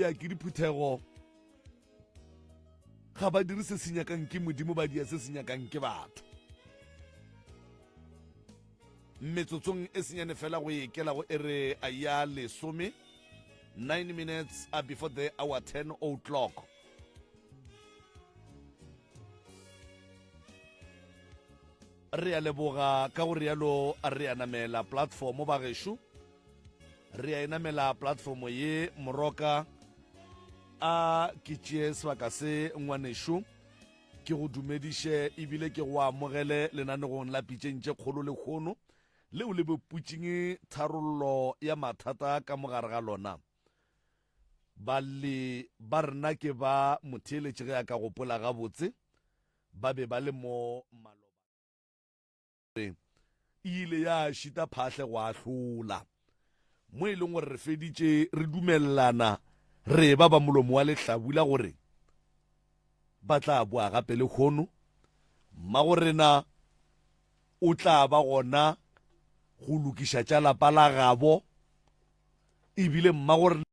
Ya ke diphuthego ga ba dire se se nyakang ke Modimo, ba dia se se nyakang ke batho. Metsotsong e senyane fela go ekela go ere a ya lesome 9 minutes before the hour 10 o'clock. Re a leboga ka go rialo re a namela platform ba gešo. Re a e namela platform ye moroka a ke tšee sebaka se ngwanešo ke go dumediše ebile ke go amogele lenanegong la pitšeng tše kgolo lekgono leo le boputšeng tharollo ya mathata ka mogare ga lona. Balli ba rena ke ba motheeletši ge a ka gopola gabotse ba be ba le mo maloba. E ile ya šita phahle go ahlola mo e leng gore re feditše re dumelelana re eba ba molomo wa lehlabula gore ba tla boa gape lehono. Mmagorena o tla ba gona go lokiša tša lapa la gabo ebile mmagorena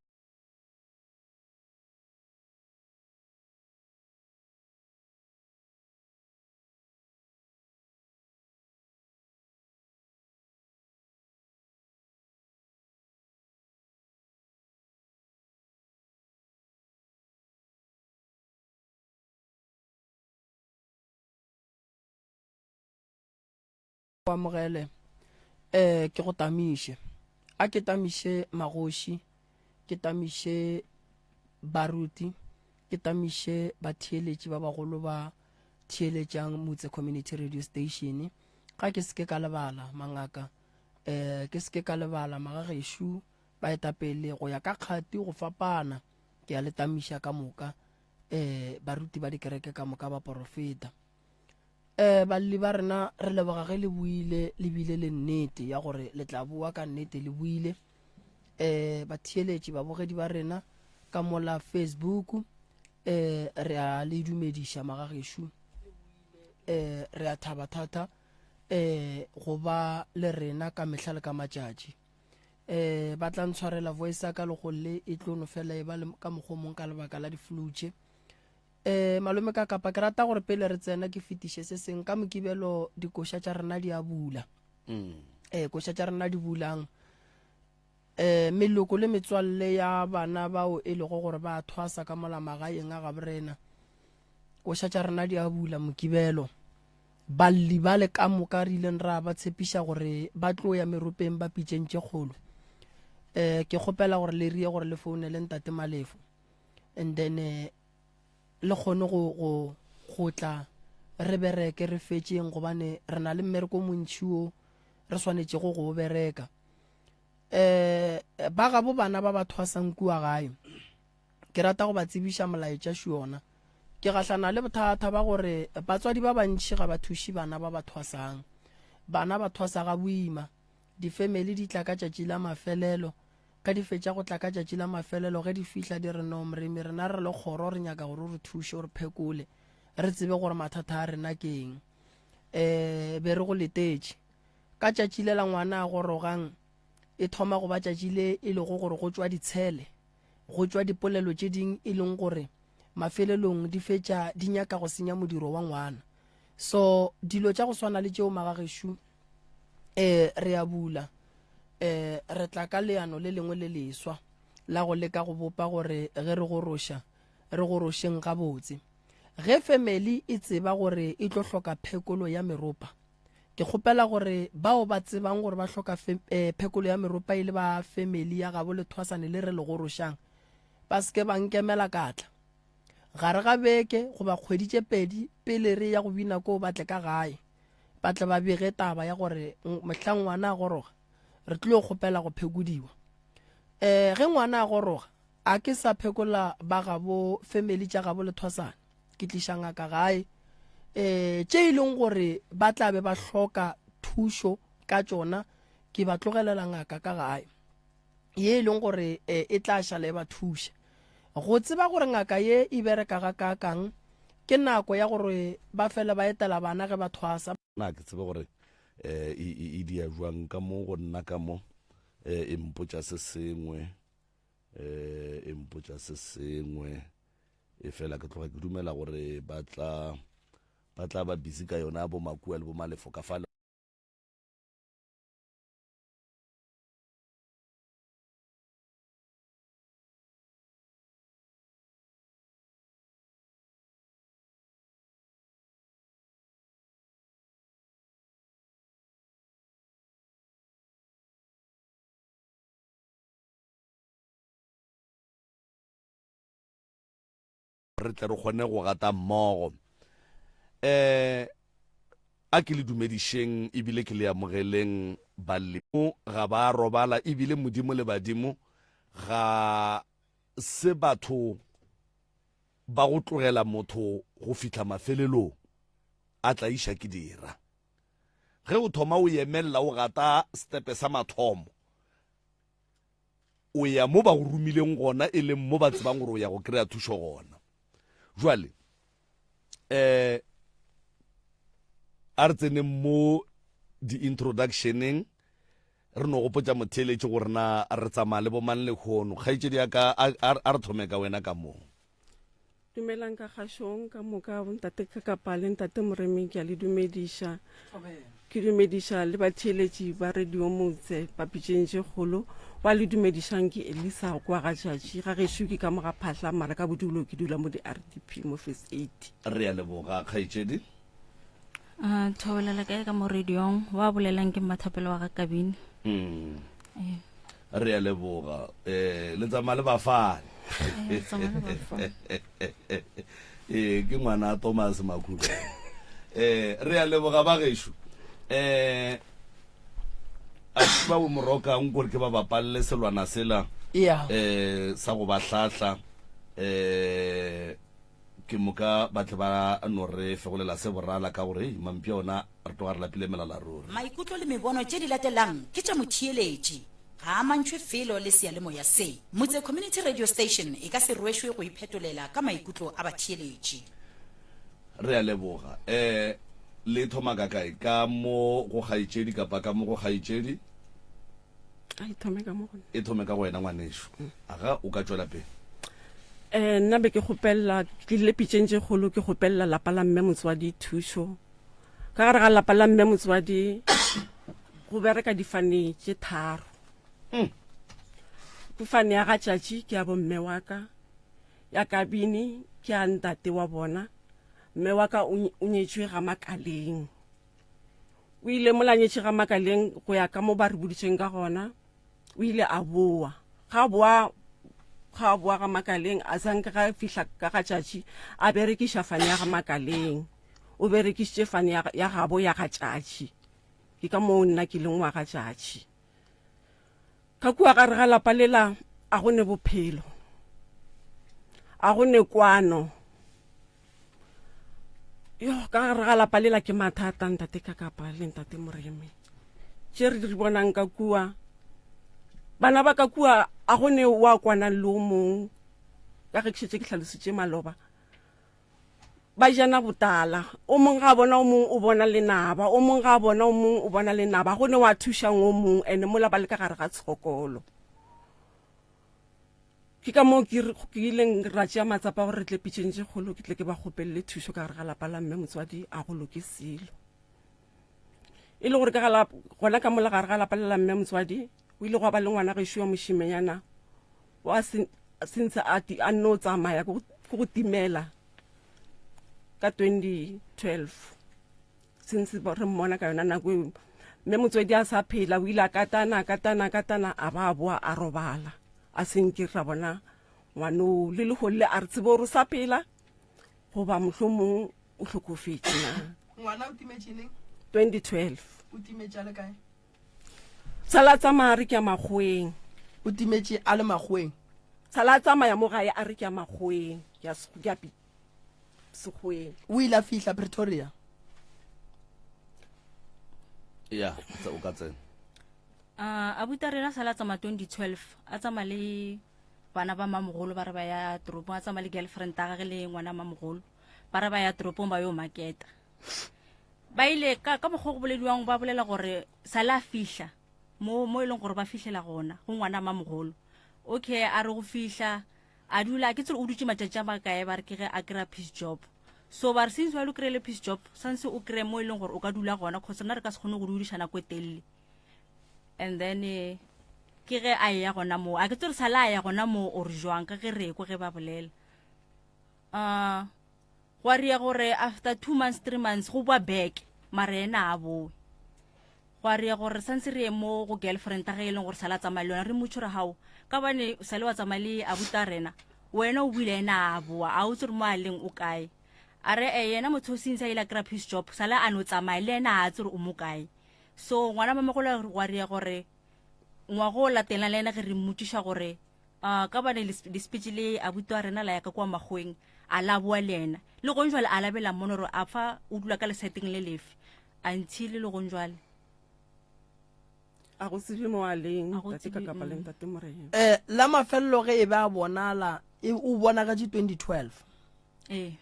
Go amogele, eh, ke go tamiše. A ke tamiše magoši, ke tamiše baruti, ke tamiše batheeletši ba bagolo ba theeletšang Mutse Community Radio Station. Ga ke seke ka lebala mangaka, eh, ke seke ka lebala magagešo, baetapele go ya ka kgati go fapana. Ke a le tamiša ka moka, eh, baruti ba dikereke ka moka, baporofeta. Eh, balli ba rena re leboga ge le buile le bile le nnete ya gore le tla boa ka nnete le buile. Eh, batheeletši babogedi ba rena ka mola Facebook eh re a le dumediša magagešo. Eh, re a thaba thata eh go ba le rena ka mehla le ka matšatši. Eh, ba tla ntshwarela voice ya ka le go le e tlo no fela e ba le ka mokgwa o mong ka lebaka la di-flu tše. Eh, malome ka kapa ke rata gore pele re tsena ke fetiše se seng ka mokibelo dikoša tša rena di a bula. Mm. Eh, koša tša rena di bulang. Eh, meloko le metswalle ya bana bao e lego gore ba thwasa ka mola magaeng a gaborena. Koša tša rena di a bula mokibelo. Balli ba le ka moka re ileng ra ba tshepiša gore ba tlo ya meropeng ba pitšeng tše kgolo. Eh, ke kgopela gore le rie gore le founele ntate Malefo. And then eh, le kgone go go go tla re bereke re fetšeng gobane re na le mmereko o montši o re swanetšego go o bereka. Eh ba gabo bana ba ba thwasang kua gae ke rata go ba tsebiša molaetša šiona. Ke gahlana le bothata ba gore batswadi ba bantši ga ba thuše bana ba ba thwasang. Bana ba thwasa ga boima, difemeli di tla ka tšatši la mafelelo Ge di fetša go tla ka tšatši la mafelelo, ge di fihla di re, No, Moremi, rena re le kgoro re nyaka gore o re thuše, o re phekole, re tsebe gore mathata a rena ke eng. Um be re go letetše. Ka tšatši le la ngwana a gorogang, e thoma go ba tšatši le e lego gore go tšwa ditshele, go tšwa dipolelo tše ding e leng gore mafelelong di fetša di nyaka go senya modiro wa ngwana. So dilo tša go swana le tšeo magagešo, eh re a bula eh re tla ka leano le lengwe le leswa la go leka go bopa gore ge re goroša re gorošeng gabotse. Ge family e tseba gore e tlo hloka phekolo ya meropa, ke kgopela gore bao ba tsebang gore ba hloka eh, phekolo ya meropa e le ba family ya gabo lethwasane le re le gorošang ba se ke ba nkemela katla gare ga beke goba kgwedi tše pedi pele re ya go bina koo ba tle ka gae. ba tle ba bege taba ya gore mohlang ngwana a goroga re tlilo kgopela go phekodiwa. Um ge ngwana a goroga a ke sa phekola ba gabo family tša gabo lethwasane ke tliša ngaka gae um tše e leng gore ba tla be ba hloka thušo ka tšona ke ba tlogelela ngaka ka gae ye e leng gore eh, e tla šala e ba thuša go tseba gore ngaka ye e bereka ga kaakang ke nako ya gore ba fele ba etela bana ge ba thwasa. Na ke tsebe gore eh, e, e, e dia jwang ka mo go nna ka mo eh, e mpotša se sengwe. Eh, e mpotša se sengwe e fela ke tloga ke dumela gore ba tla ba tla ba busy ka yona bo makua le bo malefo ka fale. Re tle re kgone go gata mmogo. Um a ke le dumedišeng ebile ke le amogeleng balli. Ga ba robala ebile Modimo le badimo ga se batho ba go tlogela motho go fihla mafelelong a tlaiša ke dira. Ge o thoma o emelela o gata setepe sa mathomo, o ya mo ba go romileng gona e leng mo ba tsebang gore o ya go kry-a thušo gona. Jwale um a re tseneng mo di-introductioneng re no gopotša motheeletši gore na re tsamaya le bomang lehono. Kgaetšedi ya ka a re thome ka wena ka moo. Dumelang ka kgašong ka moka bontate Kakapa le ntate Moremi ke a le dumediša. Ke dumediša le batheeletši ba Radio Motse ba pitšeng tše kgolo. Wa le dumedišang ke Elisa kwa ga tšatši ga gešo ke ka mo ga Phahla mara ka bodulo ke dula mo di-RDP mo Phase 8. Re a leboga kgaetšedi. Uh, thobela le kae ka mo radiong wa bolelang ke mmathapelo wa ga kabine mm. eh. re a leboga um le tsamaya le bafane ee ke ngwana thomas makhulo um re a leboga ba gešo um a ba bo morokang kore ke ba bapalele selwana sela um sa go ba hlahla um Ke moka ba tle ba no re fegolela se borala ka gore, Hei, mampša ona re tloga re lapile melala ruri. Maikutlo le mebono tše di latelang ke tša motheeletši. Ga a amantšhwe felo le seyalemoya se. Motse Community Radio Station e ka se rwešwe go iphetolela ka maikutlo a batheeletši. Re a leboga. Eh, le thoma ka kae? Ka mo go kgaetšedi kapa ka mo go kgaetšedi? A e thome ka mo go nna. E thome ka go wena ngwanešu. Aga o ka tšwela pele. Eh, nna be ke kgopelela ke tlile pitšeng tše kgolo ke kgopelela lapa la mme motswadi thušo ka gare ga lapa la mme motswadi go bereka difane tše tharo mm. ke fane ya ga tšatši ke ya bomme wa ka ya kabini ke ya ntate wa bona mme wa ka o nyetšwe ga makaleng O ile mola nyetše ga Makaleng go ya ka mo ba re boditšeng ka gona, o ile a boa. Ga boa ga boa ga Makaleng a sanke ga fihla ka ga tšatši a berekiša fane ya ga Makaleng. O berekišitše fane ya, ya gabo ya ga tšatši. Ke ka moo nna ke leng wa ga tšatši. Ka kua gare ga lapa lela a go ne bophelo. A go ne kwano. Yo, ka gare ga lapa lela ke mathata ntate Kakapa le ntate Moremi. Tše re di bonang ka kua, bana ba ka kua a go ne wa kwanang le o mong ka ge ke šetše ke hlalositše maloba. Ba jana botala, o mong ga a bona o mong o bona lenaba, o mong ga a bona o mong o bona lenaba, go ne wa thušang o mong ene mola ba le ka gare ga tshokolo. Ke ka moo ke ke ileng ra tšea matsapa gore re tle pitšeng tše kgolo ke tle ke ba kgopelele thušo ka gare ga lapa la mme motswadi a go loke selo. E le gore ka ga gona ka mola gare ga lapa le la mme motswadi o ile gwa ba le ngwana gešo wa mošimenyana wa sentse a a nno tsamaya ke go timela ka 2012 since re mmona ka yona nako eo mme motswedi a sa phela o ile a katana a katana a katana a ba a boa a robala a senke ra bona ngwanoo le leholle a re tsebe gore o sa phela goba mohlomong o hlokofetše na ngwana o timetše neng 2012 o timetše a le kae sala tsamaya a re ke ya makgoweng o timetše a le makgoweng sala a tsamaya mo gae a re ke ya makgoweng ke ya Sekgoweng. O ile a fihla Pretoria. Ya, o ka tsena. Uh, abuti a rena sala tsamaya 2012 a tsamaya le bana ba mamogolo ba re ba ya toropong a tsamaya le girlfriend a gage le ngwana mamogolo ba re ba ya toropong ba yo maketa ba ile ka ka mokgwa go bolediwang ba bolela gore sala a fihla mo mo e leng gore ba fihlela gona go ngwana mamogolo. Okay, a re go fihla a dula, ke tsere o dutše matšatši a makae, ba re ke ge a kry-a peace job. So ba re since wa lo kry-ile peace job, santse o kry-e mo e leng gore o ka dula gona, cause rena re ka se kgone go dudiša nako e telele. And then eh, ke ge a eya gona moo, a ke tsere sala a ya gona moo or jwang, ka ge re ekwe ge ba bolela. Uh, gwa ria gore after 2 months 3 months go boa back, mara yena a boe. Gwa ria gore santse re ye mo go girlfriend ya ge e leng gore sala tsamaya le yona, re motšho re hao ka bane sale wa tsamaya le abuta rena, wena o buile ena a boa, a o tsere mo a leng o kae. A re e yena motho o since a ile a kry-a peace job, sala a no tsamaya le ena a tsere o mo kae. So ngwana mamogolo gwa ria gore ngwago o latelang le ena ge re mmotšiša gore uh, ka bane le speech le abuti wa rena la ya ka kwa makgoweng, a la boa le ena le gong jwale a labela mono gore a fa o dula ka leseteng le lefe until le gong jwale. A go tsebe mo a leng, A go tate ka tsebe, kapa le ntate Morena. Eh, la mafelelo ge e be a bonala, e, o bonagatše 2012. Ee.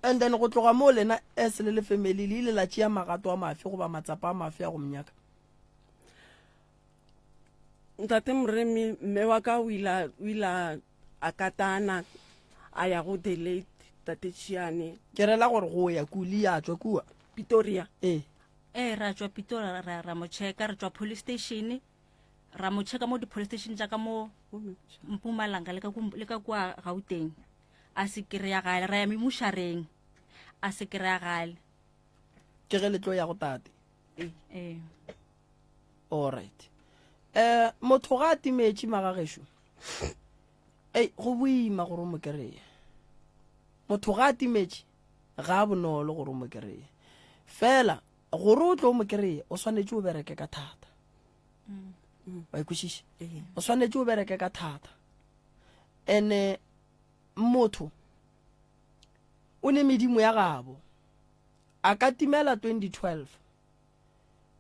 And then go tloga moo lena as le le family le ile la tšea magato a mafe goba matsapa a mafe a go mnyaka? Ntate Moremi, mme wa ka o ile o ile a katana a ya go the late tate Chiane. Ke rela gore go ya kuli ya tšwa kua Pretoria. Ee. Ee, ra tšwa Pretoria ra, ra mo checka, re tšwa police station ra mo checka mo di-police station tša ka mo Mpumalanga le ka ku, le ka kua Gauteng. A se kry-agale, ra ya memušareng a se kry-agale. Ke ge le tlo ya go tate. Ee. All right. Eh, motho ga a timetše magagešo. Ei, go boima gore o mo kry-e. Motho ga a timetše ga a bonolo gore o mo kry-e. Fela gore o tlo o mo kry-e o swanetše o bereke ka thata. Wa ikwešiša? O swanetše o bereke ka thata. Ene motho o ne medimo ya gabo. A ka timela 2012.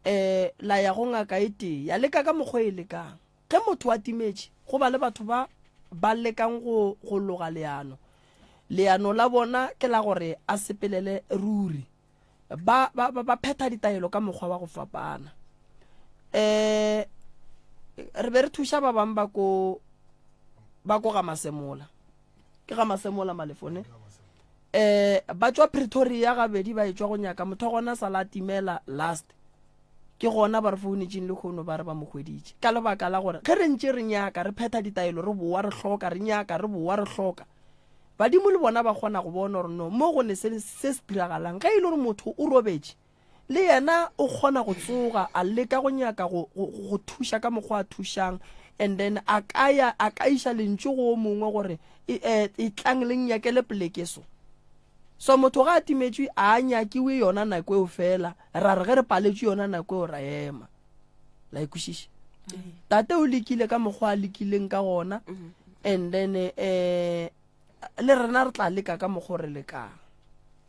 Eh, la ya go ngaka e tee, ya leka ka mokgwa e lekang. Ge motho a timetše, go ba le batho ba ba lekang go, go loga leano. Leano la bona ke la gore a sepelele ruri. Ba, ba, ba, ba phetha ditaelo ka mokgwa wa go fapana. Eh, re be re thuša ba bang ba ko, ba ko ga Masemola. Ke ga Masemola Malefone. Eh, ba tšwa Pretoria gabedi ba etšwa go nyaka motho wa gona sa la timela last. Ke gona ba re founetšeng lehono ba re ba mo hweditše. Ka lebaka la gore ge re ntše re nyaka, re phetha ditaelo, re boa re hloka, re nyaka, re boa re hloka. Badimo le bona ba kgona go bona gore no mo go ne se se se diragalang. Ge e le gore motho o robetše, le yena o kgona go tsoga a leka go nyaka go, go, go thuša ka mokgwa a thušang, and then a ka ya a ka iša lentšu go o mongwe gore e, e, e tlang le nnyakele poleke so. So motho ga a timetšwe a a nyakiwe yona nako eo fela, ra re ge re paletšwe yona nako eo ra ema. La e kwešiša? Tate o lekile ka mokgwa a lekileng ka gona, and then eh, le rena re tla leka ka mokgwa o re lekang.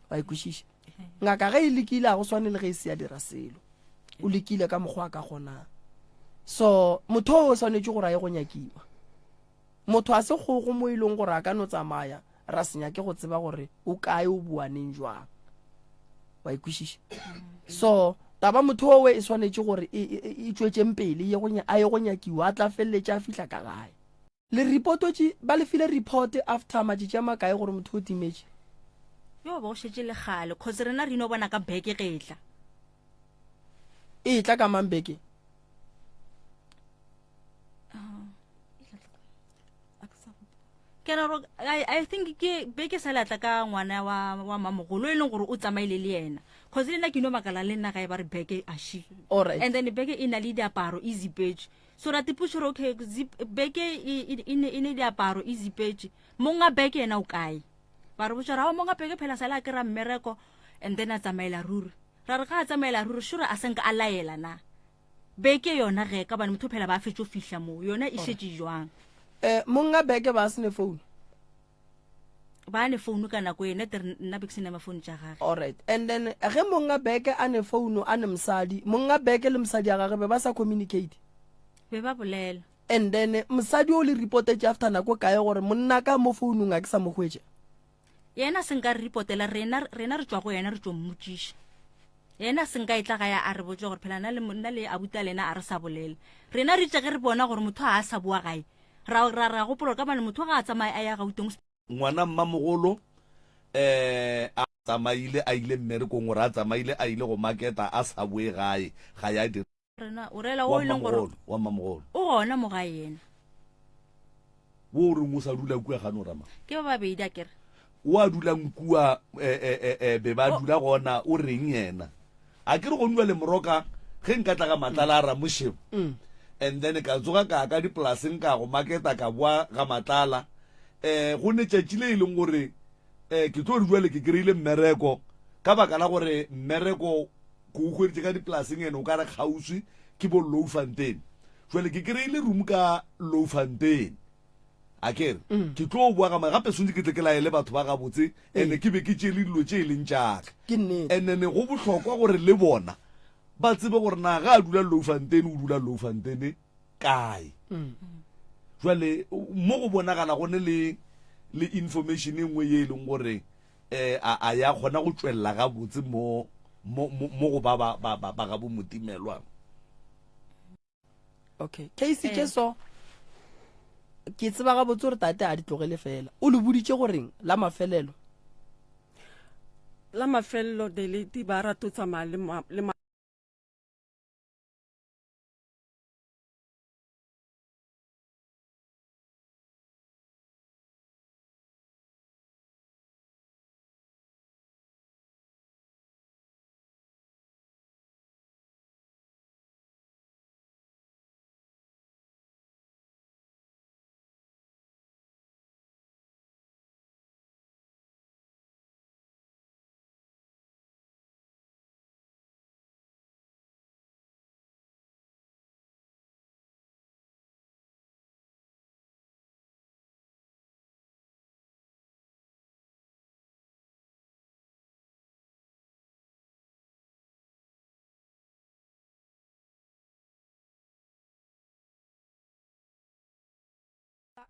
Wa e kwešiša? Ngaka ge e lekile ga go swane le ge e se ya dira selo. O lekile ka mokgwa a ka kgonang. So motho o swanetše gore a ye go nyakiwa. Motho a se kgogo mo e leng gore a ka no tsamaya ra se nyake go tseba gore o kae o boa neng jwang. Wa e kwešiša? So taba motho owe e swanetše gore e, e, e, e tšwetšeng pele ye go a ye go nyakiwa a tla feleletše a fihla ka gae. Le reportotše, ba le file report after matšatši a makae gore motho o timetše? Yo ba o šetše le kgale cause rena re ino bona ka beke ge e tla. E tla ka mang beke? Ke ra gore I, I think ke beke sa le atla ka ngwana wa wa mamogolo e leng gore o tsamaile le yena cause le nna ke no makala le nna ga e ba re beke a shi. Alright. And then beke e na le diaparo e zipetše. So ra tipuša gore okay zip, beke e, e, e, ne, e ne diaparo e zipetše monga beke yena o kae? Ba re botša gore ao monga beke phela sala a kry-a mmereko and then a tsamaela ruri. Ra re ga a tsamaela ruri sure a senka a laela na beke yona ge ka bane motho phela ba fetšo fihla moo yona e šetše jwang? Eh, monga beke ba se ne phone. Ba ne phone ka nako e nete nna be ke se ne maphone tša gage. Alright. And then ge monga beke a ne phone a ne mosadi, monga beke le mosadi ya gage be ba sa communicate. Be ba bolela. And then mosadi o le reportetše after nako kae gore monna ka mo founung a ke sa mo hwetša? Yena se nka re reportela rena, rena re tšwa go yena re tšo mmotšiša. Yena a se nka etla gae a re botše gore phela nna le nna le abuti lena a re sa bolela. Rena re itše ge re bona gore motho ga a sa boa gae, ra ra ra gopola gore ka bane motho ga a tsamaye a ya Gauteng o Ngwana mmamogolo eh a tsamaile a ile mmerekong gore a tsamaile a ile go maketa a sa boe gae ga ya dira. Rena o rela Wa o e leng gore mmamogolo, wa mmamogolo. o gona mo gae yena. Wo o reng o sa dula kua gane o rama? Ke ba babedi akere. O a dulang kua eh, eh, eh, eh, be ba dula gona o reng yena? A ke re go nwa le moroka ge nka tla ga Matlala a Ramošebo and then ka tsoga ka ya ka dipolaseng ka go maketa ka boa ga Matlala eh go ne tšatši le e leng gore eh ke tlo re jwale ke kry-ile mmereko ka baka la gore mmereko ke o hweditše ka dipolaseng ene o ka re kgauswi ke bo Louwfontein jwale ke kry-ile room ka Louwfontein a ke re mm. ke tlo boa gama gape swantse ke tle ke laele batho ba gabotse ene ke be ke tšee le dilo tše e leng tšaka ene ne go bohlokwa gore le bona ba tsebe gore na ga a dula Louwfontein o dula Louwfontein kae mm. jwale mo go bonagala gone le le information e nngwe ye e leng gore um a a ya kgona go tšwelela gabotse mo mo mo go ba ba ba ba ga bo motimelwa okay case tše so ke tseba gabotse gore tate a di tlogele fela o le boditše goreng la mafelelo la mafelelo the lady ba rata o tsamaya le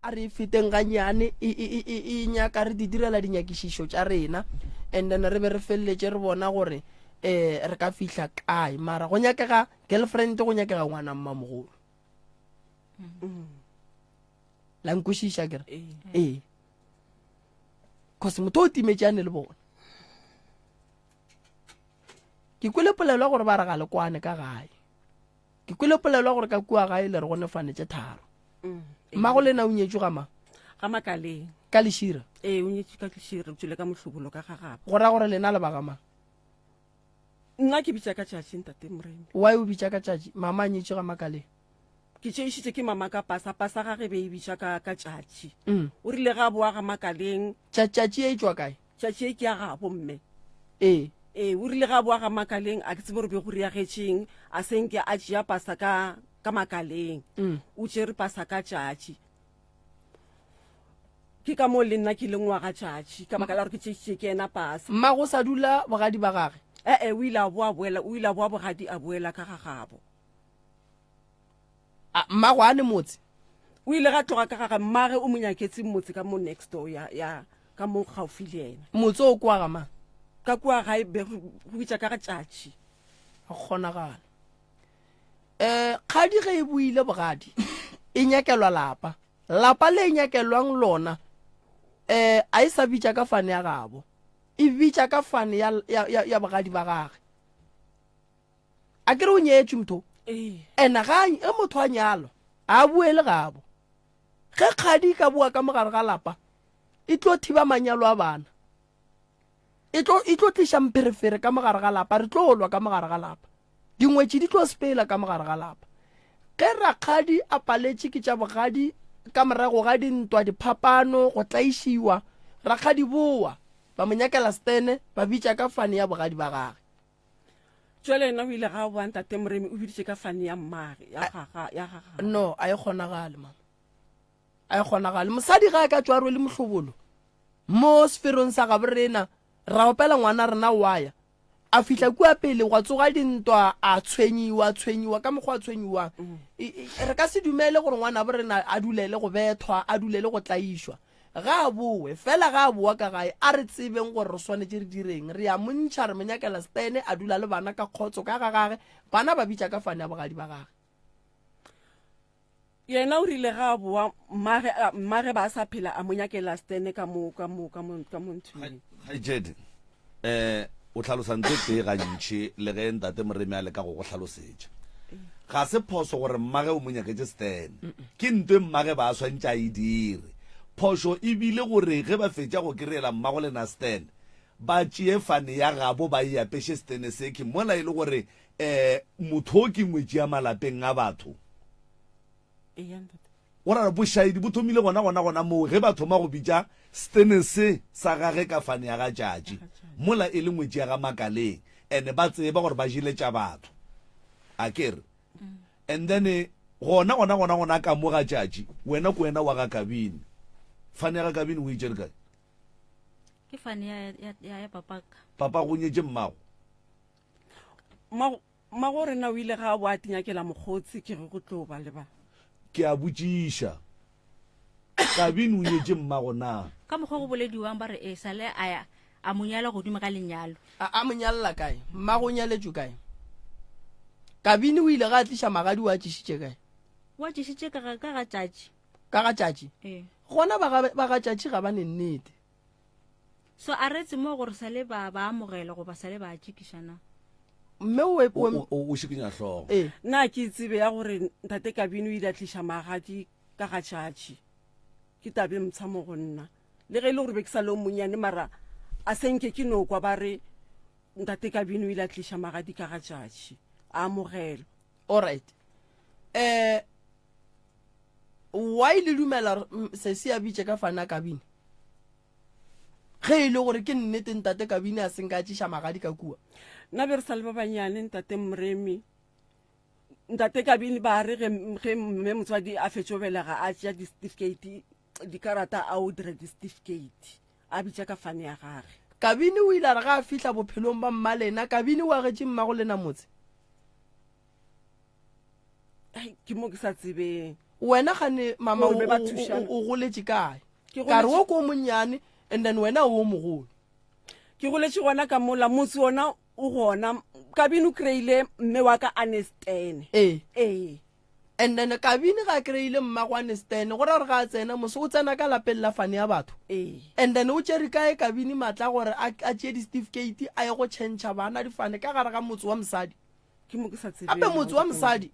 A re e feteng gannyane, e, e, e, e, e nyaka re di direla dinyakišišo tša rena, and then re be re feleletše re bona gore um re ka fihla kae. Mara go nyakega girlfriend, go nyakega ngwana mmamogolo. La nkwešiša kere? Ee. Cause motho o timetše a ne le bona. Ke kwele polelo ya gore ba re ga le kwane ka gae. Ke kwele polelo ya gore ka kua gae le re go nefane tše tharo. Mm, Mmago lena o nyetšwe ga mang? Ga Makaleng. Ka Lešira? Ee, o nyetšwe ka Lešira, o tšwele ka mohlobolo ka ga gabo. Go ra gore lena le ba ga mang? Nna ke bitša ka tšatši, ntate Moremi. Why o bitša ka tšatši? Mama a nyetšwe ga Makaleng. Ke tšeišitše ke mama ka pasa, pasa gage be e bitša ka, ka tšatši. Mm. O rile ga a boa ga Makaleng. Tša, tšatši e tšwa kae? Tšatši e ke ya gabo mme. Ee. Ee, o rile ga a boa ga Makaleng, a ke tsebe gore be go riagetšeng, a se nke a tšea pasa ka, ka Makaleng. Mm. O tšere pasa ka tšatši. Ke ka moo le nna ke leng wa ga tšatši, ka baka la gore ke tšeišitše ke yena pasa. Mmago o sa dula bogadi ba gage? E-e, o ile a boa boela, o ile a boa bogadi a boela ka ga gabo. A, mmago a ne motse? O ile ga tloga ka ga ga mmage o mo nyaketse motse ka mo next door ya, ya ka mo gaufi le yena. Motse o kwa ga mang? Ka kua gae be go go bitša ka ga tšatši. Go kgonagala. Eh, kgadi ge e boile bogadi, e nyakelwa lapa. Lapa le e nyakelwang lona, eh, a e sa bitša ka fane ya gabo. E bitša ka fane ya, ya, ya, ya bogadi ba gage. A ke re o nyetšwe motho? Ena ga ge motho a nyalwa, a boele gabo. Ge kgadi e ka boa ka mogare ga lapa, e tlo thiba manyalo a bana. E tlo e tlo tliša mpherefere ka mogare ga lapa, re tlo lwa ka mogare ga lapa. Dingwetši di tlo sepela ka mogare ga lapa. Ge rakgadi a paletše ke tša bogadi ka morago ga dintwa, diphapano, go tlaišiwa, rakgadi boa, ba mo nyakela stene, ba bitša ka fane ya bogadi ba gage. Jwale yena o ile ga boa ntate Moremi o biditše ka fane ya mmage ya gaga ya gaga. No, a e kgonagale mama. A e kgonagale. Mosadi ga a ka tšwa rwele mohlobolo mo seferong sa gabo rena, ra opela ngwana rena wa ya. A fihla kua pele gwa tsoga dintwa, a tshwenyiwa, a tshwenyiwa ka mokgwa a tshwenyiwang. Mm. E, e, re ka se dumele gore ngwana bo rena a dulele go bethwa, a dulele go tlaišwa. Ga a bowe. Fela ga a bowa ka gae, a re tsebeng gore re swanetše re direng. Re a mo ntšha, re mo nyakela stene, a dula le bana ka kgotso ka ga gage, bana ba bitša ka fane ya bogadi ba gage. Yena o rile ga a bowa, mmage, mmage ba sa phela, a mo nyakela stene ka mo, ka mo, ka mo, ka mo nthweng. Kgaetšedi, um o hlalosa ntho e tee gantši le ge ntate Moremi a leka go go hlalosetša. Ga se phoso gore mmage o mo nyaketše stene. Ke nto e mmage ba a swantše a e dire. Phošo e bile gore ge ba fetša go kry-ela mmago lena stene, ba tšee fane ya gabo ba e apeše stene sekhi mola e le gore um motho o ke ngwetši ya malapeng a batho. Eya ntate. Go ra gore bošaedi bo thomile gona gona gona moo ge ba thoma go bitša stene se sa gage ka fane ya ga Tšatši mola e le ngwetši ya ga Makaleng and ba tseba gore ba jele tša batho akere and then gona gona gona gona ka mo ga Tšatši wena ko wena wa ga Kabini fane ya ga Kabini o e tšere kae? Ke fane ya ya ya, ya papaka. Papa go nyetše mmago. Mmago Mmago rena o ile ga a bo a tinyakela mokgotsi ke ge go tlo ba le ba. Ke a botšiša, Kabini o nyetše mmago na? Ka mokgwa go bolediwang ba re e sa le a ya a mo nyala godimo ga lenyalo. A a mo nyalela kae? Mmago o nyaletšwe kae? Kabini o ile ga a tliša magadi o a tlišitše kae? O a tlišitše ka ga ka ga tšatši. Ka ga tšatši? Ee. Gona ba ga ba ga tšatši ga ba ne nnete. So a retse mo gore sa le ba ba amogela goba sa le ba tšikiša na? Mme o o o šikinya hlogo. Ee. Nna ke tsebe ya gore ntate Kabini o ile a tliša magadi ka ga tšatši. Ke tabe mtsha mo go nna. Le ge e le gore be ke sa le o monnyane mara a se nke ke no kwa ba re ntate Kabini o ile a tliša magadi ka ga tšatši. A amogelwa. Alright. Eh why le dumela sesi a bitše ka fana Kabini? Ge e le gore ke nnete ntate Kabini a senka a tšiša magadi ka kua. Nna be re sa le ba banyane ntate Moremi. Ntate Kabini ba re ge ge mme motswadi a fetšo belega a tšea di-certificate dikarata a o dira di-certificate a bitša ka fane ya gage. Kabini o ile a re ga a fihla bophelong ba mmalena, Kabini o agetše mmagolena motse. Ai, ke mo ke sa tsebeng. Wena gane mama Gore o, be ba o, o, thušana. o goletše kae? Ke Ka re goletše- wo ke o monnyane and then wena o o mogolo. Ke goletše gona ka mola motse ona o gona Kabini o kry-ile mme wa ka a ne stene. Ee. Ee. And then Kabini ga a kry-ile mmagwe a ne stene go ra gore ga a tsena mose o tsena ka lapeng la fane ya batho. Ee. And then o tšere kae Kabini maatla a gore a, a tšee di-certificate a ye go tšhentšha bana difane ka gare ga motse wa mosadi? Ke mo ke sa tsebeng. Gape motse wa mosadi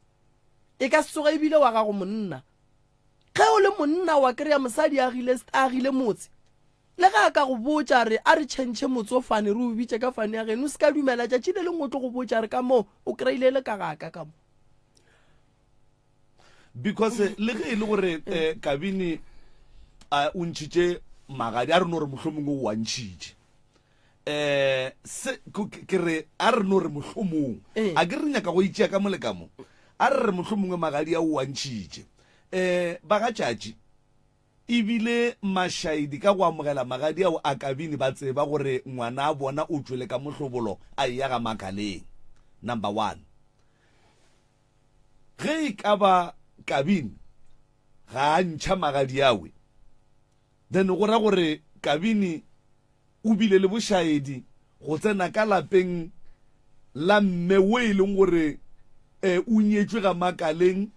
e ka se tsoge e bile wa gago monna. Ge o le monna wa kry-a mosadi a agile, a agile motse, le ge a ka go botša re a re tšhentšhe motse o fane re o bitše ka fane ya geno, o se ka dumela. Tšatši le lengwe o tlo go botša re ka moo o kry-ile le ka ga ka ka mo. Because eh, le ge e le gore eh, Kabini a o ntšhitše magadi a re no re mohlomongwe o a ntšhitše eh se ke re a re no re mohlomong eh. a ke re nyaka go itšea ka mole ka mo a re re mohlomongwe magadi a o a ntšhitše eh ba ga tšatši ebile mašaedi ka go amogela magadi ao a kabini ba tseba gore ngwana a bona o tšwele ka mohlobolo a eya ga makaleng number one ge e ka ba kabini ga a ntšha magadi awe then go ra gore kabini O bile le bošaedi go tsena ka lapeng la mme wo e leng gore o nyetšwe ga Makaleng,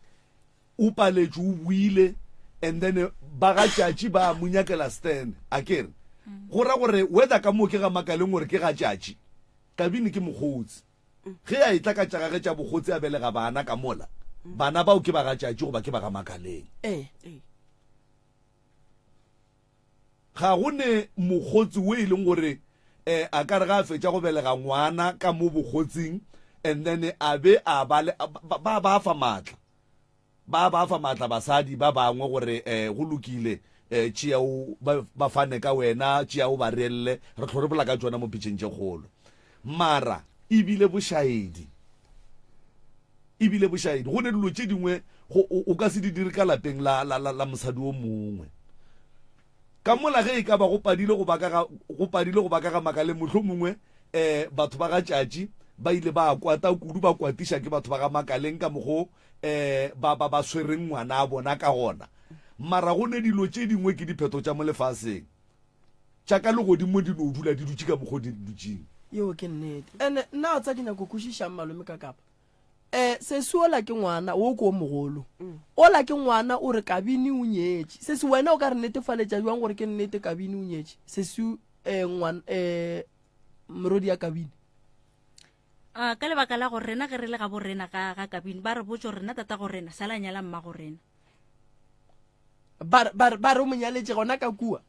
o paletšwe, o boile and then ba ga Tšatši ba mo nyakela stand. Akere go ra gore whether ka moo ke ga Makaleng or ke ga Tšatši, Kabini ke mokgotsi. Ge a etla ka tša gage tša bokgotsi a belega bana ka mola, bana bao ke ba ga Tšatši goba ke ba ga Makaleng. Ee. Ga go ne mokgotsi wo e leng gore eh, a ka re ga a fetša go belega ngwana ka mo bokgotsing and then a be a ba le ba ba ba fa maatla ba ba fa maatla basadi ba bangwe gore eh, go lokile eh, tšea o ba, ba fane ka wena tšea o ba reelle re hlo re bola ka tšona mo pitšeng tše kgolo mara ebile bošaedi ebile bošaedi go ne dilo tše dingwe go o ka se di dire ka lapeng la, la, la, la mosadi o mongwe ka mola ge e ka ba go padile go ba ka ga go padile go ba ka ga makaleng mohlomongwe um batho ba ga tšatši ba ile ba kwata kudu ba kwatiša ke batho ba ga makaleng ka mokgo um ba ba ba swereng ngwana a bona ka gona. Mara go ne dilo tše dingwe ke diphetho tša mo lefaseng. Tša ka legodimo di no dula di dutše ka mokgo di dutšeng. Yeo ke nnete. Ene nna wa tsa ke nyako kwešišang malome ka kapa. Eh sesi ola ke ngwana wo ke o mogolo. Ola ke ngwana o re Kabini o nyetše. Sesi wena o ka re netefaletša jwang gore ke nnete Kabini o nyetše? Sesi eh ngwan eh morodi ya Kabini. A ka lebaka la gore rena ge re le ga borena ga ga Kabini ba re botša gore rena tata go rena sala nyala mma go rena. Ba ba ba re o mo nyaletše gona ka kua.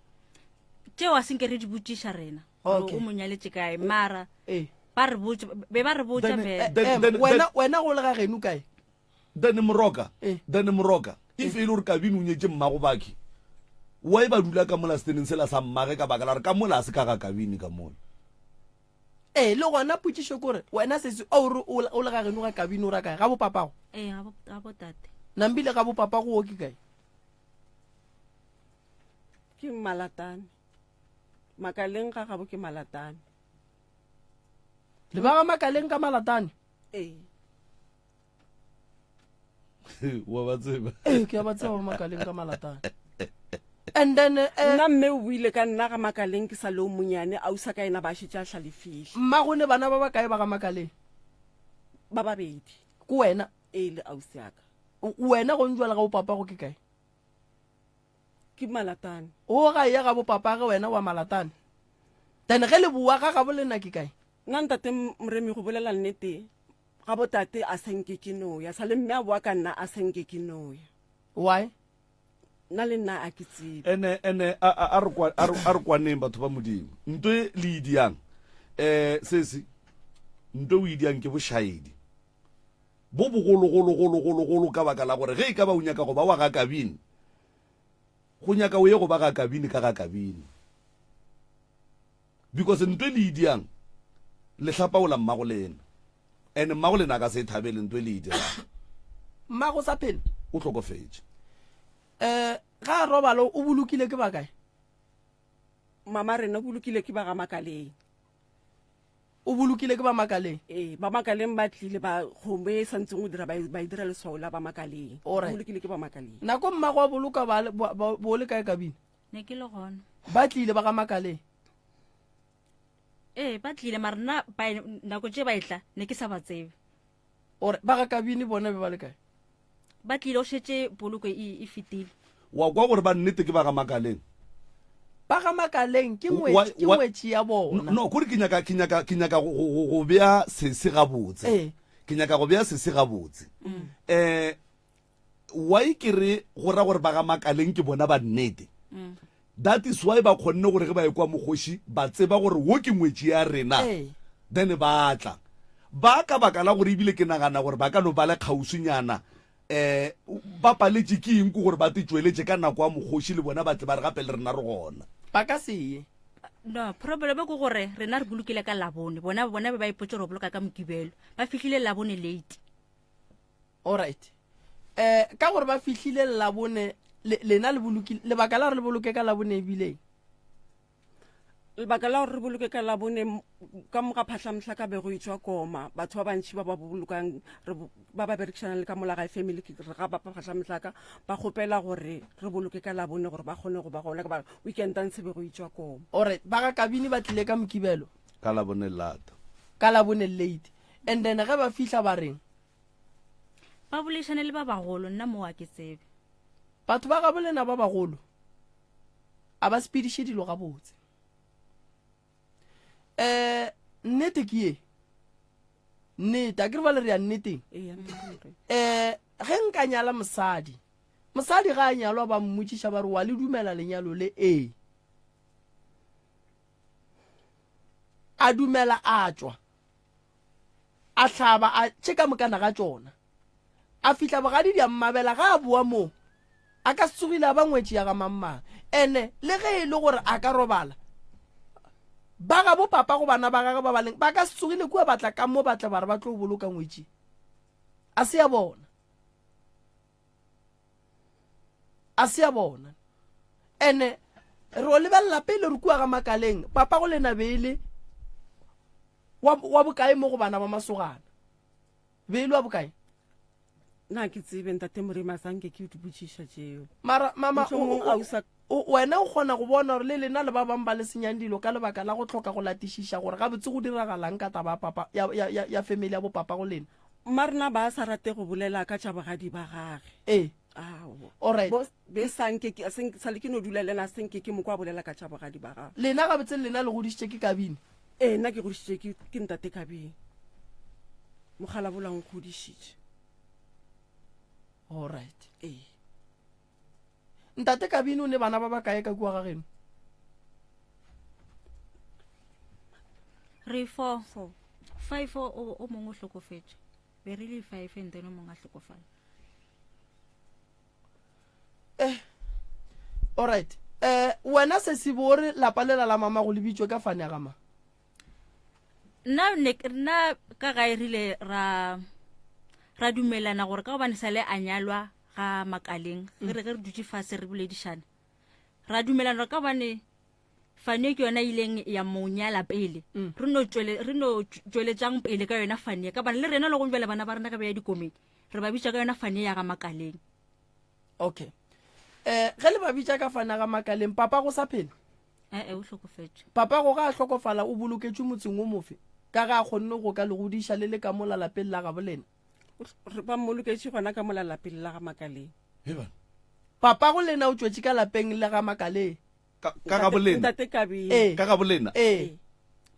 Tšeo a senke re di botšiša rena. Gore Okay. o mo nyaletše kae mara Eh. ba re botša be ba re botša Then, fela. eh, Then- Em, then- wena then- wena go le ga geno kae? Then Moroka, Eh. then Moroka, if e le gore Kabini o nyetše mmago Baki, why ba dula ka mola seteneng sela sa mmage ka baka la gore ka mola a se ka ga Kabini ka mola. Ee, le gona potšišo ke gore wena sesi o re o le ga geno ga Kabini o ra kae? Ga bo papago? Ee, ga bo ga bo tate. Nambile ga bo papago wo ke kae? Ke Malatane. Makaleng ga gabo ke Malatane. Le ba ga Makaleng ka Malatane? Ee. wa ba tseba ee ke a ba tseba ba makaleng ka malatane and then eh, nna mme o buile ka nna ga makaleng ke sa le o monyane ausa ka ena ba šetše a hlalefile mma go ne bana ba ba kae ba ga makaleng ba babedi ke wena ee le ausi yaka wena go njwala ga o papago ke kae ke malatane o ga ya ga bo papage wena wa malatane then ge le boa ga gabo lena ke kae nna ntate moremi go bolela nnete Ga bo tate a sa nke ke no ya, sa le mme a boa ka nna a sa nke ke no ya. Why? Nna le nna a ke tsebe. Ene, ene, a, a, a re kwa, a re, a re kwaneng batho ba Modimo. Nto e le e diang, eh, sesi, nto o e diang ke bošaedi. Bo bogologologologologolo ka baka la gore ge e ka ba o nyaka go ba wa ga Kabini, go nyaka o ye go ba ga Kabini ka ga Kabini. Because nto e le e diang, le hlapaola mmago lena. And mmago lena a ka se e thabele nto e le e dirang. Mmago sa phela? O hlokofetše. Eh, ga a robala o bolokile ke ba kae? Mama rena o bolokile ke ba ga Makaleng. O bolokile ke ba Makaleng? Ee, ba Makaleng ba tlile ba kgomo e santseng go dira ba e, ba e dira leswao la ba Makaleng. O bolokile ke ba Makaleng. Nako mmago a boloka ba bo le kae kabina? Ne ke le gona. Ba tlile ba ga Makaleng? Ee, ba tlile mara nna ba nako tše ba etla ne ke sa ba tsebe. Ore ba ga Kabini bona be ba le kae? Ba tlile o šetše poloko e, e fetile. Wa kwa gore ba nnete ke ba ga Makaleng? Ba ga Makaleng ke ngwetši, ke ngwetši ya bona. No, kore ke nyaka ke nyaka ke nyaka go go go bea sese gabotse. Ee. Ke nyaka go bea sese gabotse. Mm. Eh why ke re go ra gore ba ga Makaleng ke bona ba nnete? Mm. That is why ba kgonne gore ge ba ekwa mokgoši ba tseba gore wo ke ngwetši ya rena. Then ba tla. Ba ka baka la gore ebile ke nagana gore ba ka no ba le kgauswinyana um ba paletše ke eng ke gore ba te tšweletše ka nako ya mokgoši le bona ba tle ba re gape le rena re gona. Ba ka se ye. No, problem ke gore rena re bolokile ka Labone. Bona bona be ba ipotše gore boloka ka Mokibelo. Ba fihlile Labone late. Alright. Eh ka gore ba fihlile Labone le, lena le bolokile lebaka la gore le boloke ka Labone ebile Lebaka la gore re boloke ka Labone ka mo ga Phahlamhla ka be go etšwa koma batho ba bantši ba ba bolokang re ba ba berekišanang le ka mola gae family ke re ga ba Phahlamhlaka ba kgopela gore re boloke ka Labone gore ba kgone go ba gona ka ba weekend a ntshe be go etšwa koma. Alright, ba ga Kabini ba tlile ka Mokibelo. Ka Labone lata. Ka Labone late. And then ge ba fihla ba reng? Ba boledišane le ba bagolo, nna mo ga ke tsebe. Batho ba gabo lena ba bagolo a ba sepediše dilo gabotse. Um nnete ke ye, nnete, a ke re bale re ya nneteng. Um ge nka nyala mosadi, mosadi ga a nyalwa ba mmotšiša ba re wa le dumela lenyalo le? Ee. A dumela a tšwa. A hlaba a tše ka mokana ga tšona. A fihla bogadi di a mmabela ga a boa moo. A ka se tsogile a ba ngwetši ya ga mangmang. Ene le ge e le gore a ka robala, ba gabo papa go bana ba gagwe ba ba leng ba ka se tsogile kua ba tla ka mo ba tle ba re ba tlo boloka ngwetši. A se ya bona. A se ya bona. Ene re o lebelela pele re kua ga Makaleng, papa go lena be e le wa, wa bokae mo go bana ba masogana? Be e le wa bokae? Nna ke tsebe ntate Moremi a sa nke ke di botšiša tšeo. Mara mama Mohlomong a o sa o, wena o kgona go bona gore le lena le ba bangwe ba le senyang dilo ka lebaka la go hloka go latišiša gore gabotse go diragalang ka taba ya papa ya, ya, ya, ya family ya bopapa go lena. Mma rena ba sa rate go bolela ka tša bogadi ba gage. Ee. Aowa. Alright. Bo, be sa nke ke, se, sa le ke no dula le yena, se nke ke mo kwa a bolela ka tša bogadi ba gagwe. Lena gabotse lena le godišitše ke Kabini? Ee, nna ke godišitše ke, ke ntate Kabini. Mokgalabolo a nkgodišitše. Alright. Ee. Ntate Kabini o ne bana ba bakae ka kua ga geno? Re four. Four. Five o, o mongwe o hlokofetše. Be re le five and then o mongwe a hlokofala. Eh. Alright. Eh, wena Sesibo o re lapa lela la mama go le bitšwe ka fane ya ga mang? Nna ne nna ka gae rile ra ra dumelana gore ka gobane sale a nyalwa ga makaleng ge re ge re dutše fase re boledišana ra dumelana gore ka gobane fane ke yona e ileng ya mo nyala pele mm. re no tšwele re no tšweletšang pele ka yona fane ka bana le rena le go jwale bana ba rena ge ba ya dikomeng re ba bitša ka yona fane ya ga makaleng okay eh ge le ba bitša ka fane ga makaleng papa go sa phela Ee, o hlokofetše. Papago ge a hlokofala o boloketšwe motseng wo mofe, ka ge a kgonne go ka le godiša le le ka mola lapeng la gabo lena? Ba mmoloketše gona ka mola lapeng la ga Makaleng. He bana. Papago lena o tšwetše ka lapeng la ga Makaleng. Ka, ka gabo lena? Ntate Kabeng. Ee. Ka gabo lena? Ee.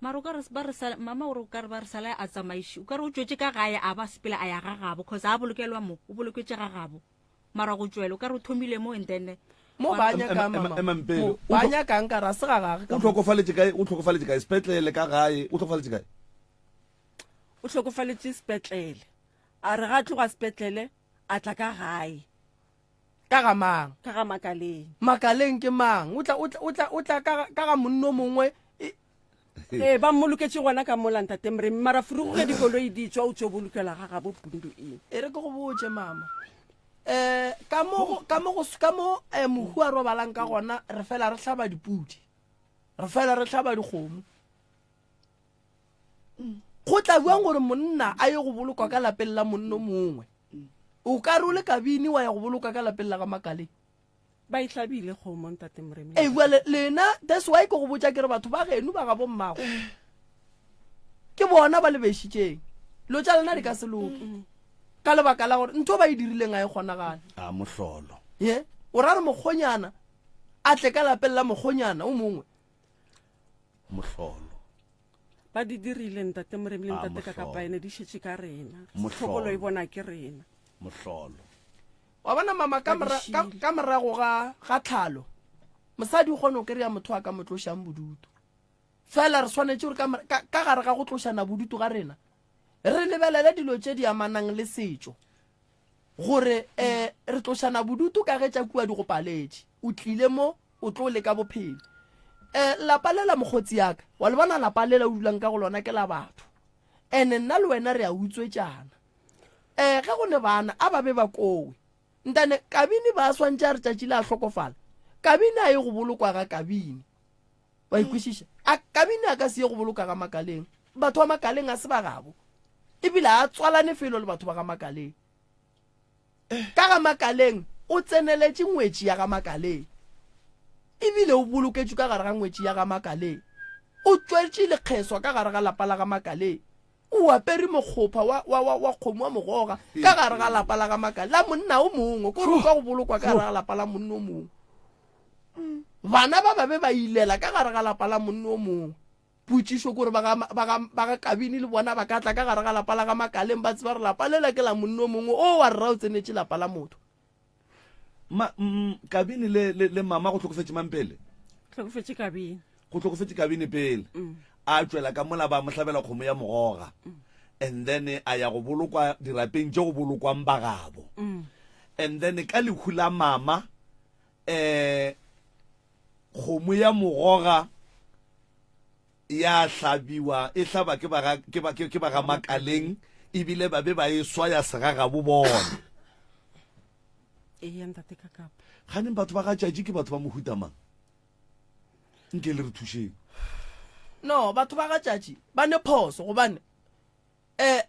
Mara o ka re ba re sala, mama o re o ka re ba re sala a tsamaiše, o ka re o tšwetše ka gae a ba sepela a ya ga gabo, cause a bolokelwa mo, o boloketše ga gabo. Mara go tšwela o ka re o thomile mo and then Mo ba nyakang mama. Emang pele. Mo ba nyakang ka ra se ga gage ka O hlokofaletše kae? O hlokofaletše kae? Sepetlele ka gae? O hlokofaletše kae? O hlokofaletše sepetlele. A re ga tloga sepetlele a tla ka gae. Ka ga mang? Ka ga Makaleng. Makaleng ke mang? O tla o tla o tla o tla ka ka ga monno mongwe. Ee, ba mmoloketše gona ka mola ntate Moremi, mara furugu ge dikoloi di tšwa o tšo bolokela ga gabo Pundu eng. E re ke go botše mama, um ka mo ka mo ka mo um mohu a robalang ka gona re fela re hlaba dipudi, re fela re hlaba dikgomo. Go tla bjang gore monna a ye go bolokwa ka lapeng la monno mongwe? O ka re o le kabini wa ya go bolokwa ka lapeng la ga Makaleng? Ba e hlabile kgomo ntate Moremi. Ee bjale lena that's why ke go botša ke re batho ba geno ba ga bommago ke bona ba le bešitšeng dilo tša lena di ka se loke ka lebaka la gore ntho ba e dirileng a e kgonagale. A mohlolo. Ye o ra re mokgonyana a tle ka lapeng la mokgonyana o mongwe. Mohlolo. Ba di dirile ntate Moremi le A ntate mohlolo. Kakapaene di šetše ka rena. Mohlolo. Tlhokolo e bona ke rena. Mohlolo. Wa bona mama ka mora, ka, ka morago ga, ga tlhalo mosadi o kgona go kry-a motho a ka mo tlošang bodutu. Fela re swanetše gore ka, ka, ka gare ga go tlošana bodutu ga rena re lebelele dilo tše di amanang le setšo gore um re tlošana bodutu ka ge tša kua di go paletše. O tlile mo o tlo leka bophelo. Um lapa lela mokgotsi yaka wa le bona lapa lela o dulang ka go lona ke la batho ene nna le wena re a utswetšana. Ee, ge go ne bana, a ba be ba kowe. Ntane, Kabini ba swantše a re tšatši le a hlokofala, Kabini a ye go bolokwa ga Kabini. Wa e kwešiša? A Kabini a ka se ye go boloka ga Makaleng. Batho ba Makaleng a se ba gabo. Ebile a tswalane felo le batho ba ga Makaleng. Ka ga Makaleng o tseneletše ngwetši ya ga Makaleng. Ebile o boloketšwe ka gare ga ngwetši ya ga Makaleng. O tšwetše lekgeswa ka gare ga lapa la ga Makaleng. O apere mokgopha wa, wa, wa, wa kgomo wa mogoga ka gare ga lapa la ga Makale, la monna o mongwe, ko re utlwa go bolokwa ka gare ga lapa la monna o mongwe. Bana ba ba be ba ilela ka gare ga lapa la monna o mongwe. Potšišo kore ba ga, ba ga, ba ga Kabini le bona ba ka tla ka gare ga lapa la ga Makaleng ba tseba gore lapa lela ke la monna o mongwe o wa rra o tsenetše lapa la motho. Ma, mm, Kabini le, le, le mama go hlokofetše mang pele? Hlokofetše Kabini. Go hlokofetše Kabini pele. Mm. A tšwela ka mola ba mo hlabela kgomo ya mogoga. Mm. And then a ya go bolokwa dirapeng tše go bolokwang ba gabo. Mm. And then ka lehu la mama eh kgomo ya mogoga ya hlabiwa e hlaba ke ba ke ba ke ba ga makaleng ebile ba be ba e swaya segagabo bona Eya ntate Kakapa. Ganeng batho ba ga tšatši ke batho ba mohuta mang? Nke le re thušeng. No, batho ba ga tšatši ba ne phoso gobane um.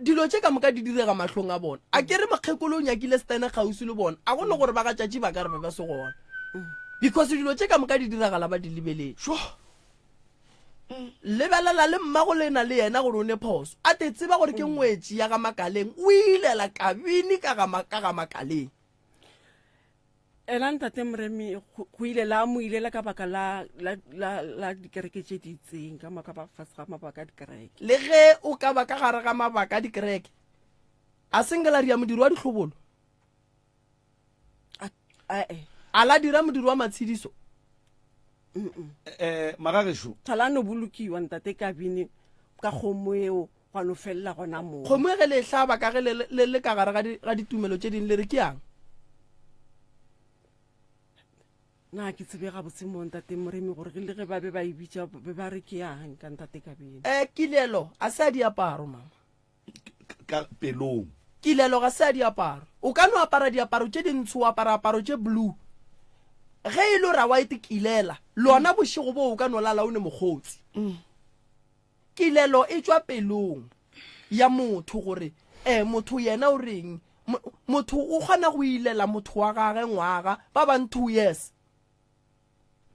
Dilo tše ka moka di direga mahlong a bona. A ke re mokgekolo o nyakile Stene kgauswi le bona, a go ne gore ba ga tšatši ba ka re be ba se gona. Because dilo tše ka moka di diragala ba di lebeletše. Sho. Lebelela le mmago lena le yena gore o ne phoso. A te tseba gore ke ngwetši ya ga Makaleng, o ilela kabini ka ga ka ga Makaleng. Ena ntate Moremi go ile la mo ilela ka baka la la la la dikereke tše di itseng ka maka ba fase ga mabaka a dikereke. Le ge o ka ba ka gare ga mabaka a dikereke, a se nke la dira modiro wa dihlobolo? A ae. A la dira modiro wa matshediso? Eh, magagešo. Ga la no bolokiwa ntate Kabini ka kgomo eo gwa no felela gona moo. Kgomo e ge le e hlaba ka ge le le le ka gare ga di ga ditumelo tše ding le re ke yang? Na ke tsebe gabotse mo ntate Moremi gore le ge ba be ba e bitša be ba re ke yang ka ntate Kabini. Eh, kilelo a se a diaparo mama. Ka pelong. Kilelo ga se a diaparo. O ka no apara diaparo tše dintsho wa apara aparo tše blue. Ge e le ra white kilela, lona bošego boo o ka no lala o ne mokgotsi. Kilelo e tšwa pelong ya motho gore eh motho yena o reng. Motho o kgona go ilela motho wa gage ngwaga, ba bang 2 years.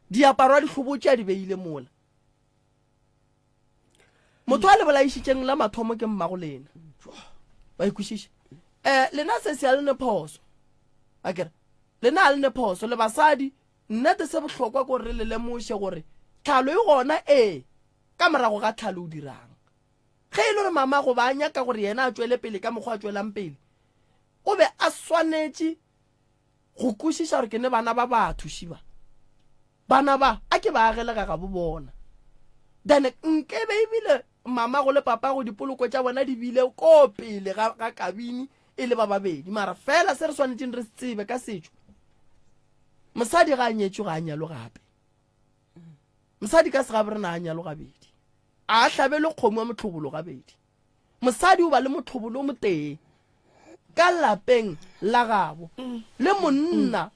Diaparo a di hlobotše a di beile mola. Motho a le bolaišitšeng la mathomo ke mmago lena. Wa e kwešiša? Eh lena se se a le ne phoso. Akere lena a le ne phoso le basadi nnete se bohlokwa ko re le lemoše gore tlhalo e gona ee Ka morago ga tlhalo o dira'ng? Ge e le gore mamago ba nyaka gore yena a tšwele pele ka mokgwa a tšwelang pele, o be a swanetše go kwešiša gore ke ne bana ba batho šiba. Bana ba a ke ba agele ga gabo bona. Then nkebe ebile mamago le papago dipoloko tša bona di bile ko pele ga, ga kabini e le ba babedi. Mara fela se re swanetšeng re se tsebe ka setšo, mosadi ga a nyetšwe ga a nyalwe gape. Mosadi ka segaborena a nyalo gabedi. A hlabelwe kgomo ya mohlobolo gabedi. Mosadi o ba le mohlobolo o motee ka lapeng la gabo. Le monna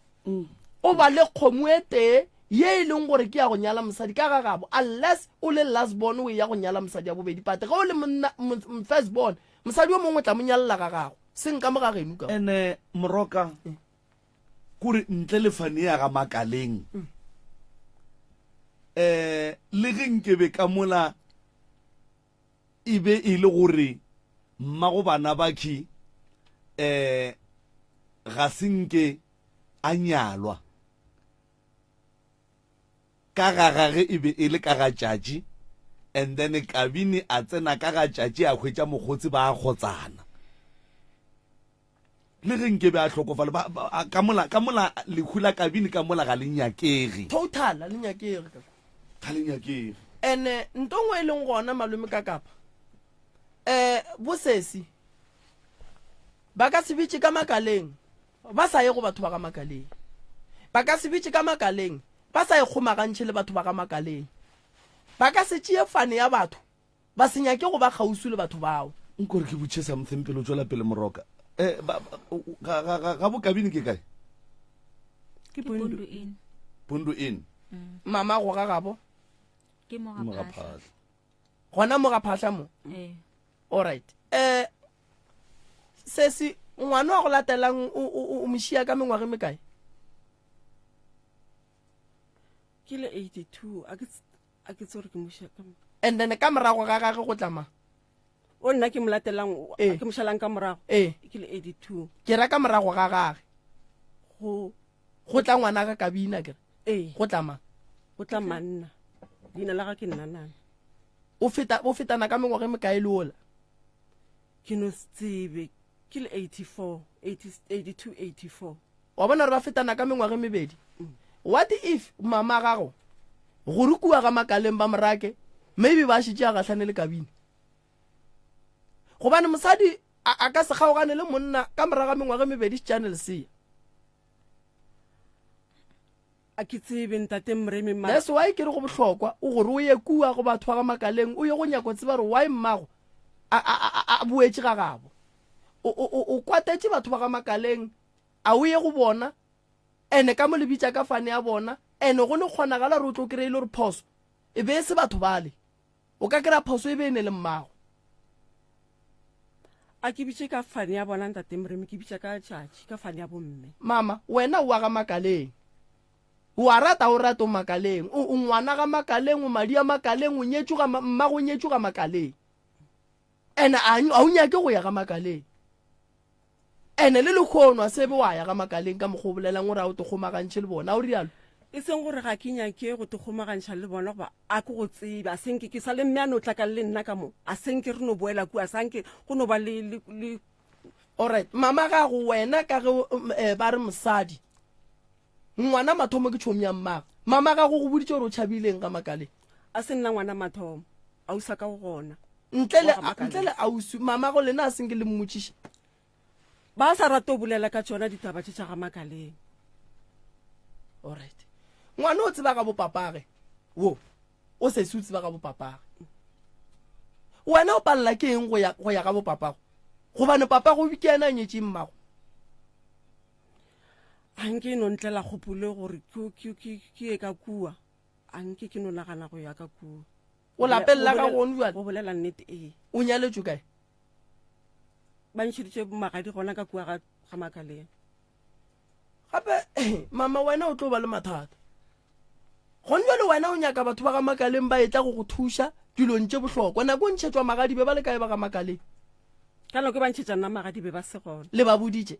o ba le kgomo e tee ye e leng gore ke ya go nyala mosadi ka ga gabo unless o le last born o ya go nyala mosadi ya bobedi but ge o le monna first born mosadi o mongwe o tla mo nyalela ga gago seng ka mo ga geno ka. Ene Moroka Kore ntle le fane ya ga Makaleng, um le ge nkebe ka mola e be e le gore mmago bana bakhi um ga se nke a nyalwa, ka ga gage e be e le ka ga tšatši and then Kabini a tsena ka ga tšatši a hwetša mokgotsi ba a kgotsana. Le ge nke be a hlokofala, ba, ba, a, ka mola, ka mola lehu la Kabini ka mola ga le nyakege. Total, ga le nyakege ka kwa. Ga le nyakege. Ene nto nngwe e leng gona malome ka kapa, eh, bosesi ba ka se bitše ka makaleng ba sa ye go batho ba ga makaleng. Ba ka se bitše ka makaleng ba sa ikgomagantšhe le batho ba ga makaleng. Ba ka se tšee fane ya batho Ba se nyake go ba kgauswi le batho bao. Nko re ke butše something pele o tšwela pele Moroka. Eh, ba, ba, ga, ga, ga, ga bokabini ke kae? Ke Pundu Inn. Pundu Inn. Mm. Mama go ga gabo? Ke mo ga Phahla. Gona mo ga Phahla mo? Eh. All right. Eh sesi ngwana wa go latelang o o o mošia ka mengwaga e mekae? Ke le 82 a ke A ke tsore ke moša ka And then ka morago ga gage go tla mang? O nna ke mo latelang, Ee. ke mo šalang ka morago. Ee. Ke le 82. Ke ra ka morago ga gage. Go Go tla ngwana ga Kabina ke re. Ee. Go tla mang? Go tla manna. Leina la ga ke Nnanana. O feta o fetana ka mengwaga e mekae le ola? Ke no se tsebe. Ke le 84, 80, 82, 84. Wa bona gore ba fetana ka mengwaga e mebedi. What if mama gago gore kua ga Makaleng ba Morake maybe ba šetše a gahlane le Kabini? Gobane mosadi a, a ka se kgaogane le monna ka morago ga mengwaga e mebedi šetšane lesea. A ke tsebe ntate Moremi mara. That's why ke re go bohlokwa o gore o ye kua go batho ba ga Makaleng o ye go nyaka go tseba gore why mmago a, a, a, a boetše ga gabo. O, o, o, o kwatetše batho ba ga Makaleng a o ye go bona ene ka mo le bitša ka fane ya bona ene go ne kgonagala gore o tlo kry-e le gore phoso e be e se batho bale o ka kry-a phoso e be e ne le mmago. A ke bitše ka fane ya bona Ntate Moremi, ke bitša ka tšatši, ka fane ya bomme. Mama, wena o wa ga Makaleng. O a rata o rate o Makaleng. O, o ngwana ga Makaleng, o madi a Makaleng, o nyetšwe ga, mmago o nyetšwe ga Makaleng. Ene a, a o nyake go ya ga Makaleng. Ene le lekhono a sebe wa ya ga Makaleng ka mokgwa o bolelang o re a o te kgomagantšhe le bona, a o rialo? E seng gore ga ke nyake go te kgomagantšha le bona goba a ke go tsebe, a senke ke sa le mme a no tla ka le nna ka mo, a senke re no boela kua, a sanke go no ba le, le, le. Alright, mama gago wena ka ge eh, ba re mosadi ngwana mathomo ke tšhomi ya mmago, mama gago go boditše gore o tšhabileng ga Makaleng? A se nna ngwana mathomo, ausi a ka o gona. Ntle le, ntle le ausi, mama go lena a senke le mmotšiša? Ba sa rate go bolela ka tšona ditaba tše tša ga Makaleng. Alright. Ngwana o tseba ga bopapage wo, o sesi o tseba ga bopapage. Wena o palela ke eng go ya, go ya ga bopapago? Gobane papago ke yena a nyetšeng mmago. A nke e no ntlela kgopolo gore ke, ke, ke, ke ye ka kua. A nke ke no nagana go ya ka kua. O lapeng la gago gone bjale? Go bolela nnete, ee. O nyaletšwe kae? Ba ntšheditše magadi gona ka kua ga, ga Makaleng. Gape, mama, wena o tlo ba le mathata. Gone bjale wena o nyaka batho ba ga Makaleng ba etla go go thuša dilong tše bohlokwa. Nako o ntšhetšwa magadi be ba le kae ba ga Makaleng? Ka nako e ba ntšhetša nna magadi be ba se gona. Le ba boditše?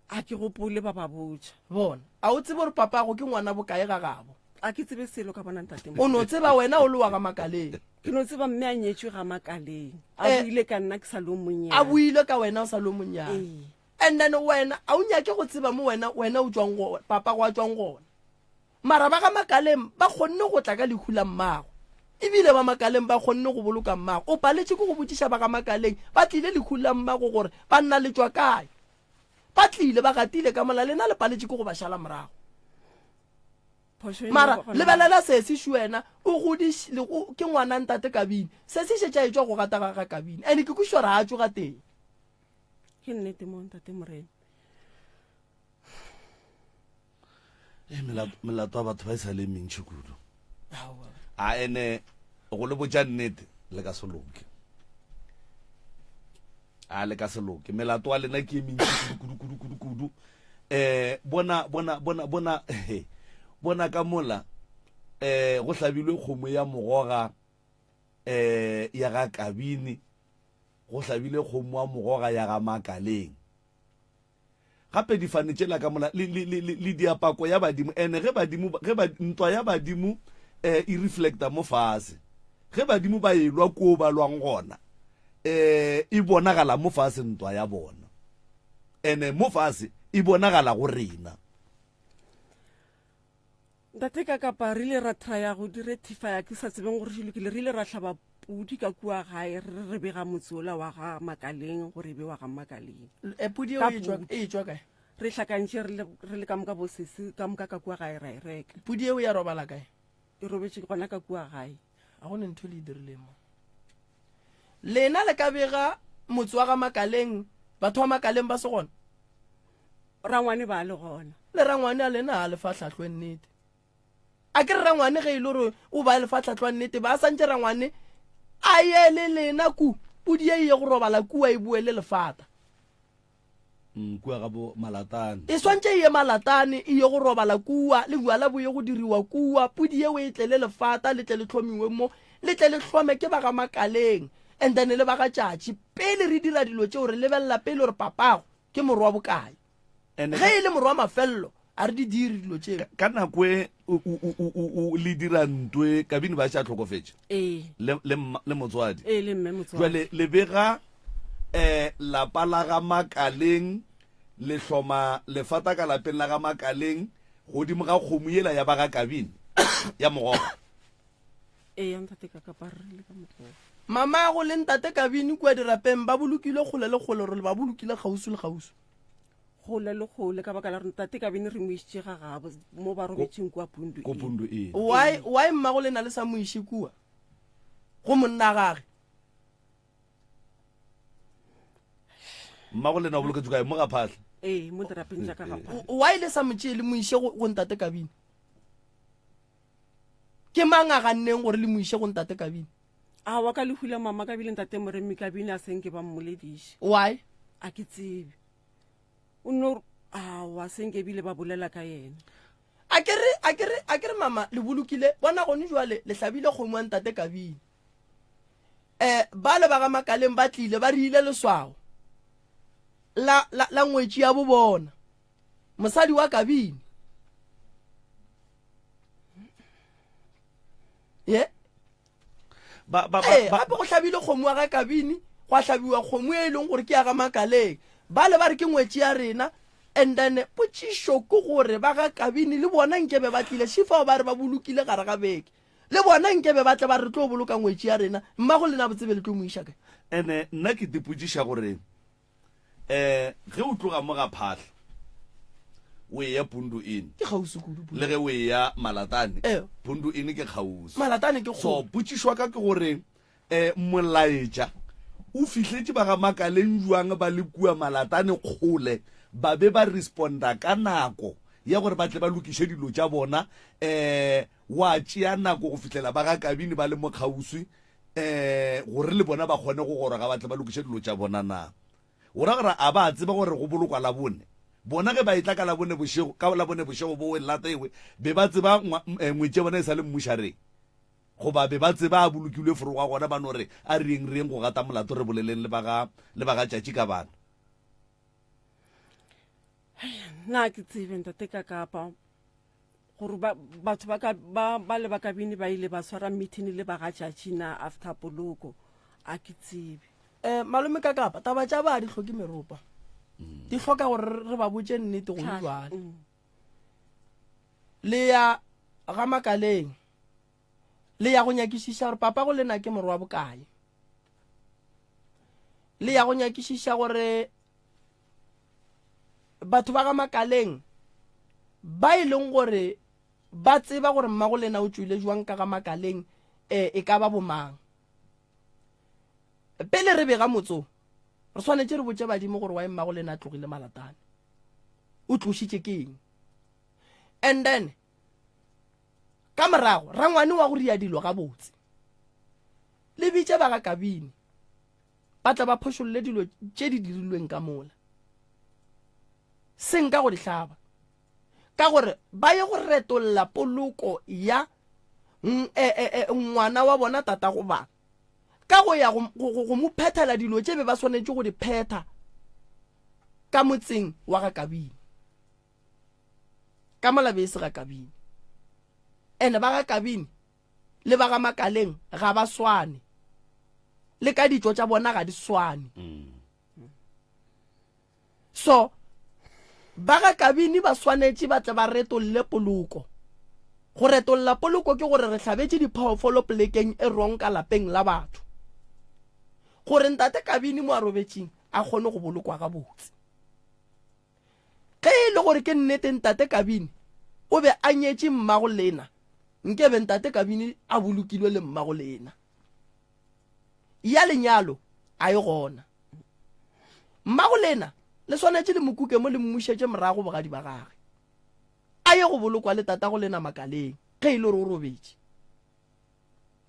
A ke gopole ba ba botša. Bona, a o tsebe gore papago ke ngwana bokae ga gabo? A ke tsebe selo ka bona ntate. O no tseba wena o le wa ga Makaleng. Ke no tseba mme a nyetšwe ga Makaleng. A eh, buile ka nna ke sa le o monnyane. A buile ka wena o sa le o monnyane. Ee. And then wena a o nyake go tseba mo wena wena o tšwang go papa go a tšwang gona. Mara ba ga Makaleng ba kgonne go tla ka lehu la mmago. Ebile ba Makaleng ba kgonne go boloka mmago. O paletše ke go botšiša ba ga Makaleng ba tlile lehung la mmago gore banna le tšwa kae. Ba tlile ba gatile ka mola lena le paletše ke go ba šala morago. Mara lebelela sesi Shuena o godiš le go ke ngwana ntate Kabini. Sesi šetše a etšwa go gata ga ga Kabini. And ke kwešiša gore ga a tšwe gatee. Ke nnete mo ntate Morena. Eh, melato ya batho ba e sa le mentšhi kudu a ene go le botša nnete le ka se loke a le ka se loke melato wa lena ke e mentši kudu kudu kudu kudu um bona bona bona bona bona ka mola um go hlabilwe kgomo ya mogoga um ya ga kabini go hlabile kgomo wa mogoga ya ga makaleng Gape difane tšela ka mola le, le, le, le, le diapako ya badimo. Ene ge badimo, ge ba, ntwa ya badimo eh, e reflecta mo fase. Ge badimo ba elwa koo ba lwang gona, eh, e bonagala mo fase ntwa ya bona. Ene mo fase e bonagala go rena. Ntate ka kapa re ile ra trya go di rectifya ke sa tsebeng gore di lokile re ile ra hlaba pudi ka kua gae re re bega motse ola wa ga Makaleng gore e be wa ga Makaleng. E, pudi eo e tšwa e tšwa kae? Re hlakantše re le re le ka moka bo sesi ka moka ka kua gae ra e reka. Pudi eo ya robala kae? E robetše gona ka kua gae. Ga go ne ntho le e dirileng mo. Lena le ka bega motse wa ga Makaleng batho ba Makaleng ba se gona? Rangwane ba le gona. Le rangwane a lena a le fa tlhahlo e nnete. A ke re rangwane ge e le gore o ba le fa tlhahlo ya nnete ba santše rangwane a ye le lena ku pudi ye e ye go robala kua e boe le lefata. Mm, kua ga bo Malatane. E swantše e ye Malatane e ye go robala kua le bjala bo ye go diriwa kua pudi yeo e tle le lefata le tle le hlomiwe mo le tle le hlome ke ba ga Makaleng and then le ba ga Tšatši pele re dira dilo tšeo re lebelela pele gore papago ke morwa bokae ge e le morwa mafello a re di dire dilo tšeo ka nako e le dira ntwe kabini ba še a tlhokofetše ee. le motswadi ee, le mme motswadi jale le bega um lapa la ga makaleng le hloma lefata ka lapeng la ga makaleng godimo ga kgomo yela ya ba ga kabini ya mogoga Eya ntate ka kapa re le ka mokgwa. Mamago le ntate Kabini kua dirapeng ba bolokilwe kgole le kgole gore ba bolokile kgauswi le kgauswi. Kgole le kgole ka baka la gore ntate Kabini re mo išitše ga gabo mo ba robetšeng kua Pundu. Ko Pundu ee. Why why mmago lena le sa mo iše kua go monna gage? Mmago lena o boloketšwe kae mo ga Phahla? Ee, mo dirapeng tša ka ga Phahla. Why le sa mo tšee le mo iše go go ntate Kabini? Ke mang a ganneng gore le mo iše go ntate Kabini? Aowa, ka lehu la mama ka bile ntate Moremi Kabini a se nke ba mmolediše. Why? A ke tsebe. O nno aowa se nke bile ba bolela ka yena. A ke re, a ke re, a ke re mama le bolokile, bona gone jwale le hlabile kgomo ya ntate Kabini. Eh, bale ba ga Makaleng ba tlile ba re ile leswao la, la, la ngwetši ya bo bona. Mosadi wa Kabini. Ye? Ba, ba, ba, Ee, ba, gape go hlabile kgomo wa ga Kabini, gwa hlabiwa kgomo e leng gore ke ya ga Makaleng. Bale ba re ke ngwetši ya rena. And then potšišo ke gore ba ga Kabini le bona nkebe ba tlile šifao ba re ba bolokile gare ga beke. Le bona nkebe ba tle ba re re tlo boloka ngwetši ya rena. Mmago lena botsebe le tlo mo iša kae? Ene nna ke tipotšiša gore um ge o tloga mo ga Phahla o eya Pundu Inn, Ke kgauswi kudu Pundu. le ge o eya Malatane, Ee. Pundu Inn ke kgauswi. Malatane ke So kgole. potšišo ya ka ke gore um molaetša o fihletše ba ga Makaleng bjang ba le kua Malatane kgole ba be ba responda ka nako ya gore ba tle ba lokiše dilo tša bona um wa tšea nako go fihlela ba ga Kabini ba le mo kgauswi um gore le bona ba kgone go goroga ba tle ba lokiše dilo tša bona na? O ra gore a ba tseba gore go bolokwa Labone? Bona ge ba etla ka Labone bošego, ka Labone bošego bowe lata ewe, be ba tseba eh, ngwetši ya bona e sa le mmušareng? Goba be ba tseba a bolokilwe forogwa gona ba no re a re yeng re yeng go gata molato re boleleng le ba ga le ba ga tšatši ka bana? Nna ke tsebe ntate ka kapa gore ba, batho ba, ka, ba, ba le ba kabini ba ile ba swara meeting le ba ga tšatši na after poloko a ke tsebe. Eh, malome ka kapa taba tša ba di hloke meropa di hloka gore re ba botše nnete go jwale mm. le ya ga makaleng le ya go nyakišiša gore papa go lena ke morwa bokae le ya go nyakišiša gore batho ba ga Makaleng ba e leng gore ba tseba gore mmago lena o tšwile jwang ka ga Makaleng e, e ka ba bomang. Pele re bega motso, re swanetše re botše badimo gore wa mmago lena a tlogile Malatane. O tlošitše ke eng? And then ka morago rangwane wa go ria dilo gabotse le bitše ba ga Kabini ba tle ba phošolle dilo tše di dirilweng ka mola, seng ka go di hlaba, ka gore ba ye go retolla poloko ya e, e, e, ngwana wa bona tatago bana ka go ya go, go, go mo phethela dilo tše be ba swanetše go di phetha ka motseng wa ga Kabini, ka mola be e se ga Kabini. Ene ba ga Kabini le ba ga Makaleng ga ba swane, le ka ditšo tša bona ga di swane. So ba ga Kabini ba swanetše ba tle ba retolle poloko. Go retolla poloko ke gore re hlabetše diphoofolo polekeng e wrong ka lapeng la batho, gore ntate Kabini mo a robetšeng a kgone go bolokwa gabotse. Ge e le gore ke nnete ntate Kabini o be a nyetše mmago lena, nke be ntate Kabini a bolokilwe le mmago lena. Ya lenyalo a e gona. Mmago lena le swanetše le mo kuke mo le mmušetše morago bogadi ba gage. A ye go bolokwa le tatago lena Makaleng ge e le gore o robetše.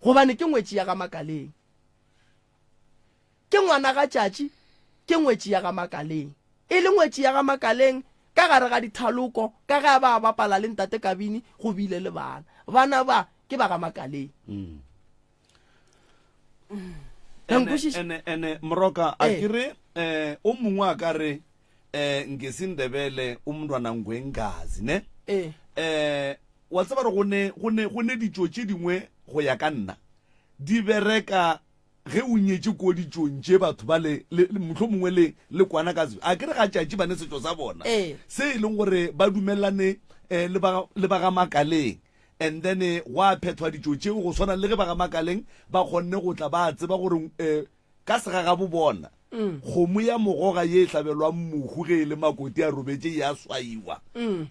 Gobane ke ngwetši ya ga Makaleng. Ke ngwana ga Tšatši, ke ngwetši ya ga Makaleng. E le ngwetši ya ga Makaleng ka gare ga dithaloko ka ge a ba a bapala le Ntate Kabini go bile le bana. Bana ba ke ba ga Makaleng. Re nkwešiša? Ene, ene, Moroka, a Ee. ke re eh, o mongwe a ka re eh, ngesindebele umntwana ngwengazi ne Ee. eh, wa tseba re go ne, go ne, go ne ditšo tše dingwe go ya ka nna di bereka Ge o nyetše ko ditšong tše batho ba le, le, le mohlomongwe le, le kwana ka se, a ke re ga tšatši ba ne setšo sa bona, Ee. se e leng gore ba dumelane eh, le ba, le ba ga Makaleng. And then eh, gwa phethwa ditšo tšeo go swana le ge ba ga Makaleng ba kgonne go tla ba tseba gore eh, ka segagabo bona, kgomo ya mogoga ye e hlabelwang mohu ge e le makoti a robetše e a swaiwa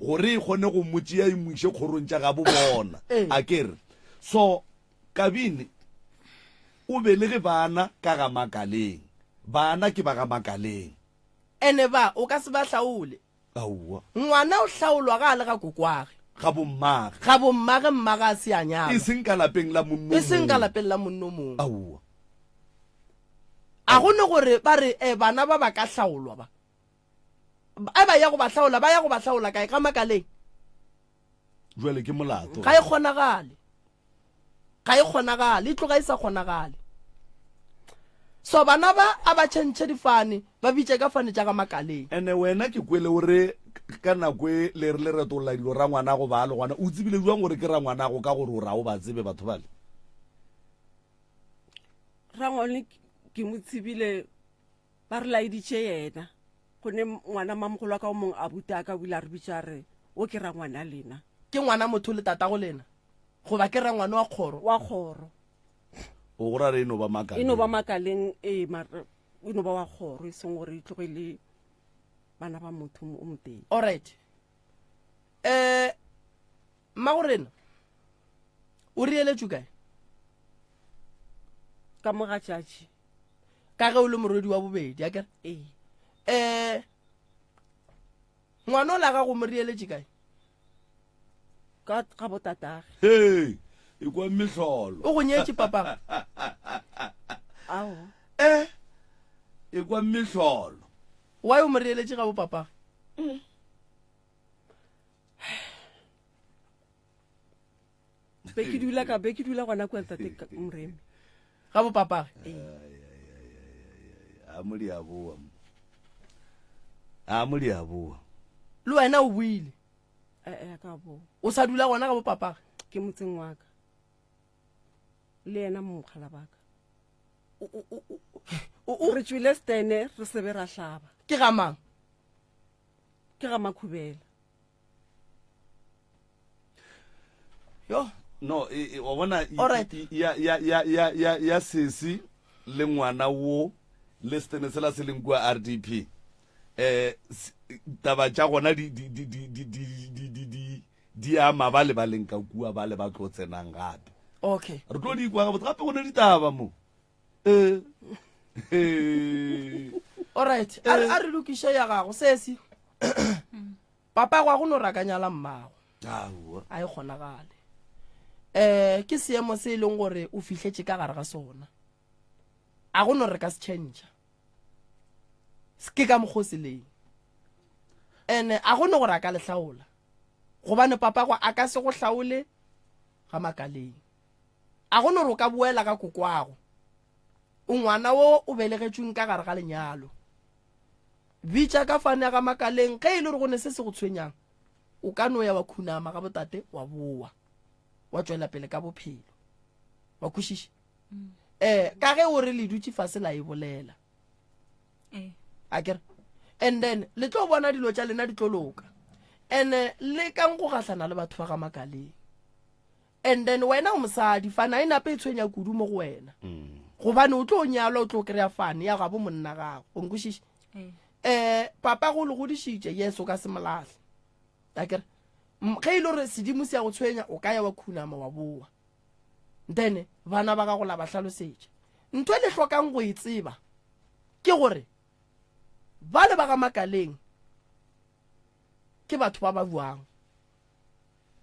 gore e kgone go mo tšea e mo iše kgorong tša gabo bona. Ee. A ke re? So, Kabini o belege bana ka ga Makaleng. Bana ke ba ga Makaleng. Ene ba o ka se ba hlaole. Aowa. Ngwana o hlaolwa ga a le ga kokwage. Ga bommage. Ga bommage, mmage a se a nyalwa. E seng ka lapeng la monno E seng ka lapeng la monno mongwe. Aowa. A go ne gore ba re eh, bana ba ba ka hlaolwa ba. A ba ya go ba hlaola, ba ya go ba hlaola kae? Ga Makaleng. Jwale ke molato. Ga e kgonagale. Ga e kgonagale, e tloga e sa kgonagale. So bana ba a ba tšhentšhe difane, ba bitše ka fane tša ga Makaleng. Ene wena ke kwele o re ka nako e le re le retolla dilo rangwanago ba le gona, o tsebile jwang gore ke rangwanago ka gore o ra o ba tsebe batho bale? Rangwane ke mo tsebile ba re laeditše yena gone ngwana mamogolo wa ka o mongwe a buta ka o ile a re bitša a re o ke rangwana lena. Ke ngwana motho le tatago lena goba ke rangwane wa kgoro? Wa kgoro. O go ra re e no ba makaleng. E no ba makaleng ee mara e no ba wa kgoro e seng gore e tloge le bana ba motho o motee. Alright. Eh mmagorena o reeletšwe kae? Ka mo ga tšatši. Ka ge o le morwedi wa bobedi, akere? Ee. Eh ngwana o la gago mo reeletše kae? Ka ga botatage. Hei, e kwa mehlolo. O go nyetše papa? Ao. Eh, e kwa mehlolo. Why o mo reeletše ga bo papa? Mm. Be ke dula ka be ke dula gona kwa ntate Moremi. Ga bo papa. Ee. A mo di a boa. A mo di a boa. Le wena o buile. Eh eh ka bo. O sa dula gona ga bo papa. Ke motseng wa ka. Le yena mokgala baka. Re tšwile stene re sebe ra hlaba. Ke ga mang? Ke ga Makhubela. Yo. No, e, e, wa bona Alright. ya ya ya ya ya ya sesi le ngwana wo le stene sela se leng kua RDP. Eh taba tša gona di di di di di di di di di di ama ba le ba leng ka kua ba le ba tlo tsenang gape. Okay. Re tlo di kwa gabotse gape go ne ditaba mo. Eh. Eh. Alright. A re a re lokiše ya gago sesi. Papa gwa go no rakanyala mmago. Aowa. A e kgonagale. Eh ke seemo se e leng gore o fihletše ka gare ga sona. A go no re ka se change. Ke ka mokgo se leng. Ene a go no gore a ka le hlaola. Gobane papa gwa a ka se go hlaole ga makaleng. A go no re o ka boela ga kokwago. O ngwana wo o belegetšweng ka gare ga lenyalo. Bitša ka fane ya ga Makaleng ge e le gore go ne se se go tshwenyang. O ka no ya wa khunama ga botate wa boa wa tšwela pele ka bophelo. Wa kwešiša? Mm. Eh, ka ge o re le dutše fase la e bolela. Eh. A kere? And then le tlo bona dilo tša lena di tlo loka. And eh, le kang go gahlana le batho ba ga Makaleng. And then wena o mosadi, fane a e nape e tshwenya kudu mo go wena. Mm. Gobane o tlo nyalwa o tlo kry-a fane ya gabo monna gago. O nkwešiše? Eh. Papa go le godišitše, yes o ka se molahle. Akere? Ge e le gore sedimo se ya go tshwenya, o ka ya wa khunama wa boa. Then bana ba gago la ba hlalosetša. Ntho e le hlokang go e tseba ke gore bale ba ga Makaleng ke batho ba ba buang.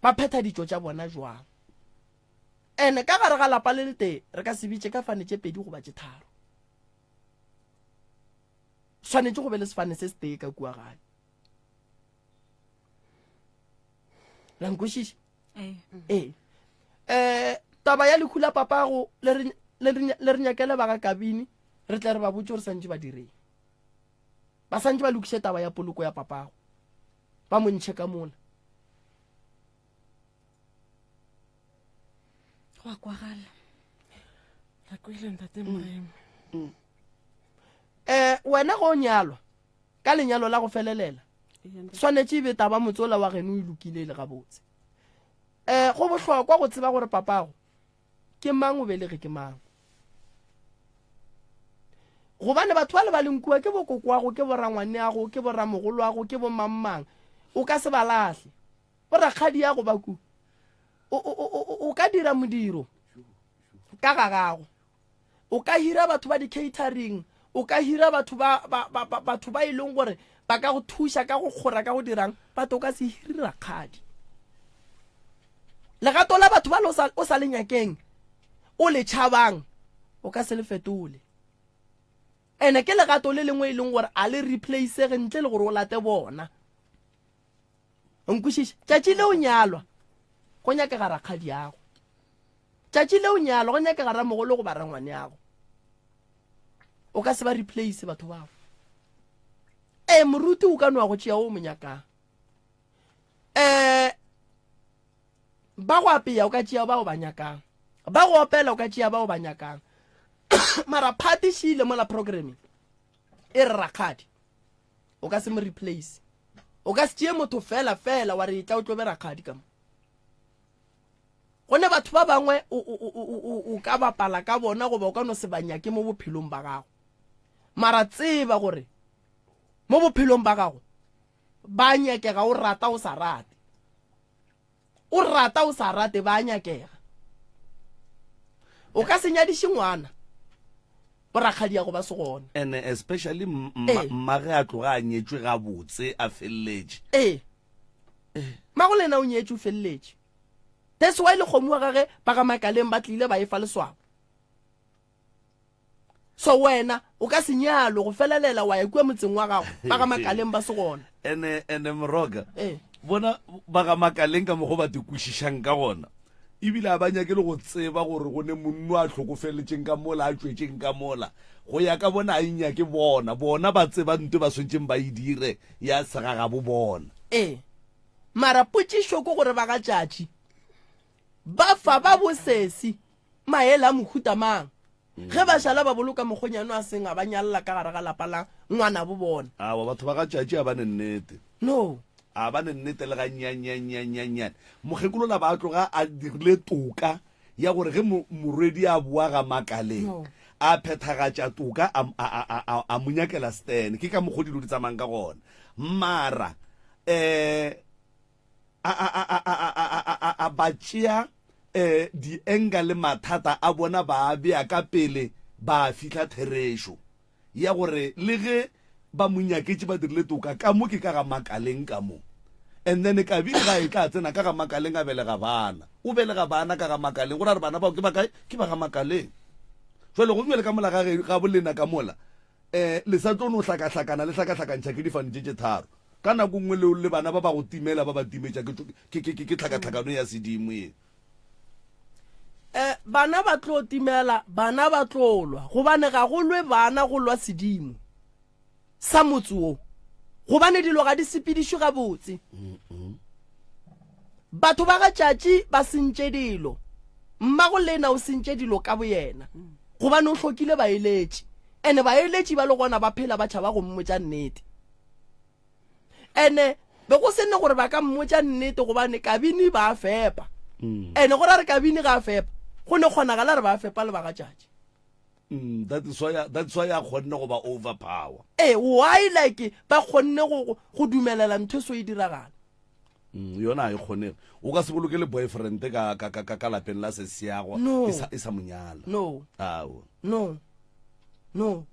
Ba phetha ditšo tša bona jwang? Ene ka gare ga lapa le letee re ka se bitše ka fane tše pedi goba tše tharo. Swanetše go be le sefane se setee ka kua gae. La nkwešiša? Ee. Eh, taba ya lehu la papago le re le re nyakele ba ga kabini re tle re ba botše gore santše ba direng. Ba santše ba lokiše taba ya poloko ya papago. Ba mo ntšhe ka mola. Go a kwagala. Re kwele ntate Moremi. Mm. Eh, wena go nyalwa ka lenyalo la go felelela swanetše e be taba motsola wa geno e lokile e le gabotse. Eh, go bohlokwa go tseba gore papago ke mang o belege ke mang. Gobane batho ba le ba leng kua ke bokokoago, ke borangwaneago, ke boramogoloago, ke bomangmang. O ka se ba lahle. Borakgadiago ba ku. O, o, o, o ka dira modiro ka ga gago. O ka hira batho ba di-catering, o ka hira batho ba, ba, ba, ba, batho ba e leng gore ba ka go thuša ka go kgora ka go dirang, but o ka se hire rakgadi. Legato la batho ba le o sa le nyakeng, o le tšhabang, o ka se le fetole. Ene ke legato le lengwe e leng gore a le replacege ntle le gore o late bona. Nkwešiše, tšatši le o nyalwa, go nyakega rakgadiago. Tšatši le o nyalwa, go nyakega ramogolo goba rangwaneago. O ka se ba replace batho bao. Ee, moruti o ka no wa go tšea o mo nyakang. Eh, ba go apea o ka tšea bao ba nyakang. Ba go opela o ka tšea bao ba nyakang. Mara party šile mola programming e re rakgadi. O ka se mo replace. O ka se tšee motho fela fela wa re etla o tlo be rakgadi ka mo. Go ne batho ba bangwe o, o, o, o, o ka bapala ka bona goba o ka no se ba nyake mo bophelong ba gago. Mara tseba gore mo bophelong ba gago ba nyakega o rata o sa rate. O rata o sa rate ba nyakega. O ka se nyadiše ngwana borakgadiago ba se gona. And especially mmage a tloga a nyetšwe gabotse a feleletše. Ee. Mmago le yena o nyetšwe o feleletše. That's why le kgomo wa gage ba ga Makaleng ba tlile ba e fa leswao. So wena o ka se nyalwe go felelela wa ya kua motseng wa gago ba ga Makaleng ba se gona. Ene ene Moroka. Eh. Bona ba ga Makaleng ka mokgo ba te kwešišang ka gona. Ebile a ba nyake le go tseba gore go ne monno a hlokofeletšeng ka mola a tšwetšeng ka mola. Go ya ka bona a e nyake bona. Bona ba tseba nto ba swanetšeng ba e dire ya segagabo bona. Ee. Mara potšišo ke gore ba ga Tšatši ba fa ba bosesi maele a mohuta mang ge ba šala ba boloka mokgonyane a seng a ba nyalla ka gare ga lapa la ngwanabo bona. Aowa, batho ba ga Tšatši a ba ne nnete. No. A ba ne nnete le gannyannyannyannyannyane. Mokgekolola ba tloga a dirile toka ya gore ge morwedi a boa ga Makaleng, a phethagatša toka a, a, a, a, a mo nyakela Stan. Ke ka mokgo dilo di tsamayang ka gona. Mara um a, a, a, a, a, a, a, a, a ba tšea um dienga le mathata a bona ba a bea ka pele ba fihla therešo ya gore le ge ba mo nyaketše ba dirile toka ka mo ke ka ga Makaleng ka mo. And then Kabini ga e tla tsena ka ga Makaleng a belega bana. O belega bana ka ga Makaleng go ra re bana bao ke ba kae? Ke ba ga Makaleng. Jwale go bjale ka mola ga ga bolena ka mola um le sa tlo no hlakahlakana le hlakahlakantšha ke difane tše tše tharo. Ka nako nngwe le le bana ba ba go timela ba ba timetša ke ke ke ke tlhakatlhakano ya sedimo ye. Eh, bana ba tlo timela, bana ba tlo lwa, gobane ga go lwe bana go lwa sedimo sa motse wo, gobane dilo ga di sepedišwe gabotse. Batho ba ga Tšatši ba sentše dilo, mmago lena o sentše dilo ka boyena, gobane o hlokile baeletši, ene baeletši ba le gona ba phela ba tšhaba go mmotša nnete. Ene be go se ne gore ba ka mmotša nnete gobane Kabini ba a fepa. Mm. Ene go ra re Kabini ga a fepa, go ne kgonagala re ba a fepa le ba ga Tšatši. Mm, that is why that's why a kgonne go ba overpower. Eh, why like ba kgonne go go dumelela ntho e so e diragala? Mm, yona a e kgonege. O ka se boloke le boyfriend ka ka ka ka lapeng la sesiago no. e sa e sa monyala. No. Awo. No. No.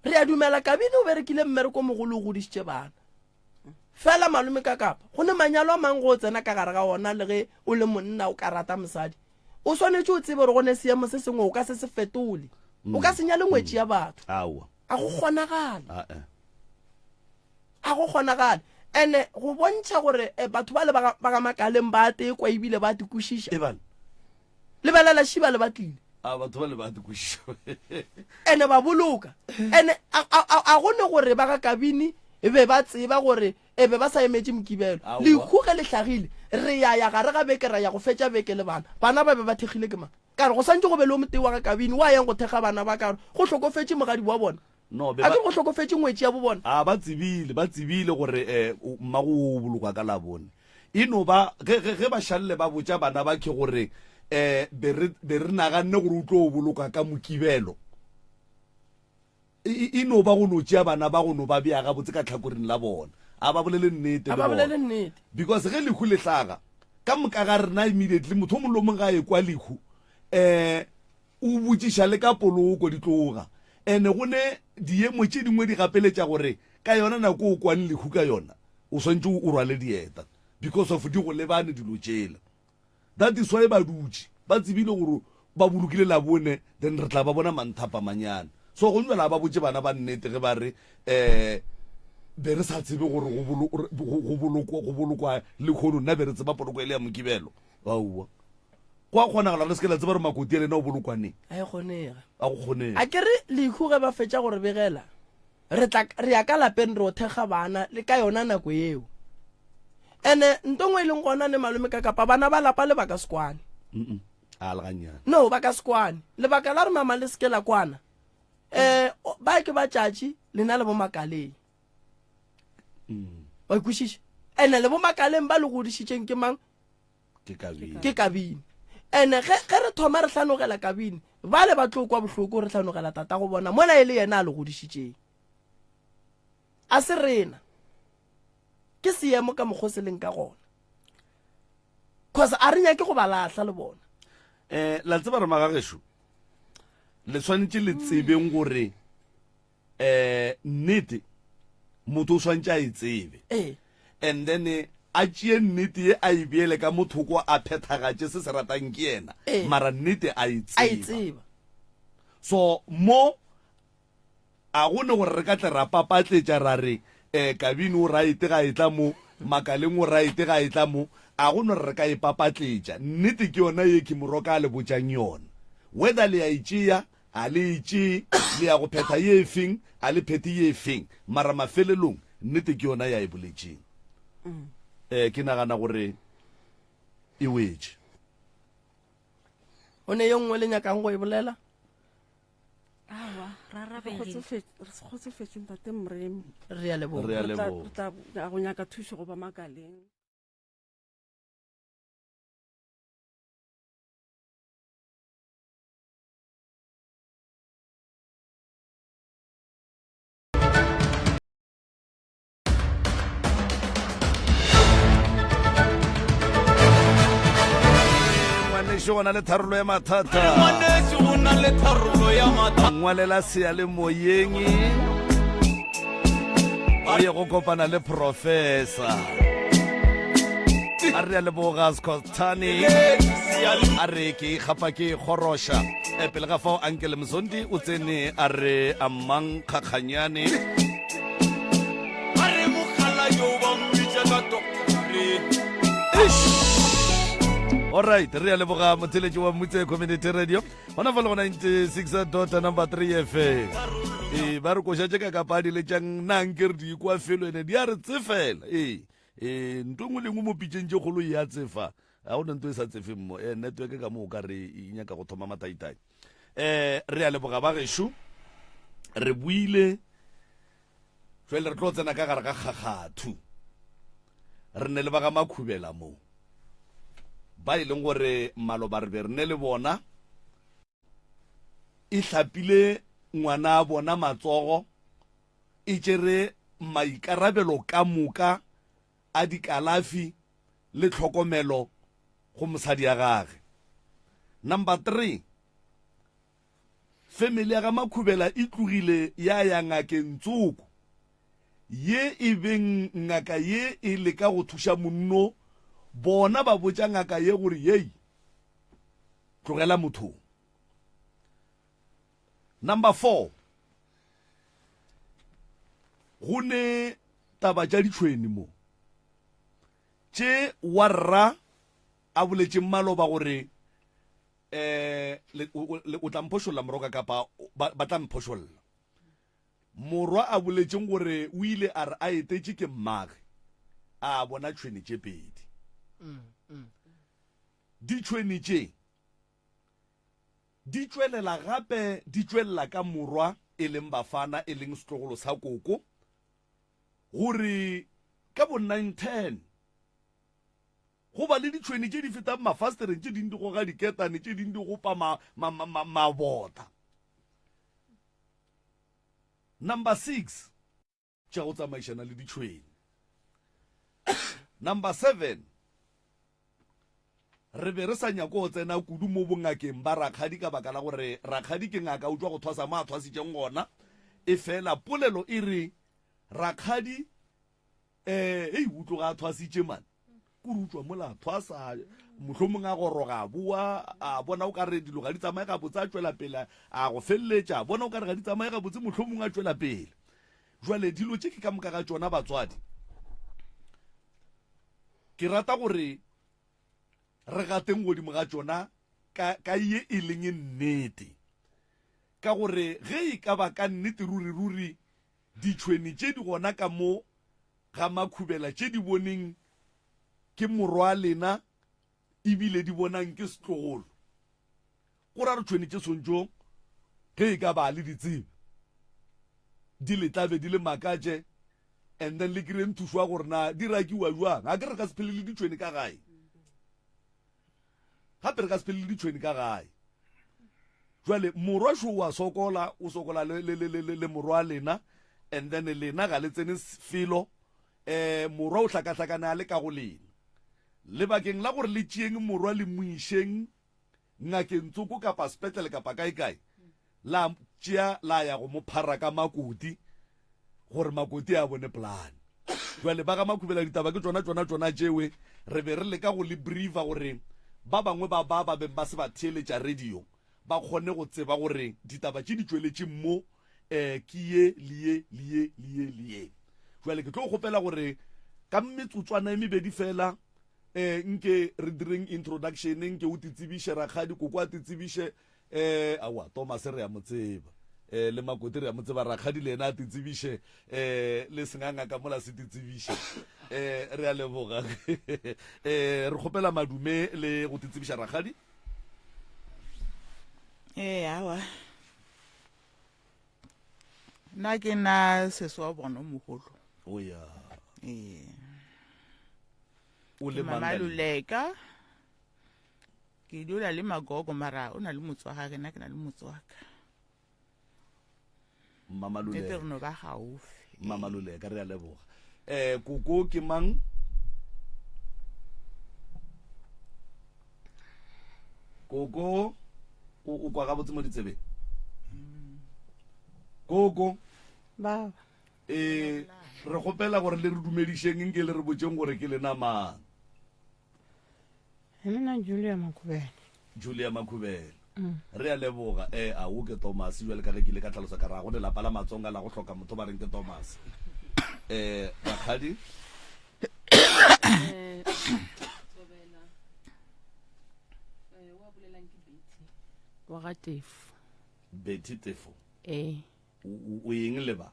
Re a dumela Kabini o berekile mmereko o mogolo o godišitše bana. Fela malome ka kapa go ne manyalo a mang go o tsena ka gare ga ona le ge o le monna o ka rata mosadi. O swanetše o tsebe gore go ne seemo se sengwe o ka se se fetole. O ka se nyale ngwetši ya batho. Aowa. A go kgonagale. A-e. A go kgonagale. Ene go bontšha gore eh, batho ba le ba ga Makaleng ba tekwa ebile ba tekwešiša. Ebang. Lebelela šiba le ba tlile. A batho ba le ba dikwešiša. Ene ba boloka. Ene a, a, a, a go ne gore ba ga Kabini be ba tseba gore e be ba sa emetše Mokibelo. Lehu ge le hlagile, re ya ya gare ga beke ra ya go fetša beke le bana. Bana ba be ba thekgile ke mang? Ka re go santše go be le o motee wa ga Kabini wa yang go thekga bana ba ka re go hlokofetše mogadi wa bona. No, be A ba, ke re go hlokofetše ngwetši ya bobona. A ba tsebile, ba tsebile gore eh, mmago o bolokwa ka Labone. E no ba ge, ge, ge ba šalle ba botša bana ba ke gore eh, be re, be re naganne gore o tlo boloka ka Mokibelo. E, e, e no ba go no tšea bana ba go no ba bea gabotse ka tlhakoring la bona. A ba bolele nnete A le ba bolele bona. nnete. Because ge lehu le hlaga, ka moka ga rena immediately, motho o mongwe le o mongwe ga a ekwa lehu, eh, O botšiša le ka poloko di tloga. Ene go ne diemo tše dingwe di gapeletša gore ka yona nako o kwang lehu ka yona, o swantše o rwale dieta because of di go lebane dilo tšela. That is why ba dutše ba tsebile gore ba bolokile Labone then re tla ba bona manthapamanyana. So go jwale a ba botše bana ba nnete ge ba re um be re sa tsebe gore go bolokwa go bolokwa lekgono nna be re tseba poloko e le ya Mokibelo. Aowa. Go a kgonagala le se ke la tseba gore makoti a lena o bolokwa neng. A e kgonege. A go kgonege. A ke re lehu ge ba fetša go re begela re tla re ya ka lapeng re o thekga bana le ka yona nako yeo. Ene nto nngwe e leng gona ne malome ka kapa bana ba lapa le ba ka se kwane. A le gannyane. No ba ka se kwane. Lebaka la re mama le se ke la kwana. Eh ba ke ba tšatši lena le bo makaleng. Mm. Wa kwešiša? Ene le bo makaleng ba le godišitšeng ke mang? Ke Kabini. Ke Kabini. Ene ge ge re thoma re hlanogela Kabini, bale ba tlo kwa bohloko re hlanogela tata go bona mola e le yena a le godišitšeng. A se rena. Ke seemo ka mokgo se leng ka gona. Cause a re nyake go ba lahla le bona. Eh la tseba re magagešo le swanetše le tsebeng gore eh nnete motho o swantše a e tsebe ee and then eh, a tšee nnete ye a e beele ka mothoko a phethagatše se se ratang ke yena Ee. mara nnete a e a e tseba tseba so mo a go ne gore re ka tle ra papatletša ra re um kabini o right ga e tla mo makaleng o right ga e tla mo a go no re re ka e papatletša nnete ke yona ye ke moroka a le botšang yona whether le ya e tšea A le e tšee, le ya go phetha ye e feng, a le phethe ye e feng, mara mafelelong nnete ke yona ya e boletšeng. Um ke nagana gore e wetše. O ne ye nngwe le nyakang go e bolela? Aowa, ra Re arabegile. kgotsofetše re kgotsofetše ntate Moremi. Re a leboga. Re a Re tla leboga. re tla ya go nyaka thušo go ba makaleng. Ngwanešu go na le tharollo ya mathata. Ngwalela seyalemoyeng o ye go kopana le professor. A re a leboga Scottane a re ke ikgapa ke ikgoroša. E, pele ga fao Ankele Mzondi o tsene a re amang kgakganyane. A re mogala yo ba mmitša ka doctor. Alright, re a leboga motheletši wa Mutse Community Radio. Gona fa le go 96 dot number 3 FM. Ee, ba re koša tše ka kapadi le tšang nang ke re di kwa felo ene di a re tsefela. Ee, ee, ntho e nngwe le nngwe mo pitšeng tše kgolo e a tsefa. Ga go na ntho e sa tsefeng mo. Eh, network ka mo o ka re e nyaka go thoma mataitai. Eh, re a leboga ba gešo. Re buile Jwale re tlo tsena ka gare ga kgakgathu. Re ne le ba ga Makhubela mo, ba e leng gore maloba re be re ne le bona. E hlapile ngwana bona matsogo, e tšere maikarabelo ka moka a dikalafi le tlhokomelo go mosadi ya gage. Number 3, Family ya ga Makhubela e tlogile ya ya ngakeng tsoko ye e beng ngaka ye e leka go thuša monno, bona ba botša ngaka ye gore yei tlogela motho. Number 4 go ne taba tša ditšhweni mo tše warra a boletšeng maloba gore eh le, o, le, o tla mphošolla moroka kapa ba, ba tla mphošolla morwa a boletšeng gore o ile a re a etetše ke mmage a bona tšhwene tše pedi mm, mm. ditšhwene tše di tšwelela gape di tšwelela ka morwa e leng bafana e leng setlogolo sa koko gore ka bo 910 Go ba le ditšhwene tše di fetang mafastereng, tše ding di goga diketane, tše ding di gopa ma, ma, ma, ma, mabota. Number 6. Tša go tsamaišana le ditšhwene. Number 7. Re be re sa nyake go tsena kudu mo bongakeng ba rakgadi ka baka la gore rakgadi ke ngaka, o tšwa go thwasa mo a thwasitšeng gona. Efela polelo e re rakgadi Eh, hei, o tloga a thwasitše man. Kore o tšwa mola a thwasa. Mohlomong a goroga a boa, a bona o ka re dilo ga di tsamaye gabotse, a tšwela pele a go feleletša, a bona o ka re ga di tsamaye gabotse, mohlomong a tšwela pele. Jwale dilo tše ke ka moka ga tšona batswadi. Ke rata gore re gateng godimo ga tšona ka, ka ye e leng nnete. Ka gore ge e ka ba ka nnete ruri ruri ditšhwene tše di gona ka mo ga makhubela tše di boneng ke morwa lena ebile di bonang ke setlogolo, go ra re tšhwene tše swantšo ge e ka ba le di tsebe di le tlabe di le makatše and then le kry-eng thušo ya gore na di rakiwa jwang. Ga ke re ka se phele le ditšhwene ka gae, gape re ka se phele le ditšhwene ka gae. Jwale morwa šo wa sokola, o sokola le, le, le, le, le morwa lena and then lena ga le tsene felo. Um morwa o hlakahlakane a le ka go lena. Lebakeng la gore le tšeeng morwa le mo išeng ngakeng tsoko kapa sepetlele kapa kaekae, la tšea la ya go mo phara ka makoti gore makoti a bone polane. Jwale ba ga Makhubela ditaba ke tšona tšona tšona tšewe re be re leka go le briefa gore ba bangwe ba ba ba beng ba se ba theeletša radio ba kgone go tseba gore ditaba tše di tšweletše mo um ke ye le ye le ye le ye le ye. Jwale ke tlo kgopela gore ka metsotswana e mebedi fela um nke re direng introduction, nke o titsebiše rakgadi, koko a titsebiše, um aowa Thomas re a mo tseba, um le Makoti re a mo tseba, rakgadi le yena a titsebiše, um le senganga ka mola se titsebiše. Um re a leboga. Um re kgopela madume le go titsebiša rakgadi. Ee, awa. Nna ke nna sesi wa bona o mogolo. O ya. Ee. O le Ke mama mang ka leina? Luleka. Ke dula le magogo mara o na le motse wa gage nna ke na le motse wa ka. Mama Nete Luleka. re no ba gaufi. Mama Luleka re a leboga. Eh koko ke mang? Koko o o kwa gabotse mo ditsebeng? Koko Baba. eh re kgopela gore le re dumedišeng nke le re botšeng gore ke lena mang. Nna Julia Makhubele. Julia Makhubele. Re a leboga. Eh, a o ke Thomas jwale ka ge ke ile ka tlhalosa ka ra go lelapa la Matsonga la go hloka motho ba reng ke Thomas. Eh, rakgadi. Eh, Thobela. Eh, wa bolelang ke Betty. Wa ga Tefo. Betty Tefo. Eh. O eng le ba?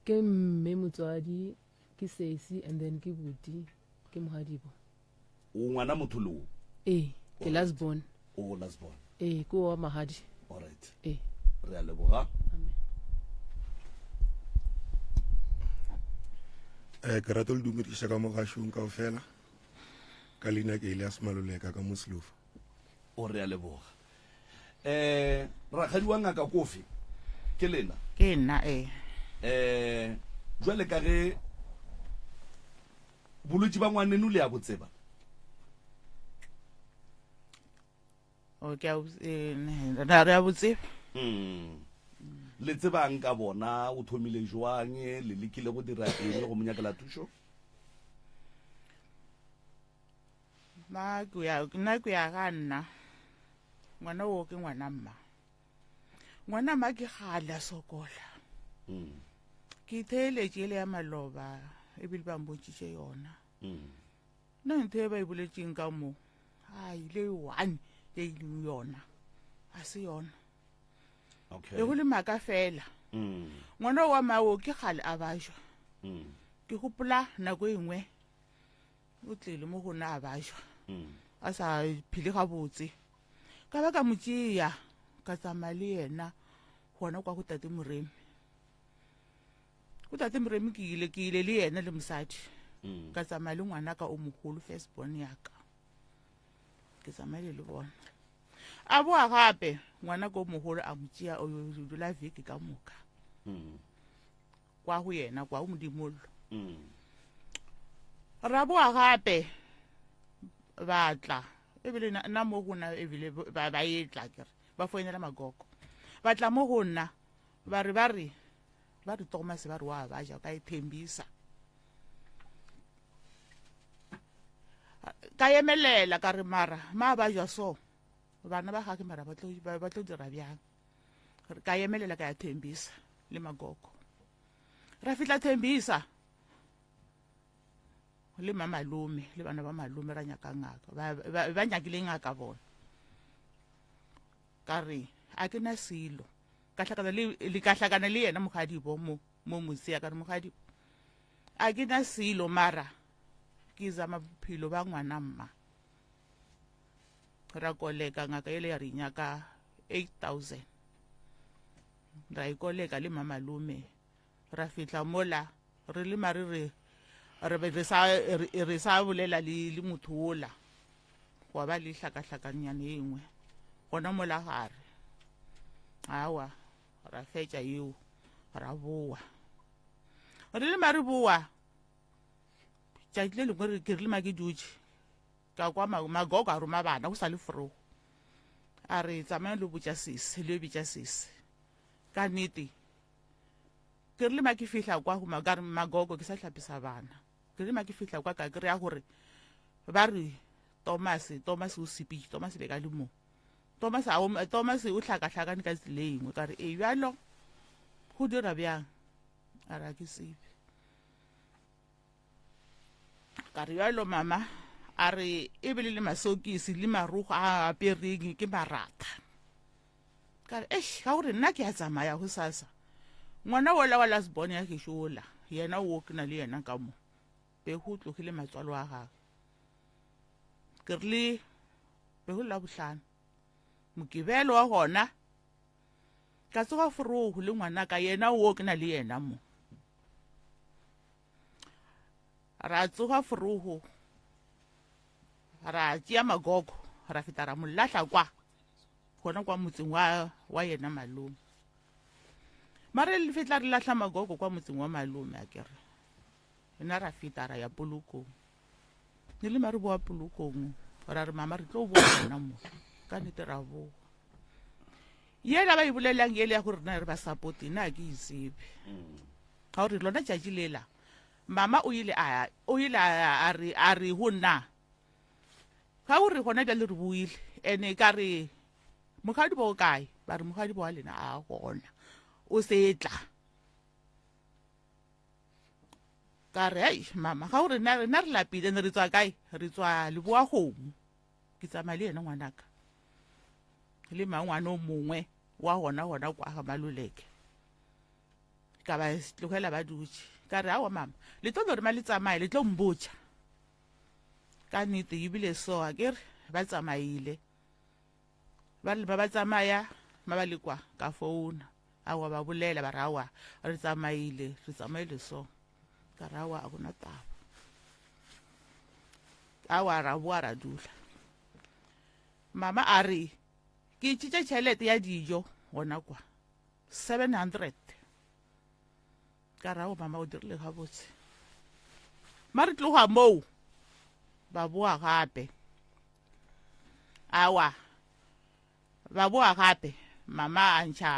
Ke mme motswadi, ke sesi and then ke buti, ke mohadibo. O ngwana motho le o? Ee, ke last born. O last born. Ee, ke wa mahadi. All right. Ee. Re a leboga. Amen. Eh, ke rata le dumediša ka mo gašong kaofela ka leina ke Elias Maloleka ka Moslofa. O re a leboga. Eh, rakgadi wa ngaka kofe ke lena? Ke nna ee. Eh, jwale ka ge Bolwetši ba ngwaneno le a bo tseba? O ke a eh, re a bo tseba. Mm. Le tsebang ka bona? O thomile jwang? Le lekile go dira eng go mo nyakela thušo? Nna ke ya nna ke ya ga nna. Ngwana o ke ngwana mma. Ngwana mma ke gale a sokola. Mm. Ke itheeletše ele ya maloba ebile ba mbontšitše yona. Mm. Nna ntho e ba e boletšeng ka mo a ile one e ileng yona a se yona. Okay. E go le maaka fela. Mm. Ngwana wa mawo ke gale a bajwa. Mm. Ke gopola nako e nngwe o tlile mo go nna a bajwa mm. a sa phele gabotse ka ba ka mo tšea ka tsamaya le yena gona kwa go tate moremi go tate moremi ke ile ke ile le yena le mosadi mm. ka tsamaya le ngwana ka o mogolo first born yaka ke tsamaile le bona a boa gape ngwana ka o mogolo a mo tšea o dula veke ka moka mm. kwa go yena kwa o modimollo mm. ra boa gape ba tla ebile nna mo go nna ebile ba etla kere ba foinela magogo ba tla mo go nna ba re ba re ba re Thomas ba re wa ba ja ka e thembisa. Ka emelela ka re mara ma ba jwa so bana ba gage mara ba tlo ba tlo dira bjang. Ka emelela ka ya Thembisa le magogo. Ra fihla Thembisa le mamalome le bana ba malome ra nyaka ngaka ba, ba, ba nyakile ngaka bona. Ka re a ke na selo ka hlakana le le ka hlakana le yena mogadibo mo mo motse ka re mogadibo a ke na selo mara ke zama bophelo ba ngwana mma. Ra koleka ngaka ele ya re nyaka 8000 ra ikoleka le mamalome ra fihla mola re le mare re re be re sa re sa bolela le le motho ola gwa ba le hlakahlakanyane e nngwe gona mola gare awa ra fetša yeo ra boa re le mare boa tšatši le lengwe re ke re le ma ke dutše ka kwa magogo a roma bana go sa le forogo a re tsamayang lo botša sese le yo bitša sese ka nnete ke rile ma ke fihla kwa go ka re magogo ke sa hlapisa bana ke rile ma ke fihla kwa ka kry-a gore ba re thomas thomas o sepitše thomas be ka le mo thomas thomas o hlakahlakane ka tsela e nngwe ka re e bjalo go dira bjang a re a ke tsebe ka re bjalo mama a re e bele le masokisi le marogo a apereng ke maratha ka re eish ka gore nna ke a tsamaya go sasa ngwana wola wa lasbon ya gešo ola yena wo ke na le yena ka mo be go tlogile matswalo a gagwe ke rile be go la bohlano mokibelo wa gona ka tsoga forogo le ngwana ka yena wo ke na le yena mo ra tsoga forogo ra tšea magogo ra feta ra mo lahla kwa gona kwa motseng wa, wa yena malome mare le fetla re lahla magogo kwa motseng wa malome a kere rena ra feta ra ya polokong ne le mare boa polokong ra re mama re tlo boa gona mo ka nnete ra boa yela ba e bolelang yele ya gore rena re ba supporte nna ke e tsebe ga gore lona tšatši lela mama o ile a o ile a re a re go nna ga o re gona bjale re boile ene ka re mogadi bo kae ba re mogadi bo wa lena a gona o setla ka re ai mama ga o re na rena re lapile ne re tswa kae re tswa leboa kgomo ke tsamaya le yena ngwanaka le mangwane o mongwe wa gona gona kwa ga maloleke ka ba tlogela ba dutše ka re awa mama le tlo no re ma le tsamaye le tlo mbotša ka nnete ebile so a ke re ba tsamaile ba re ba ba tsamaya ma ba le kwa ka founa awa ba bolela ba re awa re tsamaile re tsamaile so ka re awa a gona taba awa ra boa ra dula mama a re ke tšitše tšhelete ya dijo gona kwa 700 ka rago mama o dirile gabotse ma re tloga moo ba boa gape awa ba boa gape mama a ntšha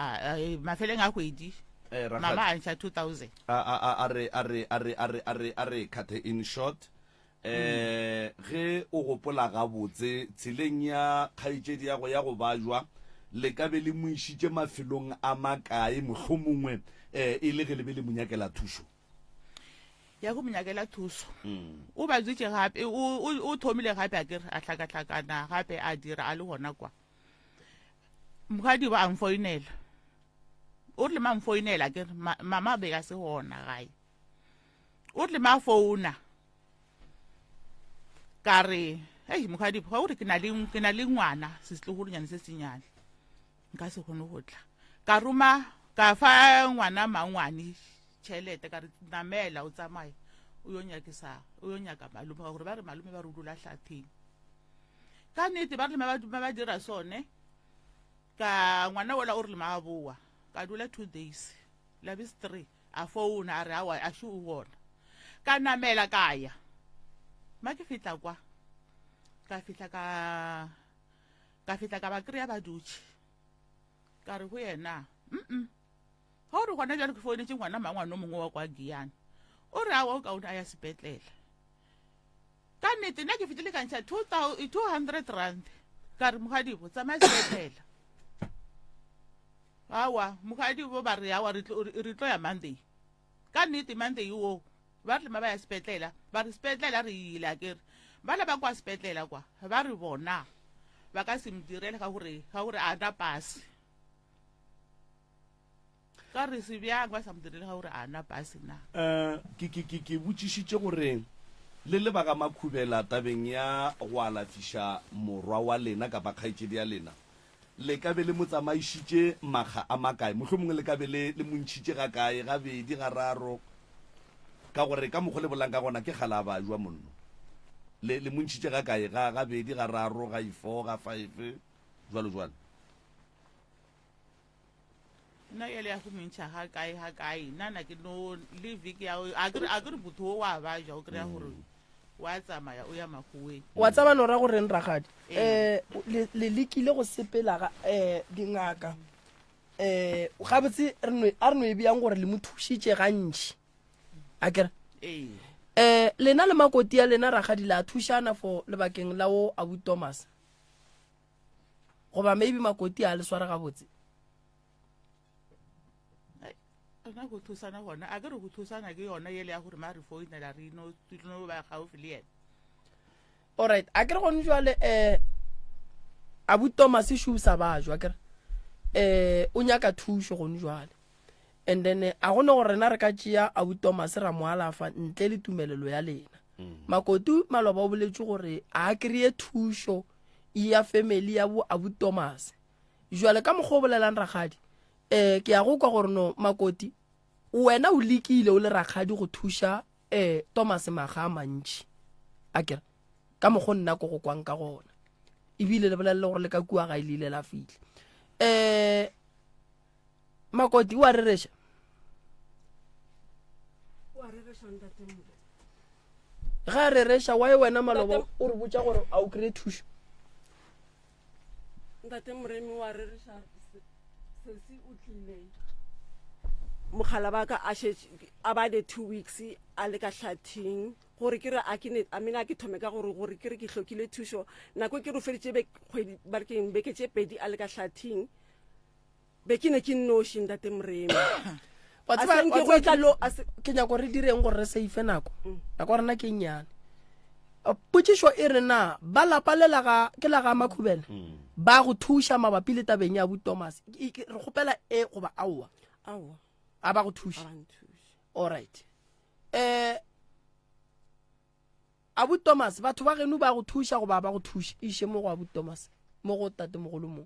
eh, mafeleng a kgwedi Eh, Rakgadi. mama a ntšha 2000 a a a a re a re a re a re a re a re cut in short eh ge o gopola gabotse tseleng ya kgaetšedi ya go ya go bajwa le ka be le mo išitše mafelong a makae mohlomongwe eh e le ge le be le mo nyakela thušo ya go mo nyakela thuso o ba tswitše gape o thomile gape a kere a hlakahlakana gape a dira a le gona kwa mogadi ba a mfoinela o rile ma mfoinela ke mama be ka se gona gae o rile ma founa ka re hei mogadi ga o re ke na le ke na le ngwana setlogolonyane se senyane nka se kgone go tla ka roma ka fa ngwana mangwane tšhelete ka re namela o tsamaye o yo nyakisa o yo nyaka malome ka gore ba re malome ba re o dula hlatheng ka nnete ba re ba ba dira sone ka ngwana ola o re le ma boa ka dula two days labis three a founa a re awa a še o gona ka namela ka ya ma ke fihla kwa ka fihla ka ka fihla ka ba kry-a ba dutše ka re go yena mm ga o re gona jalo ke founetse ngwana mangwane o mongwe wa kwa giane o re awa o kaone a ya sepetlele. Ka nnete nna ke fetile ka ntšha 200 rand ka re mogadibo tsamaya sepetlela. Awa mogadibo ba re awa re tlo ya Monday. Ka nnete Monday wo ba re lema ba ya sepetlela ba re sepetlela re ile a kere bala ba kwa sepetlela kwa ba re bona ba ka se mo direle ka gore ka gore a na pase. Ka re se bjang ba sa mo direle ga gore a na pase na. Eh, ke, ke, ke, ke botšišitše gore le le ba ga Makhubela tabeng ya go alafiša morwa wa lena kapa kgaetšedi ya lena, le ka be le mo tsamaišitše makga a makae? Mohlomongwe le ka be le, le mo ntšhitše gakae, gabedi, gararo? Ka gore ka mokgo le bolang ka gona ke kgale a bajwa monno. Le, le mo ntšhitše gakae? Ga, gabedi, gararo, ga i-four, ga five, jwalo jwalo. Nna yele ya go mentšha ga kae ga kae nna na ke no le viki ya a ke a ke re motho o wa ba ja o kry-a gore wa tsamaya o ya makgoweng. Wa tseba no ra go reng rakgadi? Eh le le lekile go sepela ga eh dingaka eh gabotse re no a re no e beyang gore le mo thušitše gantši a kere Ee. eh lena le makoti ya lena rakgadi la thušana for lebakeng la wo abu Thomas. Goba maybe makoti a le sware gabotse. Rena go thusana gona a ke re go thusana ke yona yele ya gore ma re founela re no no ba gaufi le yena. Alright, a ke re gone jwale eh abu Thomas shu sa ba jwa ke re eh o nyaka thušo gone jwale. And then a gone gore rena re ka tšea abu Thomas ra mo alafa ntle le tumelelo ya lena. Makoti maloba o boletše gore a kry-e thušo ya family ya bo abu Thomas. Jwale ka mokgwa o bolelang rakgadi, eh ke ya go kwa gore no Makoti wena o lekile o le rakgadi go thuša eh Thomas makga a mantši. A kere ka mokgwa nna ko go kwang ka gona. Ebile le bolelele gore le ka kua ga ile ile la fihla. Eh Makoti o a rereša? O a rereša ntate Mo. Ge a rereša, why wena maloba o re botša gore a o kry-e thušo? Ntate Moremi o a rereša, sesi o tlile mogala ba ka a šetše a ba le 2 weeks a le ka hlathing gore ke re a ke ne a mina ke thome ka gore gore ke re ke hlokile thušo nako ke re feditše be kgwedi ba re keng beke tše pedi a le ka hlathing Be ke ne ke nnoši, Ntate Moremi. Wa A tseba- se nke wa go tseba etla ke- lo- a se- ke nyako re direng gore re seife nako nako ya rena ke e nnyane Uh, potšišo e re na ba lapa le la ga ke la ga makhubele ba go thuša mabapi le tabeng ya bo thomas Ke- ke- re kgopela e goba aowa Aowa, a ba go ga thuše ba nthuše. alright um abu thomas batho ba geno ba go thuša goba ba go thuše iše mo go abu thomas mo go tatemogolo mo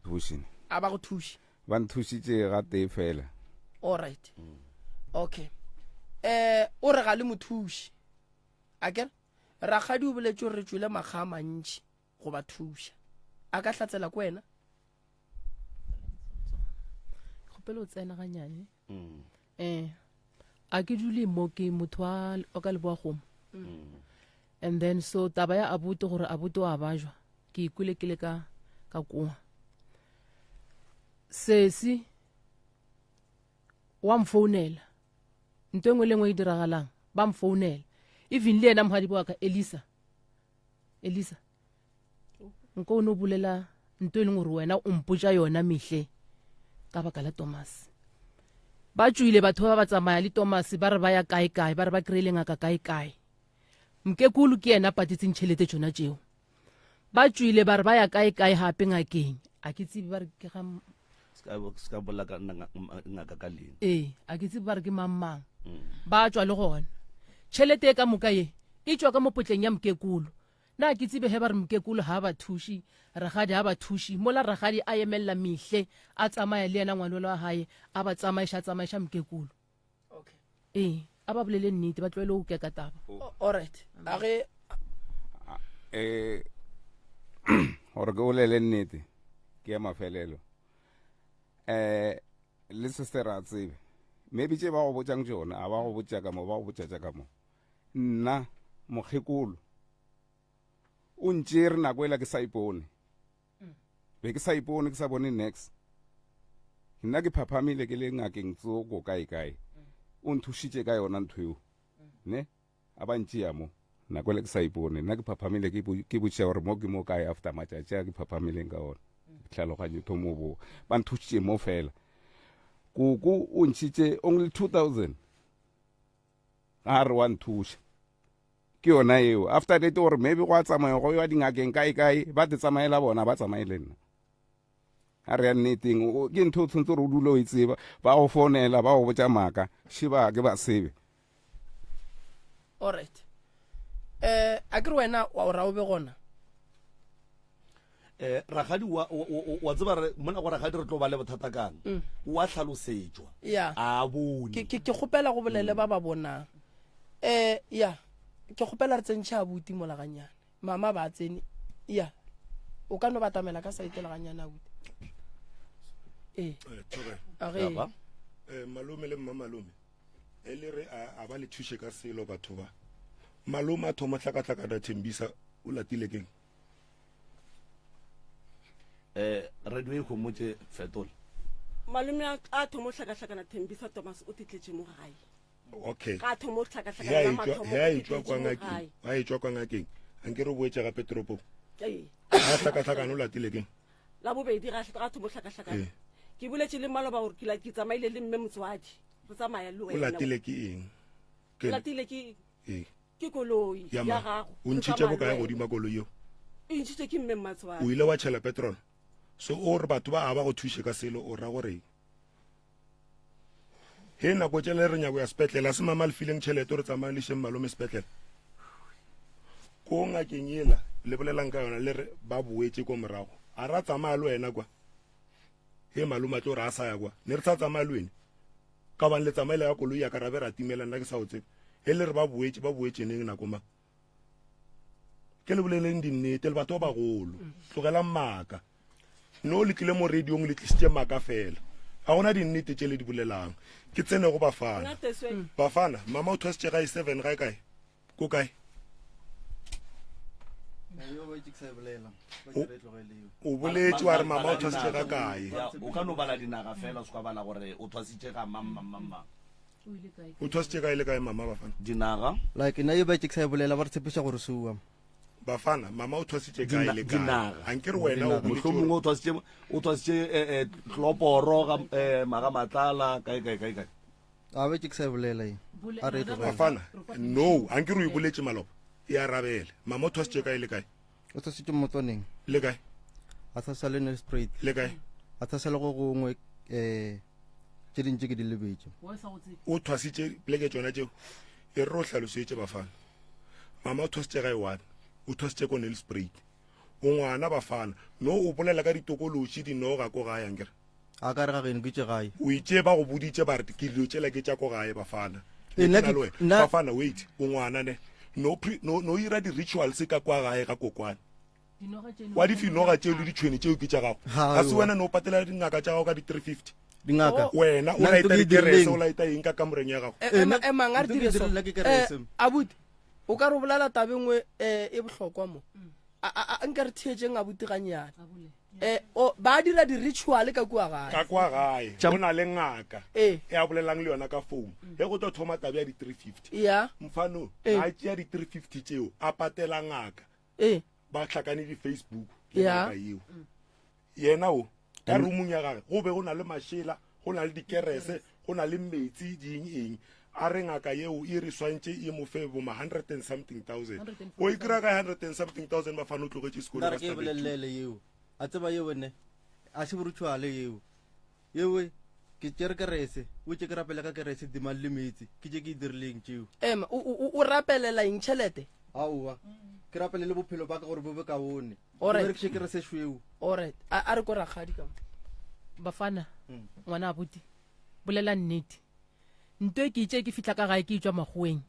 Thuše. A ba go thuše. Ba nthušitše ga tee fela. All right. Okay. Eh o re ga le mothuši. A ke rakgadi o boletše gore re tšwele makga a mantši go ba thuša. A ka hlatsela ko wena? Kgopela o tsena ganyane. Mm. Eh a ke dule mo ke motho wa o ka leboa gomo. Mm. And then so taba ya abuti gore abuti wa bajwa ke ikwele ke le ka ka koa. Sesi wa mfounela nto e nngwe le nngwe e diragalang ba mfounela even le yena mohadibo wa ka Elisa Elisa nko o ne o bolela nto e leng gore wena o mpotša yona mehle ka baka la Thomas ba tšwile batho ba ba tsamaya le Thomas ba re ba ya kae kae ba re ba kry-ile ngaka kae kae mkekulu ke yena patetseng tšhelete tšona tšeo ba tšwile ba re ba ya kae kae gape ngakeng a ke tsebe ba re ke ga se ka bolela ka ngaka ka leina ee a ke tsebe ba re ke mang mang mm. ba tšwa le gona tšhelete e ka moka ye e tšwa ka mo potleng ya mokekolo na ke tsebe he ba re mokekolo ga ba thuši ragadi ga ba thuši mola ragadi a emelela mehle a tsamaya le yena ngwanolo wa gae a ba tsamaiša a tsamaiša mokekolo okay ee a ba bolele nnete ba tlwaele go keka taba alright a ge eh gore ke bolele nnete ke ya mafelelo eh le sister a tsebe maybe tše ba go botšang tšona a ba go botša ka mo ba go botša tša ka mo nna mokgekolo o ntšere nako ela ke sa ipone be ke sa ipone ke sa bone nex nna ke phaphamile ke le ngakeng tsoko kae kae. O nthušitše ka yona ntho eo. Ne? A ba ntšea mo. Nako ele ke sa ipone. Nna ke phaphamile ke ke botšiša gore mo ke mo kae after matšatši a ke phaphamileng ka ona. Tlhaloganyo thomo bo. Ba nthušitše mo fela. Koko o ntšhitše only 2000. A re wa nthuša. Ke yona eo. After that gore maybe go a tsamaya go ya dingakeng kae kae ba te tsamaela bona ba tsamaye le nna. A re ya nneteng ke ntho o tshwanetse gore o dule o e tseba ba go founela ba go botša maaka šeba ke ba sebe. Alright. Eh a ke re wena wa o ra o be gona. Eh ragadi wa wa tseba re mona go ragadi re tlo ba le bothata kang. Mm. Wa hlalosetšwa. Yeah. A bone. Ke ke ke kgopela go bolele ba ba bonang. Eh ya. Ke kgopela re tsentšhe abuti mola ganyane. Mama ba tsene. Ya. O ka no batamela ka saetela ganyane abuti. Eh. Eh, A ge. Eh malome le mma malome. E le re a ba le thuše ka selo batho ba. Malome a thoma hlakahlakana Thembisa o latile keng? Eh radio e homotše fetola. Malome a thoma hlakahlakana Thembisa Thomas o titletše mo gae. Okay. Ga thoma hlakahlakana la mathomo. He a etšwa kwa ngakeng. A etšwa kwa ngakeng. Anke re boetše gape toropong. Ee. A hlakahlakana o latile keng? La bobedi ga ga thoma hlakahlakana. Ke boletše le maloba gore ke la ke tsamaile le mme motswadi. Re tsamaya le wena. O latile ke eng? Ke latile ke Ee. Ke koloi ya gago. O ntšhitše bokae godima koloi yeo? E ntšhitše ke mme mmatswadi. O ile wa tšhela petrol. So o re batho ba a ba go thuše ka selo o ra gore he nako tšele re nyako ya sepetlele a se mama le fileng tšhelete re tsamaya le šeng malome sepetlele ko ngakeng ela le bolelang ka yona le re ba boetše ko morago a ra tsamaya le wena kwa he malome a tlo re a sa ya kwa ne re sa tsamaya le wene ka bang le tsamaela ya koloi ya ka ra be ra timela nna ke sa o tsebe e le re ba boetše ba boetše neng nako mang ke le boleleng dinnete le batho ba bagolo tlogelang maaka no le tlile mo radiong le tlisitše maaka fela ga gona dinnete tše le di bolelang ke tsene go bafana bafana mama o thwasitše gae seven gae kae ko kae o boletše wa re mama o thwasitše ga kae o ka no bala dinaga fela o se ka bala gore o thwasitše ga mang mang mang mang o thwasitše kae le kae mama bafana dinaga like nna e ba ke sa e bolela ba re tshepiša gore sua bafana mama o thwasitše kae le kae dinaga a nke re wena o mohlomongwe o thwasitše o thwasitše eh, eh, tloporo ga eh, maga matlala kae kae kae kae A be ke sa e bolela e. A re e tlogele. Bafana, no, a nke re o e boletše maloba. E arabele. Mama o thwasitše kae le kae? O thwasitše mmotswaneng. Le kae? A thwasa le Nelspruit. Le kae? A thwasa le go gongwe eh tše dintši ke di lebetše. O thwasitše pleke tšona tšeo? E re o hlalosetše Bafana. Mama o thwasitše gae one. O thwasitše ko Nelspruit. O ngwana Bafana. No o bolela ka ditokološi dinoga ko gae ankere. A ka re ga geno ke tše gae. O itše ba go boditše ba re ke dilo tšela ke tša ko gae bafana. Ee, nna ke- Le wena. nna- Bafana wait, o ngwana ne. No pre, no no ira di rituals ka kwa gae ga kokwane. Wa di finoga tšeo le ditšhwene tšeo ke tša gago. Ha, Ga se ewa. wena no patela dingaka tša gago ka di 350. Dingaka. Wena o Nna ntho laeta ke e dikerese, dirileng. o laeta eng ka kamoreng ya gago? Eh, Eh, ema- nna- emang a re ntho ke dire e so dirileng nna ke Eh, kerese. abuti o ka re o bolela taba e nngwe um e bohlokwa mo A- a- a- nka re theetšeng abuti gannyane Eh, o ba dira di-ritual ka kua gae ka kwa gae go na le ngaka Ee. e a bolelang le yona ka phone ge go tlo thoma taba ya di-350 ya mfano Ee. a tšea di-350 tšeo a patela ngaka ee ba hlakane di-facebook le Ya. ngaka yeo yena o ka roomong ya gage go be go na le mašela go na le dikerese go na le metsi dieng eng a re ngaka yeo e re swantše e mo fe bo ma hundred and something thousand o e kry-a ka hundred and something thousand bafana o tlogetše sekolo nna re ke e bolelele yeo a tseba yeo ne a se borutšhwale yeo yewe ke tšere kerese o tše ke rapele ka kerese dimang le meetse ke tše ke e dirileng tšeo ema o rapelela eng tšhelete aowa ke rapele le bophelo ba ka gore bo be kaone Alright. berekiše kerese šweu alright a a re ko rakgadi ka mo bafana ngwana abuti bolela nnete nto e ke itše ke fihla ka gae ke itšwa makgoweng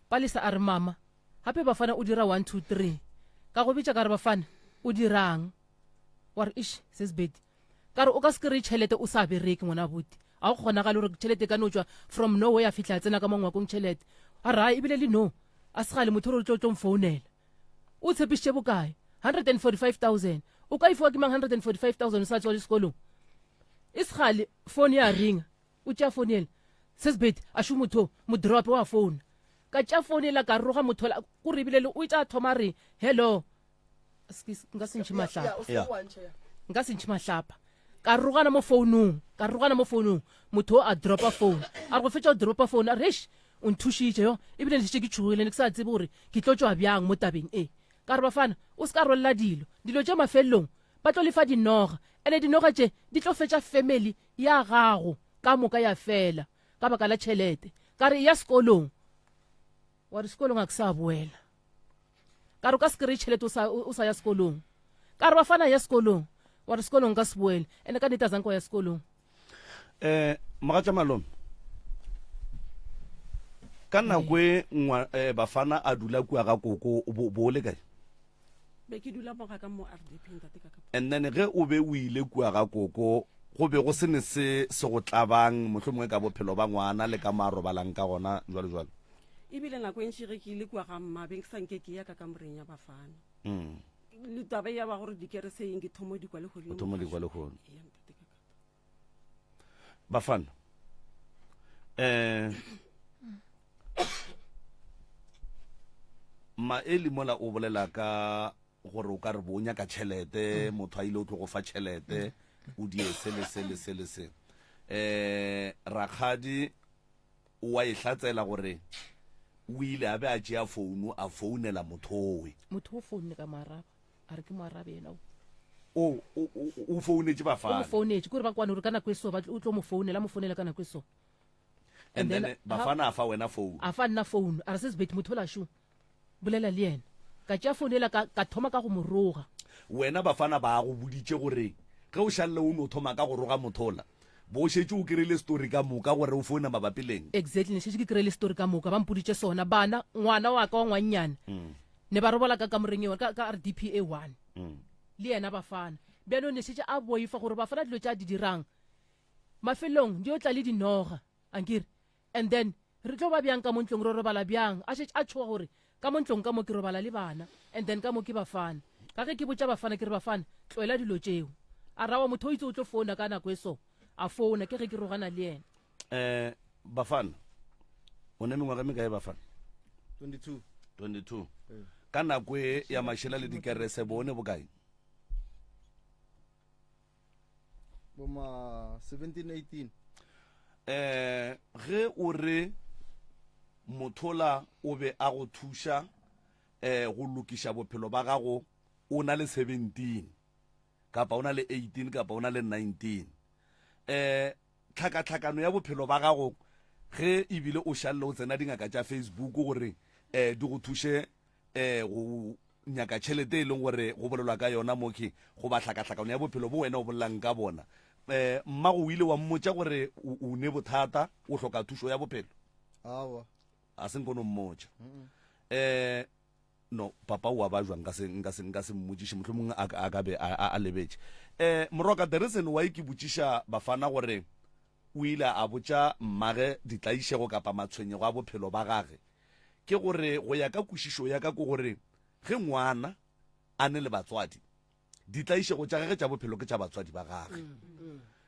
palesa a re mama gape bafana o dira 1 2 3 ka go bitša ka re bafana o dirang wa re ish sesibedi Ka re o ka se kry-e tšhelete o sa bereke ngwana abuti. A go kgonagale gore tšhelete e ka no tšwa from nowhere ya fihla ya tsena ka mo ngwakong tšhelete. A re hai ebile le no a se gale motho o re o tlo tlo mfounela. O tshepišitše bokae? 145,000. O ka e fiwa ke mang 145,000 o sa tswa le sekolong? E se gale phone ya ringa. O tšea phone yela. Sesbet a šo motho mo drop wa founa. Ka tša phone ela ka roga motho la ko re bile le o itse a thoma re hello. Nka se ntšhe mahlapa. Nka se ntšhe mahlapa. Ka rogana mo founung, ka rogana mo founung. Motho a dropa phone. A re go fetša go dropa phone a re eish o nthušitše yo ebile ne šetše ke tšhogile ne ke sa tsebe gore ke tlo tšwa bjang mo tabeng e. Ka re bafana o se ka rwalela dilo, dilo tše mafelelong ba tlo lefa dinoga ene dinoga tše di tlo fetša family ya gago ka moka ya fela ka baka la tšhelete. Ka re eya sekolong, wa re sekolong a ke sa boela. Ka re o ka se kry-e tšhelete o sa, o sa ya sekolong. Ka re bafana ya sekolong, wa re sekolong nka se boele. Ene ka nnete a zanka wa ya sekolong. Eh, mogatša malome ka nako e ngwa eh, bafana a dula kua ga koko bo, bo le kae be ke dula mo ga ka mo rdp ntate ka ka and then ge o be o ile kua ga koko go be go se ne se se go tlabang mohlomongwe ka bophelo ba ngwana le ka mo a robalang ka gona jwalo jwalo ebile nako e ntši ge ke ile kua ga mma beng ke sa nke ke ya ka kamoreng ya bafana mm. le taba ya ba gore dikere se eng ke thomo di kwa lehono o thomo di kwa lehono bafana eh maeli mola o bolela ka gore o ka re bo nyaka tšhelete mm. motho a ile o tlo go fa tšhelete o die se le se le se le se eh rakgadi o wa e hlatsela gore o ile a be a tšea founu a founela mothowe motho o founne ka moaraba a re ke mo arabe yena o o o o founetše bafana o mo founetše kore ba kwane gore ka nako e so ba o tlo mo founela mo founela ka nako e so and then bafana a fa wena phone a fa nna phone a re se sebeti motho la sho bolela le yena ka tšea phone ela ka ka thoma ka go mo roga wena bafana ba go boditše gore ge o šalle o no thoma ka go roga mothola bo šetše o kry-ile story ka moka gore o founa mabapi leng exactly ne šetše ke kry-ile story ka moka ba mpoditše sona bana ngwana wa ka wa ngwannyane mm. Ne ba robala ka kamoreng e ka, ka RDP e one. Mm. Le yena Bafana. Bjalo ne šetše a boifa gore Bafana dilo tše a di dirang mafelong di yo tla le dinoga. Ankere? And then re tlo ba bjang ka mo ntlong, re robala bjang? A šetše a tšhoga gore ka mo ntlong ka mo ke robala le bana and then ka mo ke Bafana. Ka ge ke botša Bafana ke re Bafana tloela dilo tšeo. A ra wa motho o itse o tlo founa ka nako e so. A founa ke ge ke rogana le yena. Eh, Bafana o ne mengwaga e mekae Bafana? 22. 22. Ka nako e ya mašela le dikerese bo ne bokae? Bo ma 17 18. Eh, ge o re mothola o be a go thuša eh go lokiša bophelo ba gago o na le 17 kapa o na le 18 kapa o na le 19 eh tlhakatlhakano ya bophelo ba gago ge ebile o šalle o tsena dingaka tša Facebook gore um di go thuše um go nyaka tšhelete e leng gore go bolelwa ka yona mokhi goba tlhakatlhakano ya bophelo bo wena o bolelang ka bona um mmago o ile wa mmotša gore o ne bothata o hloka thušo ya bophelo awa a se nkono mmotša um no papa o a ba jwang nka se nka se nka se mmotšiše mohlomongwe a a ka be a a, a lebetše eh moroka the reason why ke botšiša bafana gore o ile a botša mmage ditlaišego kapa matshwenyego a bophelo ba gage ke gore go ya ka kwešišo ya ka ke gore ge ngwana a ne le batswadi Ditlaišego tša gage tša bophelo ke tša batswadi ba gage.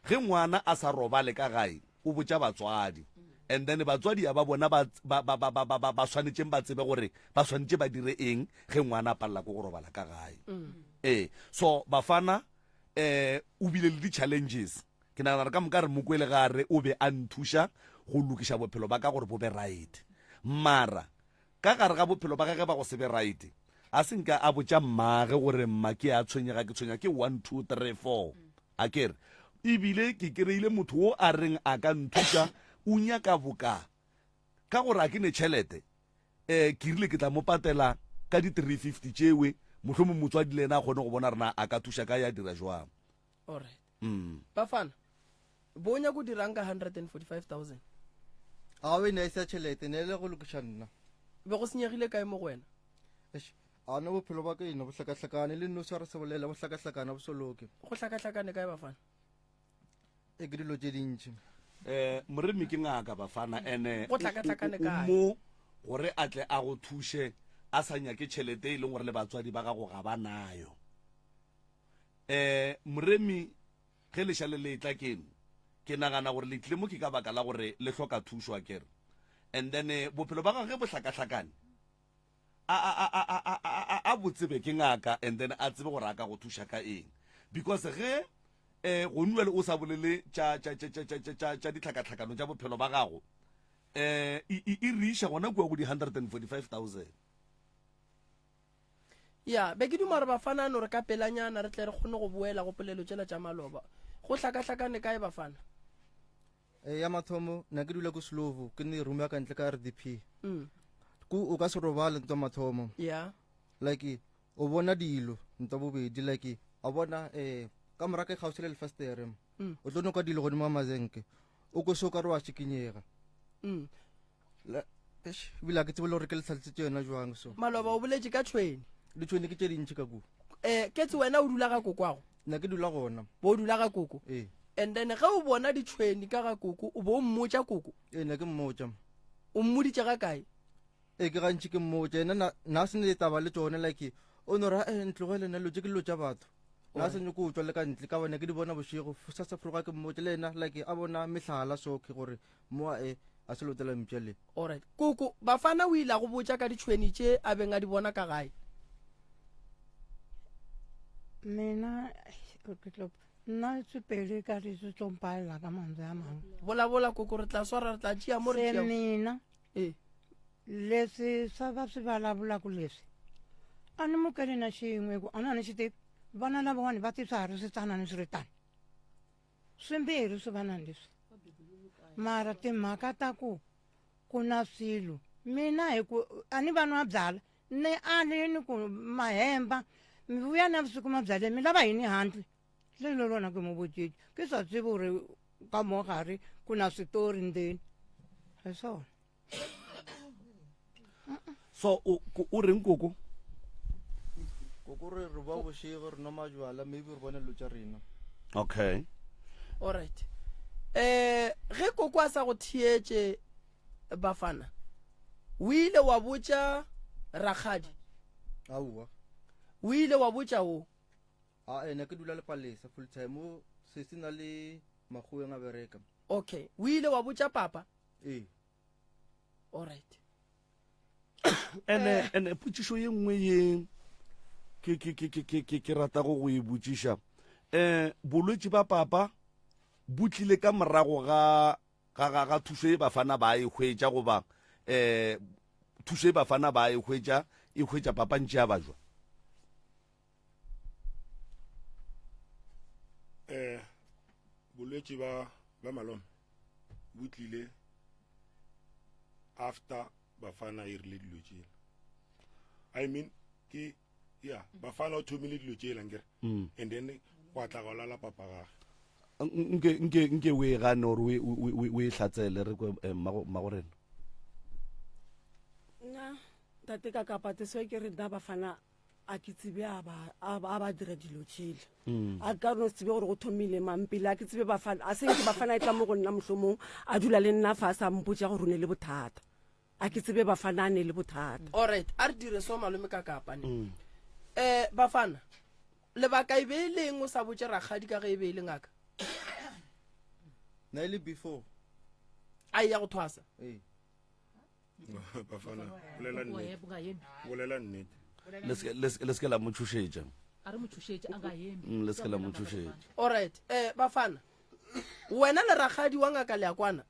Ge ngwana a sa robale ka gae, o botša batswadi. And then batswadi ya ba bona ba, ba, ba, ba, ba, ba, ba, ba swanetšeng ba tsebe gore ba swanetše ba dire eng ge ngwana a palela ke go robala ka gae. Ee, so Bafana eh o bile le di-challenges. Ke nagana gore ka moka re mo kwele ga a re o be a nthuša go lokiša bophelo ba ka gore bo be right. Mara Ka gare ga bophelo ba gage ba go se be right, a se nke a botša mmage gore mma ke a tshwenyega, ke tshwenya ke 1, 2, 3, 4. A ke re, ebile ke kry-ile motho wo a reng a ka nthuša, o nyaka boka. Ka gore a ke ne tšhelete, um ke rile ke tla mo patela ka di 350 tšewe, mohlomong motswadi le yena a kgone go bona gore na a ka thuša kae, a dira jwang. Alright. Bafana, bo nyaka go dirang ka 145,000? Aowa, e ne e se ya tšhelete, ne e le go lokiša nna. Be go senyegile kae mo go wena? Eish, a na bophelo ba ka ena bo hlakahlakane, le nno swara se bolela, bo hlakahlakane, bo so loke. Go hlakahlakane kae Bafana? E ke dilo tše dintši. Eh, Moremi ke ngaka Bafana, ene Go hlakahlakane o kae? mo gore a tle a go thuše a sa nyake tšhelete e leng gore le batswadi ba gago ga ba nayo. Eh, Moremi, ge leša le le etla keno. Ke nagana gore le tlile mo ke ka baka la gore le hloka thušo, akere? And then eh, bophelo ba gagwe bo hlakahlakane. A, a, a, a, a, a, a, a bo tsebe ke ngaka and then a tsebe gore a ka go thuša ka eng. Because ge eh gonu jwale o sa bolele tša tša tša tša tša tša tša ditlhakatlhakano tša bophelo ba gago eh e e e re iša gona kua go di 145,000. Ya, be ke duma gore Bafana a no re ka pelanyana re tle re kgone go boela go polelo tšela tša maloba. Go hlakahlakane kae Bafana? E, ya mathomo na ke dula ko Slovo ke ne room ya ka ntle ka RDP Mm. ku o ka se robale ntwa mathomo Ya. like o bona dilo ntwa bobedi like a bona eh ka mora ke kgauswi le lefastere Mm. o tlo noka dilo godimo ga mazenke o ko so ka re wa šikinyega Mm. Eish, ebile ga ke tsebe le gore ke le tlhalosetse yona jwang so Maloba o boletše ka tšhwene. Ditšhwene ke tše dintši ka kua. Eh, Ketse wena o dula ga kokwago? Nna ke dula gona. Bo dula ga koko? Ee. And then ge o bona ditšhwene ka ga koko, o bo o mmotša koko? Ee, nna ke mmotša. O mmoditše ga kae? Ee, ke gantši ke mmotša. Yena na, na se ne taba le tšone like o no ra eh ntlogele nna dilo tše ke dilo tša batho. Na se nyoko tšwa le ka ntle ka bone ke di bona bošego sa sa froga ke mmotša le yena like a bona mehlala so ke gore moa e a se lotela mpša le. Alright. Koko, Bafana o ile a go botša ka ditšhweni tše a beng a di bona ka gae? Mina ke tlo nna sepedi ka re se tlo mpalela ka mantswe a mangwe. Bolabola koko re tla swara re tla tšea mo re Se tšea. mina Ee. leswi swa va swi vulavulaka leswi a ni mukeli na xin'we ku a na ni xi tivi vana lavawani va ti swa ha ri switsanana swi ri tani swimbirhi swi va na leswi mara timhaka ta ku ku na swilo mina hi ku a ni va nwa byala ni ali ni ku mahemba mi vuya na vusiku mabyaleni mi lava yini handle le lo rona ke mo botšitše ke sa tsebe gore ka mo gare ku na switori ndzeni hi swona so o o reng koko koko re re ba bošego re nwa majwala maybe re bone dilo tša rena okay alright eh ge koko a sa go theetše bafana o ile wa botša rakgadi aowa o ile wa botša o a ene ke dula le palesa full time o se se na le makgoweng a bereka okay o ile wa botša papa ee alright ene ene potšišo ye nngwe ye ke ke ke ke ke ke ke ratago go e botšiša um bolwetši ba papa bo tlile ka morago ga ga ga ga thušo e bafana ba e hwetša goba um thušo e bafana ba e hwetša e hwetša papa ntše a bajwa um bolwetši ba ba malome bo tlile after bafana e rile dilo tšela i mean ke ya bafana o thomile dilo tšela nkere mm. and then gwa tla ga lwala papa gage nke nke nke o e gane gore o e hlatsele re kwe eh, mmago rena nna tate ka kapa te ke re nna bafana a ke tsebe a ba a ba a ba dira dilo tšele mm. a ka no tsebe gore go thomile mang pele a ke tsebe bafana a seng ke bafana e tla mo go nna mohlomong a dula le nna fa a sa mpotša gore o ne le bothata a ke tsebe bafana a ne le bothata alright a re dire so malome ka kapa ne mm. eh bafana lebaka e be e leng o sa botše rakgadi ka ge e be e le ngaka na e le before a e ya go thwasa ee bafana bolela nnete bolela nnete le se ke la mo tšhošetša a re mo tšhošetše a ga eme mm, le se ke la mo tšhošetša alright eh bafana wena le rakgadi wa ngaka le ya kwana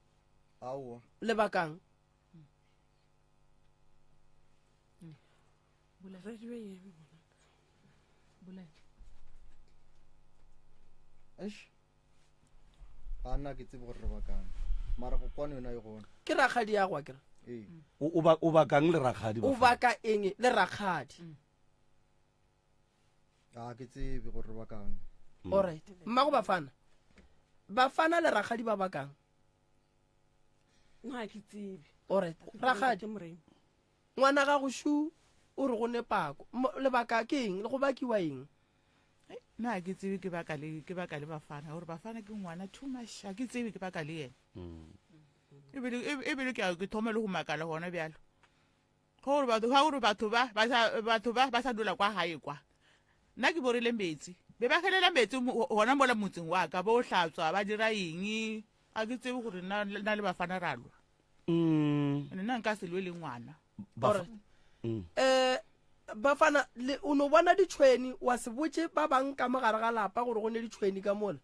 aowa lebakang Eish. A nna ke tsebe gore re bakang. Mara go kwana yona e gona. Ke rakgadi ya go akere. Ee. O ba o bakang le rakgadi O baka eng le rakgadi? Mm. A ke tsebe gore re bakang. Mm. All right. Mmago bafana. Bafana le rakgadi ba bakang? Nna ke tsebe. All right. Rakgadi. Ngwana gago shu o re go ne pako. Lebaka ke eng? Le go bakiwa eng? Nna ga ke tsebe ke baka le ke baka le Bafana gore Bafana ke ngwana too much ga ke tsebe ke baka le yena mm. ebile ebile ke ke thoma le go makala gona bjalo gore batho ga gore batho ba ba sa batho ba ba sa dula kwa gae kwa nna ke borile metsi. Be ba gelela meetse gona mola motseng wa ka, bo hlatswa, ba dira eng, a ke tsebe gore nna nna le bafana ra lwa. Mm. Ene nna nka se lwe le ngwana. Bafa- Mm. Eh bafana le o no bona ditšhweni wa se botše ba bang ka mogare ga lapa gore go ne ditšhweni ka mola.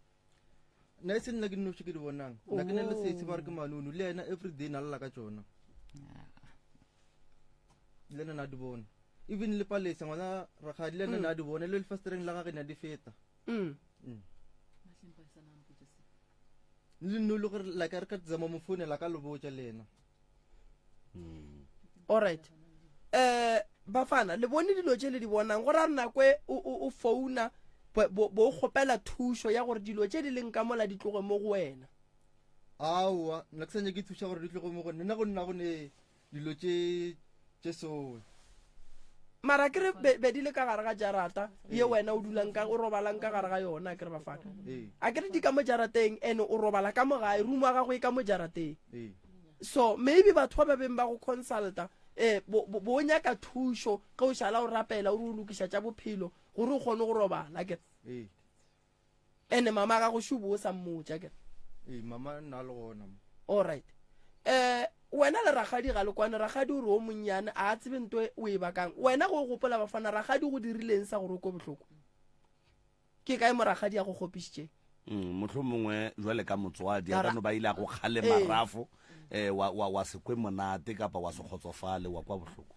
Nna e se nna ke nnoši ke di bonang. Nna ke ne le sesi ba re ke manunu le yena everyday na lla ka tšona. Le ena na di bona. Even le palesa ngwana rakgadi le ena na di bona le lefastereng la gage na di feta. Mm. Mm. Le nno le gore like a re ka zama mo founela ka le botša le yena. Alright. Eh bafana le bone dilo tše le di bonang go ra re nako e o o o founa bo bo bo kgopela thušo ya gore dilo tše di leng ka mola di tloge mo go wena. Aowa, nna ke sa nyake thuša gore di tloge mo go nna. Nna go nna go ne dilo tše tše sowe. Mara ke re be, be di le ka gare ga jarata ye wena o dulang ka o robalang ka gare ga yona ke re bafana. Ee. A ke re di ka mo jarateng and o robala ka mo gae room ya gago e ka mo jarateng. Ee. So maybe batho ba ba beng ba go consulta eh bo, bo, bo nyaka thušo ge o šala o rapela o re o lokiša tša bophelo gore o kgone go robala ke. Ee. Ene mama ga go šubo o sa mmotša ke. Ee, mama nna le gona mo. All right. Eh wena le rakgadi ga le kwane rakgadi o re o monnyane a tsebe nto o e bakang wena go gopola bafana rakgadi go dirileng sa gore o ko bohloko ke kae mo rakgadi a go kgopišitšeng mm, mohlho mongwe jwale ka motswadi a Ra- ka no ba ile a go kgale Ee. marafo um wa, wa, wa se kwe monate kapa wa se kgotsofale wa kwa bohloko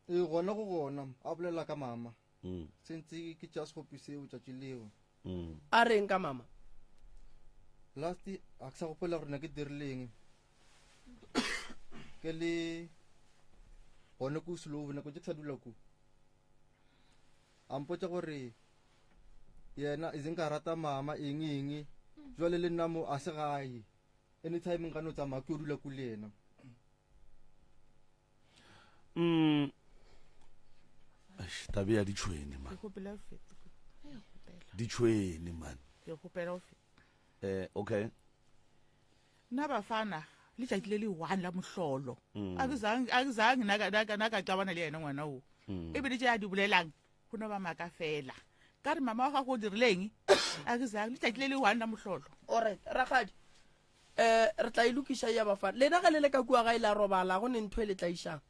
Ee, gona go gona a bolela ka mama. Mm. Sentse ke tša sekgopi seo tšatši leo. Mm. A reng ka mama? Last a ke sa gopola gore na ke dirileng. Ke le gone ko slow nako tše ke sa dula ko. A mpotša gore yena e nka rata mama eng eng jwale le nna mo a se gae anytime nka no tsamaya ke yo dula ko le yena. Mm. Eish, tabe ya ditšhwene man Ke kgopela o fete. ditšhwene man Ke kgopela o fete. eh okay Nna bafana letšatši le le one la mohlolo. Mm. A ke zange a ke zange nna ka nna ka nna ka qabana le yena ngwana o. Mm. E bile tše a di bolelang go no ba maaka fela. Ka re mama wa gago o dirileng? A ke zange letšatši le le one la mohlolo. Alright, rakgadi. Eh, re tla e lokiša ya bafana. Lena ge le le ka kua gae la robala, go ne ntho e le tlaišang.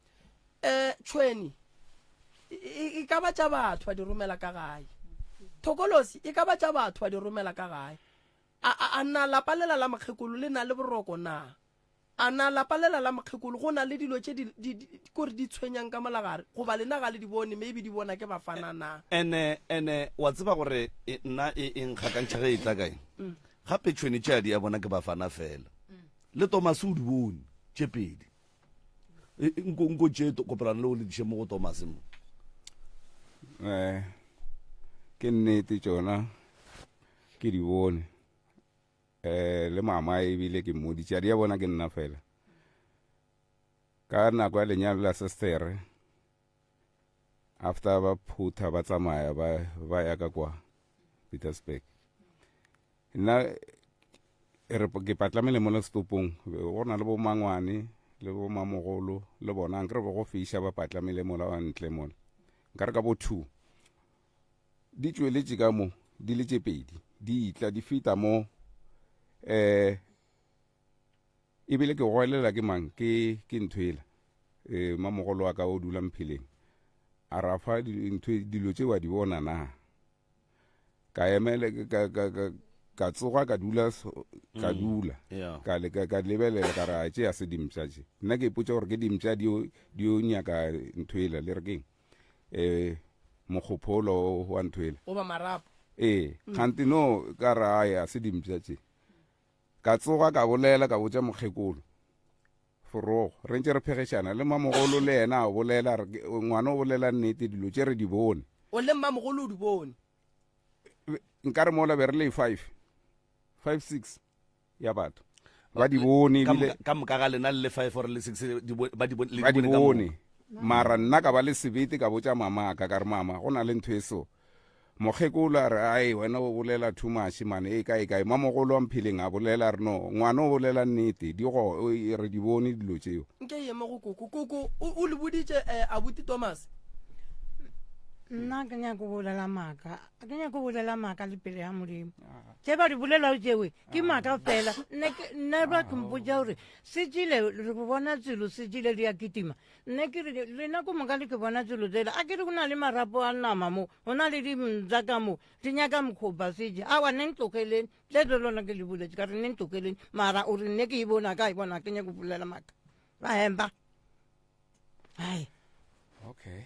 Eh, tšhweni e, e, e ka ba tša batho ba di romela ka gae. Thokolosi e ka ba tša batho ba di romela ka gae. A, a, a na lapa lela la mokgekolo le na le boroko na? A na lapa lela la mokgekolo go na le dilo tše di, di, di, kore di tshwenyang ka molagare? Goba lena ga le di bone, maybe di bona ke bafana na? Ene, ene, wa tseba gore e, nna e, e nkgakantšha ge e tla kae? Mm. Gape tšhwene tše a di a bona ke bafana fela. Le Thomas o di bone tše pedi. E, e, nko, nko tše kopelano le o le diše mo go Thomas mo. Eh, ke nnete tšona ke di bone eh le mama ebile ke mmoditše a di a bona ke nna fela ka nako ya lenyalo la sestere after ba phutha ba tsamaya ba ba ya ka kwa Petersburg nna re ke patlamele mo setopong go na le bo mangwane le bo mamogolo le bona nkre bo go fiša ba patlamele mola wa ntle mola nkare ka bo 2 di tšweletše ka mo di le tše pedi di itla di feta mo eh ebile ke goelela ke mang ke ke ntho ela eh mamogolo wa ka o dula mpheleng a rafa ntho dilo tše wa di bona na ka emele ka ka ka ka tsoga ka dula ka mm. dula ka le ka lebelela ka ra tše ya se dimpša tše nna ke ipotša gore ke dimpša di di nyaka ntho ela le re keng eh mokgopholo wa ntho ela goba marapo ee mm. kgante no ka ra ya se dimpša tše Ka tsoga ka bolela ka botša mokgekolo Forogo re ntše re phegešana le mamogolo le yena a bolela re ngwana o bolela nnete dilo tše re di bone. O le mmamogolo o di bone. Nka re mola be re le five, five six ya batho ba di bone ebile ka moka ga lena le le five or le six ba di bone ba di bone mara nna ka ba le sebete ka botša mamaka ka re mama go na le ntho e so Mokgekolo a re, Ai, wena o bolela too much man, e kae kae. Mamogolo wa Mpheleng a bolela a re, No, ngwana o bolela nnete, di go, re di bone dilo tšeo. Nke eme go koko. Koko, o, o le boditše eh, abuti Thomas? Nna ke nyako bolela maaka, ke nyako bolela maaka le pele ya Modimo. Tše ba di bolelago tšewe ke maaka fela. Nne ke nna ba ke mpotša gore se tšile re bona tselo se tšile di a kitima. Nne ke re lena ko moka le ke bona tselo tsela. A ke re go na le marapo a nama mo, go na le dimtsa ka mo, di nyaka mokgopa se je. Awa nne ntlogeleng, le le lona ke le boletše ka re nne ntlogeleng. Mara o re nne ke e bona ka e bona ke nyako bolela maaka. Ba hemba. Ai. Okay.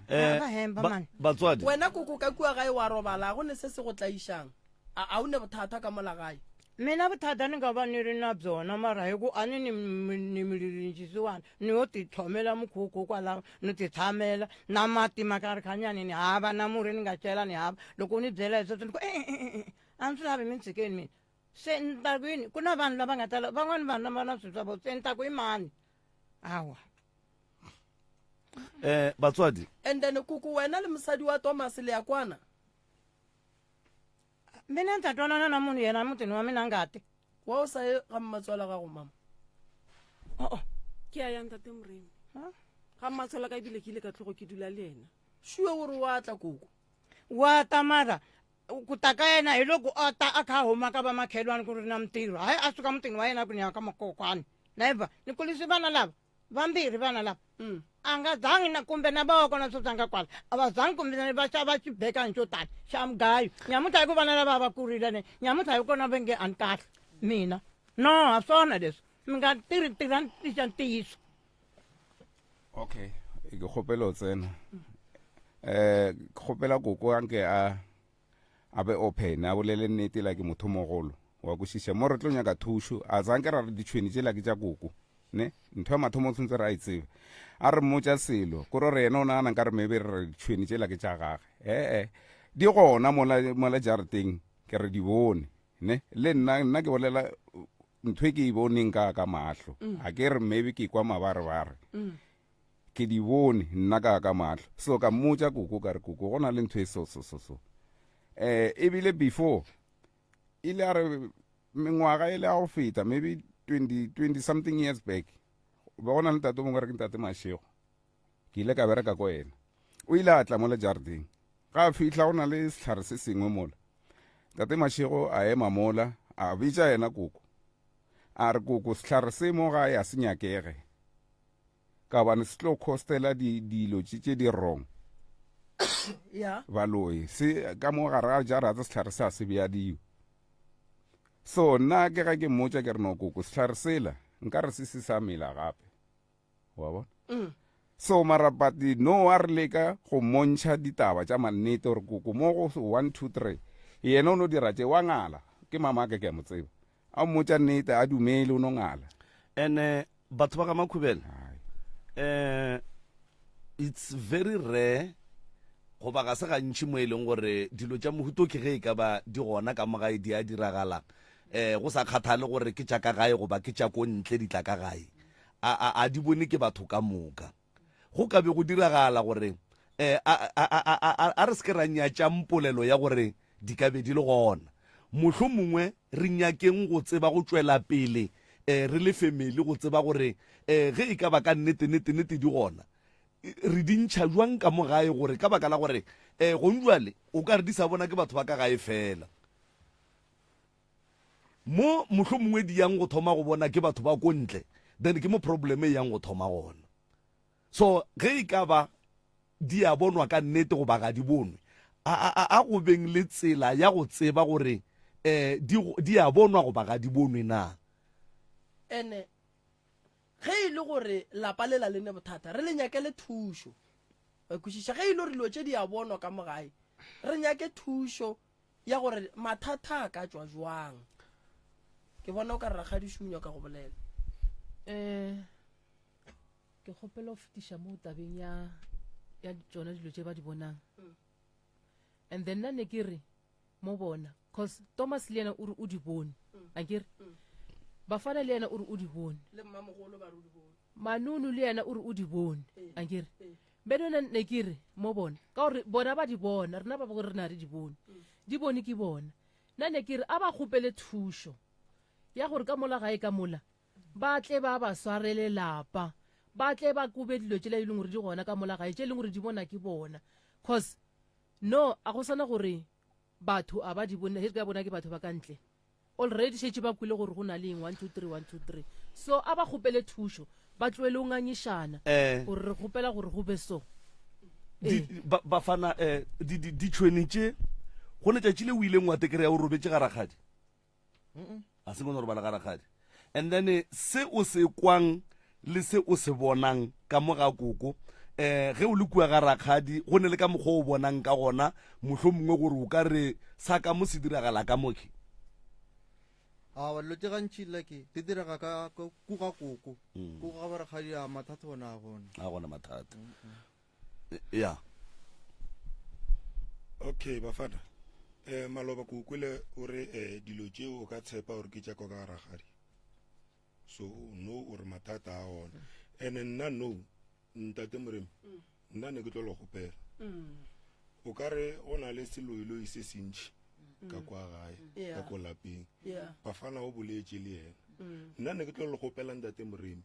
Eh, Ba hemba ba- man. batswadi Wena koko ka kua gae wa robala, go ne se se go tlaišang. A a o ne bothata ka mola gae? Mina bothata ni nga va ni ri na byona mara hi ku a ni ni ni milirintshisiwana ni yo titlhomela mukhukhu kwalaho ni ti tshamela na mati ma ka ri khanyani ni hava na murhi ni nga cela ni hava loko u ni byela hi sweswo ni ku e-e-e a ndzi lavi mi ntshikeni mina se ni ta ku yini ku na vanhu lava nga tala van'wani vanhu lava na swilo swa vona se ni ta ku i mani awa eh batswadi And then kuku wena le mosadi wa Thomas le ya kwana? Mina ni ta twanana na munhu yena mutini wa mina ngati. Wa o sa ye ga mmatswala gago mama? Oh. Ke a ya ntate Moremi. Ga mmatswala ka ebile ke ile ka tlogo ke dula le yena. Sure o re wa tla koko. Wa ta mara ku ta ka yena hi loko a ta a kha a huma ka vamakhelwani ku ri na mintirho hayi a suka mutini wa yena ku ni ya ka makokwani never ni kulise vana lava vambirhi vana lava mm. a nga zangi na kumbe na va wa kona sweswi a nga kwala a va zangi kumbe va xava xibekani xo tani xa mugayo nyamuntlha hi ku vana lava va kurile ne nyamuntlha hi kona va nge a ni kahle mina no a swona leswi mi nga tirhi tirhani xa ntiyiso okay ke kgopela o tsena eh ke kgopela koko anke a a be open a bolele nnete la ke motho mogolo wa kwešiša mo re tlo nyaka thušo a zanke ra re ditšhweni tšela ke tša koko ne ntho ya mathomo o tshwanetse re a e tsebe a re mmotša selo kore re yena o nagana nka re maybe re re ditšhweni tšela ke tša gage ee di gona mola mola jarateng ke re di bone ne le nna nna ke bolela ntho e ke e boneng ka ka mahlo mm. a ke re maybe ke kwa mabarebare mm. ke di bone nna ka ka mahlo so ka mmotša koko ka re koko go na le ntho e so so so so eh ebile before ile a re mengwaga e le ya go feta maybe 20 20 something years back be go na le ntate o mongwe re ke ntate mashego ke ile ka bereka ko ena o ile a tla mo lejardeng ga a fitlha go na le setlhare se sengwe mola tate mashego a ema mola a bitša yena koko a re koko setlhare se mo gae a se nyakege ka gobane se tlo costela dilo tše di wrong yeah. baloi se ka mo gare ga jarata setlhare se a se bjadiwe so nna ke ga ke mmotša ke re no koko setlhare sela nka re se se sa mela gape wa bona mm. so mara but no a re leka go mmontšha ditaba tša mannete gore koko mo go 1 2 3 yena o no dira tše wa ngala ke mamaka ke a mo tseba a mmotša nnete a dumele o no ngala ene batho ba ga makhubele um it's very rare goba ga se gantši mo e leng gore dilo tša mohuto ke ge e ka ba di gona ka mo gae di a diragala um go sa kgathale gore ke tša ka gae goba ke tša ko ntle di tla ka gae a, a, a di bone ke batho ka moka Go ka be go diragala gore eh, a, a, a, a, a, a re se ke ra nyatšang polelo ya gore di ka be di le gona. Mohlomongwe re nyakeng go tseba go tšwela pele eh, re le family go tseba gore eh, ge e ka ba ka nnete nnete nnete di gona re di ntšha jwang ka mo gae gore ka baka la gore eh, gong jwale o ka re di sa bona ke batho ba ka gae fela. Mo mohlomongwe di yang go thoma go bona ke batho ba ko ntle, then ke mo problem e yang go thoma gona. So ge e ka ba di a bonwa ka nnete goba ga di bonwe, a, a, a, a go beng le tsela ya go tseba gore eh, di, di a bonwa goba ga di bonwe na. Ene ge e le gore lapa lela le ne bothata, re le nyakele thušo. Wa kwešiša? Ge e le gore dilo tše di a bonwa ka mo gae, re nyake thušo ya gore mathata a ka tšwa jwang. Ke bona o ka re rakgadiši o nyaka go bolela. Um ke kgopela go fetiša mo tabeng ya ya tšona dilo tše ba di bonang mm. and then nna ne ke re mo bona cause thomas le yena o re o di bone mm. a ke re mm. bafana le yena o re o di bone Manunu le yena o re o di bone, ankere? Beno nna ne ke re mo bona, ka gore bona ba di bona, rena ba gore rena re di bone. Di bone ke bona. Nna ne ke re a ba kgopele thušo ya gore ka mola gae ka mola ba tle ba ba swarele lapa. Ba tle ba kobe dilo tšela e leng gore di gona ka mola gae, tše e leng gore di bona ke bona. Cause no, a go sana gore batho a ba di bone, ge ka bona ke batho ba ka ntle. Already šetše ba kwele gore go na le eng, 1 2 3 1 2 3. So a ba kgopele thušo, ba tlohele go ngangišana Eh. gore re kgopela gore go be so. Di, Ee. ba, bafana eh, di, di, ditšhwene tše go letšatši le o ileng wa tekreya o robetše ga rakgadi a se kgone go robala ga rakgadi and then eh, se o se kwang le se o se bonang ka mo ga koko eh ge o le kua ga rakgadi go ne le ka mokgwa o bonang ka gona mohlomongwe gore o ka re sa ka mo se diragala ka moke Awa dilo tše gantši like di direga ka ka- ku ga koko ku ga borakgadi a mathata ona a gona a gona mathata ya okay bafana eh maloba ke o kwele o re eh dilo tše o ka tshepa gore ke tša kwa ka ragadi so no o re mathata a ona and nna no ntate moremi nna ne ke tlo le gopela o ka re go na le seloiloi se sentši ka kwa gae ka ko lapeng bafana o boletše le yena nna ne ke tlo le gopela ntate moremi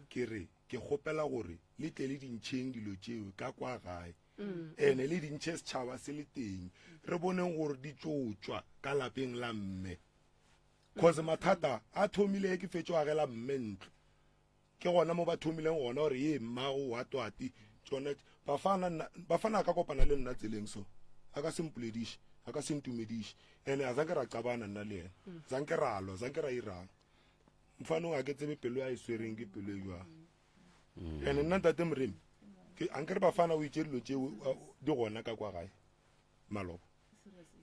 ke re Ke kgopela gore le tle le di ntšheng dilo tšeo ka kwa gae, ene le di ntšhe setšhaba se le teng, re boneng gore di tšo tšwa ka lapeng la mme. Cause mathata a thomile ge ke fetšo agela mme ntlo, ke gona mo ba thomileng gona gore ye mmago wa twati tšona. Bafana nna, Bafana a ka kopana le nna tseleng so, a ka se mpolediše, a ka se ntumediše, ene a zanke ra qabana nna le yena, zanke ra lwa, zanke ra irang. mfano ga ke tsebe pelo ya e swereng ke pelo e jwang mm. and nna ntate moremi ke ankere bafana o itse dilo tseo di gona ka kwa gae maloba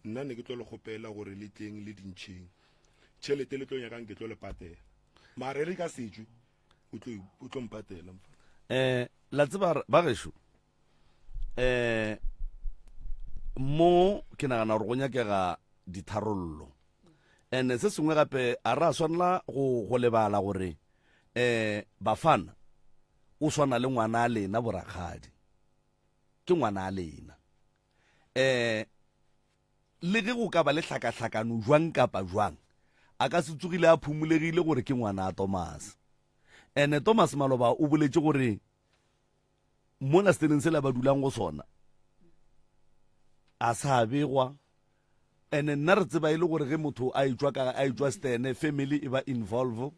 nna ne ke tlo le kgopela gore le tleng le dintšheng tšhelete le tlo nyakang ke tlo le patela mare re ka setswe o tlo mpatela um eh, la tseba ba gešo um mo ke nagana gore go nyakega ditharollo and se sengwe gape a re a swanela go, go lebala gore um bafana o swana le ngwana a lena borakgadi ke ngwana a lena um le ge go ka ba le hlakahlakano jwang kapa jwang a ka se tsogile a phumolegile gore ke ngwana a Thomas ene Thomas maloba o boletše gore mola seteneng sela ba dulang go sona a sa begwa ene nna re tseba e le gore ge motho a etšwa ka a etšwa stene family e ba involve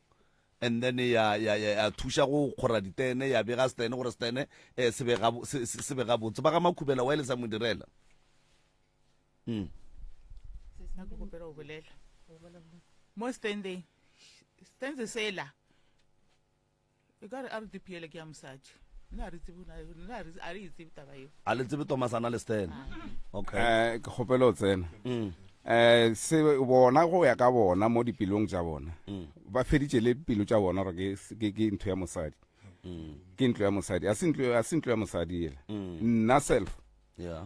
and then ya ya ya, ya thuša go kgora ditene ya bega stene gore stene eh, se be gabo se, se be gabotse ba ga makhubela wa ile sa mo direla mm. Nna ke kgopela go bolela mo standing stanze sela E ka re RDP ele ke ya mosadi. Nna a re tsebe nna a re a re e tsebe taba eo. A le tsebe Thomas a na le Stan. Okay. Eh ke kgopela o tsena. Mm. Eh se bona go ya ka bona mo dipelong tša bona. Mm. Ba feditše le pelo tša bona gore ke ke ke ntho ya mosadi. Mm. Ke ntlo ya mosadi. A se ntlo a se ntlo ya mosadi ela. Nna self. Yeah.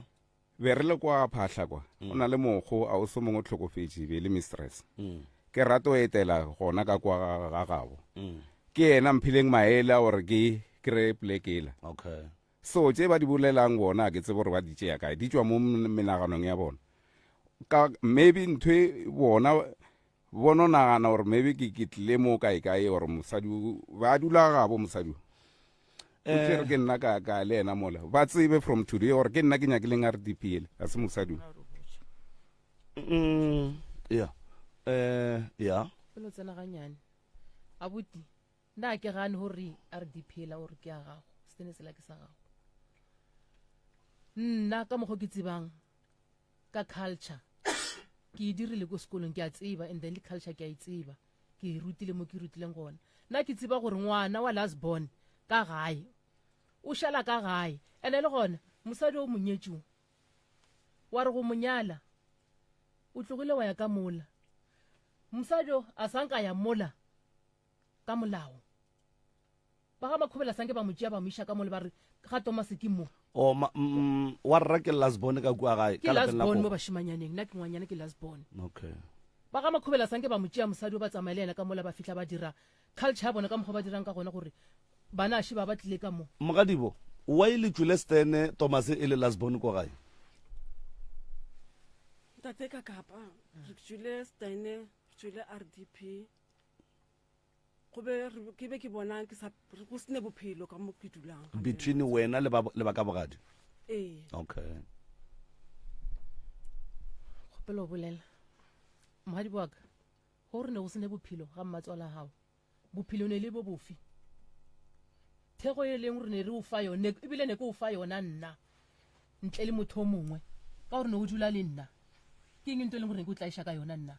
Be re le kwa Phahla kwa, go na le mokgo a o se mongwe o hlokofetše, be e le mistress. Ke rato etela gona ka kwa ga, ga gabo. Ke yena mphileng maele a gore ke kry-e poleke yela. Okay. So tše ba di bolelang bona ga ke tsebe gore ba di tšea kae, di tšwa mo menaganong ya bona. Ka maybe ntho e bona Bono nagana gore maybe ke ke tlile mo kae kae gore mosadi ba dula gabo mosadi o o tšere eh. ke nna ka ka le yena mola ba tsebe from today gore ke nna ke nyakileng RDP ele ga se mosadi o mm, ya eh ya pelo tsena ganyane abuti nna ke gane gore RDP ela gore ke ya gago sene sela ke sa gago nna ka mokgwa ke tsebang ka culture ke e dirile ko sekolong ke a tseba and then le culture ke a e tseba ke e rutile mo ke rutileng gona nna ke tseba gore ngwana wa last born ka gae o šala ka gae ene le gona mosadi o monyetšo wa re go monyala o tlogile wa ya ka mola mosadi o a sanka ya mola ka molao Ba ga Makhubela sanke ba mo tšea ba mo iša ka mo le ba re ga Thomas ke mo. O ma, mm, wa rra ke last born ka kua gae, Ke ka last lapeng la born mo koko. bašemanyaneng, nna ke ngwanyana ke last born. Okay. Ba ga Makhubela sanke ba mo tšea mosadi o ba tsamaya le yena ka mola ba fihla ba dira culture ya bona ka mokgwa ba dirang ka gona gore bana še ba ba tlile ka mo. Mogadibo, why le tšwele Stene Thomas e le last born ko gae? Ntate ka kapa re tšwile Stene, re tšwile RDP. Go be re, ke be ke bona ke sa, go se ne bophelo ka mo ke dulang. Between wena le ba, le ba ka bogadi? Ee. Okay. Kgopela o bolela. Mohadi wa ka, go re ne go se ne bophelo ga mmatswala gago. Bophelo ne le bo bofe? Thego e leng gore ne re o fa yone, ebile ne ke o fa yona nna, ntle le motho o mongwe, ka gore ne o dula le nna. Ke eng ntho e leng gore ne ke o tlaiša ka yona nna?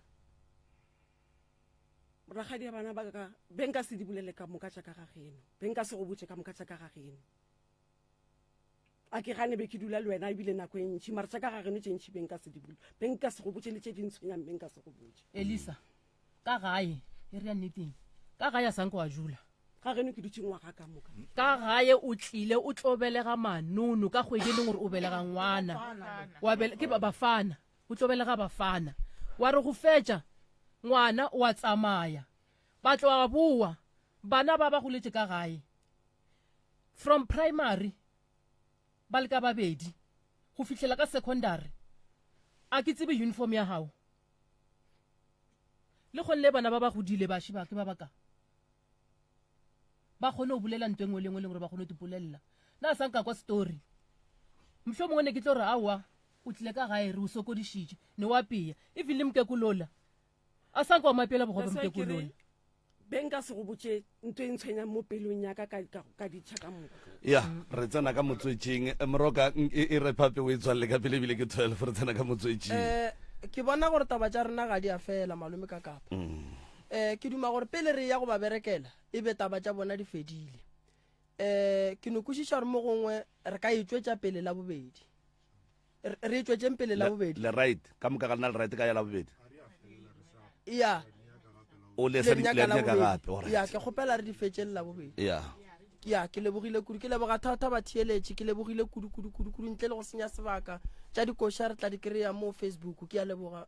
Rakgadi ya bana ba ka, be nka se di bolele ka moka tša ka ga geno, be nka se go botše ka moka tša ka ga geno. A ke gane be ke dula le wena ebile nako e ntši, mara tša ka ga geno tše ntši be nka se di bule, be nka se go botše le tše di ntshwenyang be nka se go botše. Elisa, ka gae, e re ya nneteng, ka gae a sa nka wa dula. Ga geno ke dutše ngwaga ka moka. Ka gae o tlile o tlo belega manono ka kgwedi e leng gore o belega ngwana. Wa bele, ke ba bafana. O tlo belega bafana. Wa re go fetša, ngwana o a tsamaya. Ba tloga ba boa. Bana ba ba goletše ka gae. From primary ba le ka babedi go fihlela ka secondary. A ke tsebe uniform ya gago. Le kgonne bana ba ba godile baši ba ke ba ba ka. Ba kgone go bolela ntho e nngwe le nngwe e leng gore ba kgone go tipolelela. Na sa nka kwa story. Mohlomongwe ne ke tlo re aowa o tlile ka gae re o sokodišitše ne wa peya even le mokekolola a sa nka wa mapela bogobe That's why ke re, mokekolola. Be nka se go botše ntho e ntshwenyang mo pelong ya ka ka, ka, ka ditšha ka moka. Ya, re tsena ka motswetšing. Eh, Moroka, n- e, e re phape o e tswalele ka pele ebile ke 12, re tsena ka motswetšing. Eh, ke bona gore taba tša rena ga di a fela malome ka kapa. Eh, ke duma gore pele re ya go ba berekela e be taba tša bona di fedile. Eh, ke no kwešiša gore mo gongwe re ka e tšwetša pele la bobedi. Re re e tšwetšeng pele la bobedi. Le right, ka moka ga lena le right ka ya la bobedi. Ya. O le sa Le di nyaka le la nyaka bobedi. gape, all Ya, right. ke kgopela re di fetšeng la bobedi. Ya. Ya, ke lebogile kudu. Ke leboga thata batheeletši. Ke lebogile kudu kudu kudu kudu ntle le go senya sebaka. Tša dikoša re tla di kry-a mo Facebook. Ke a leboga.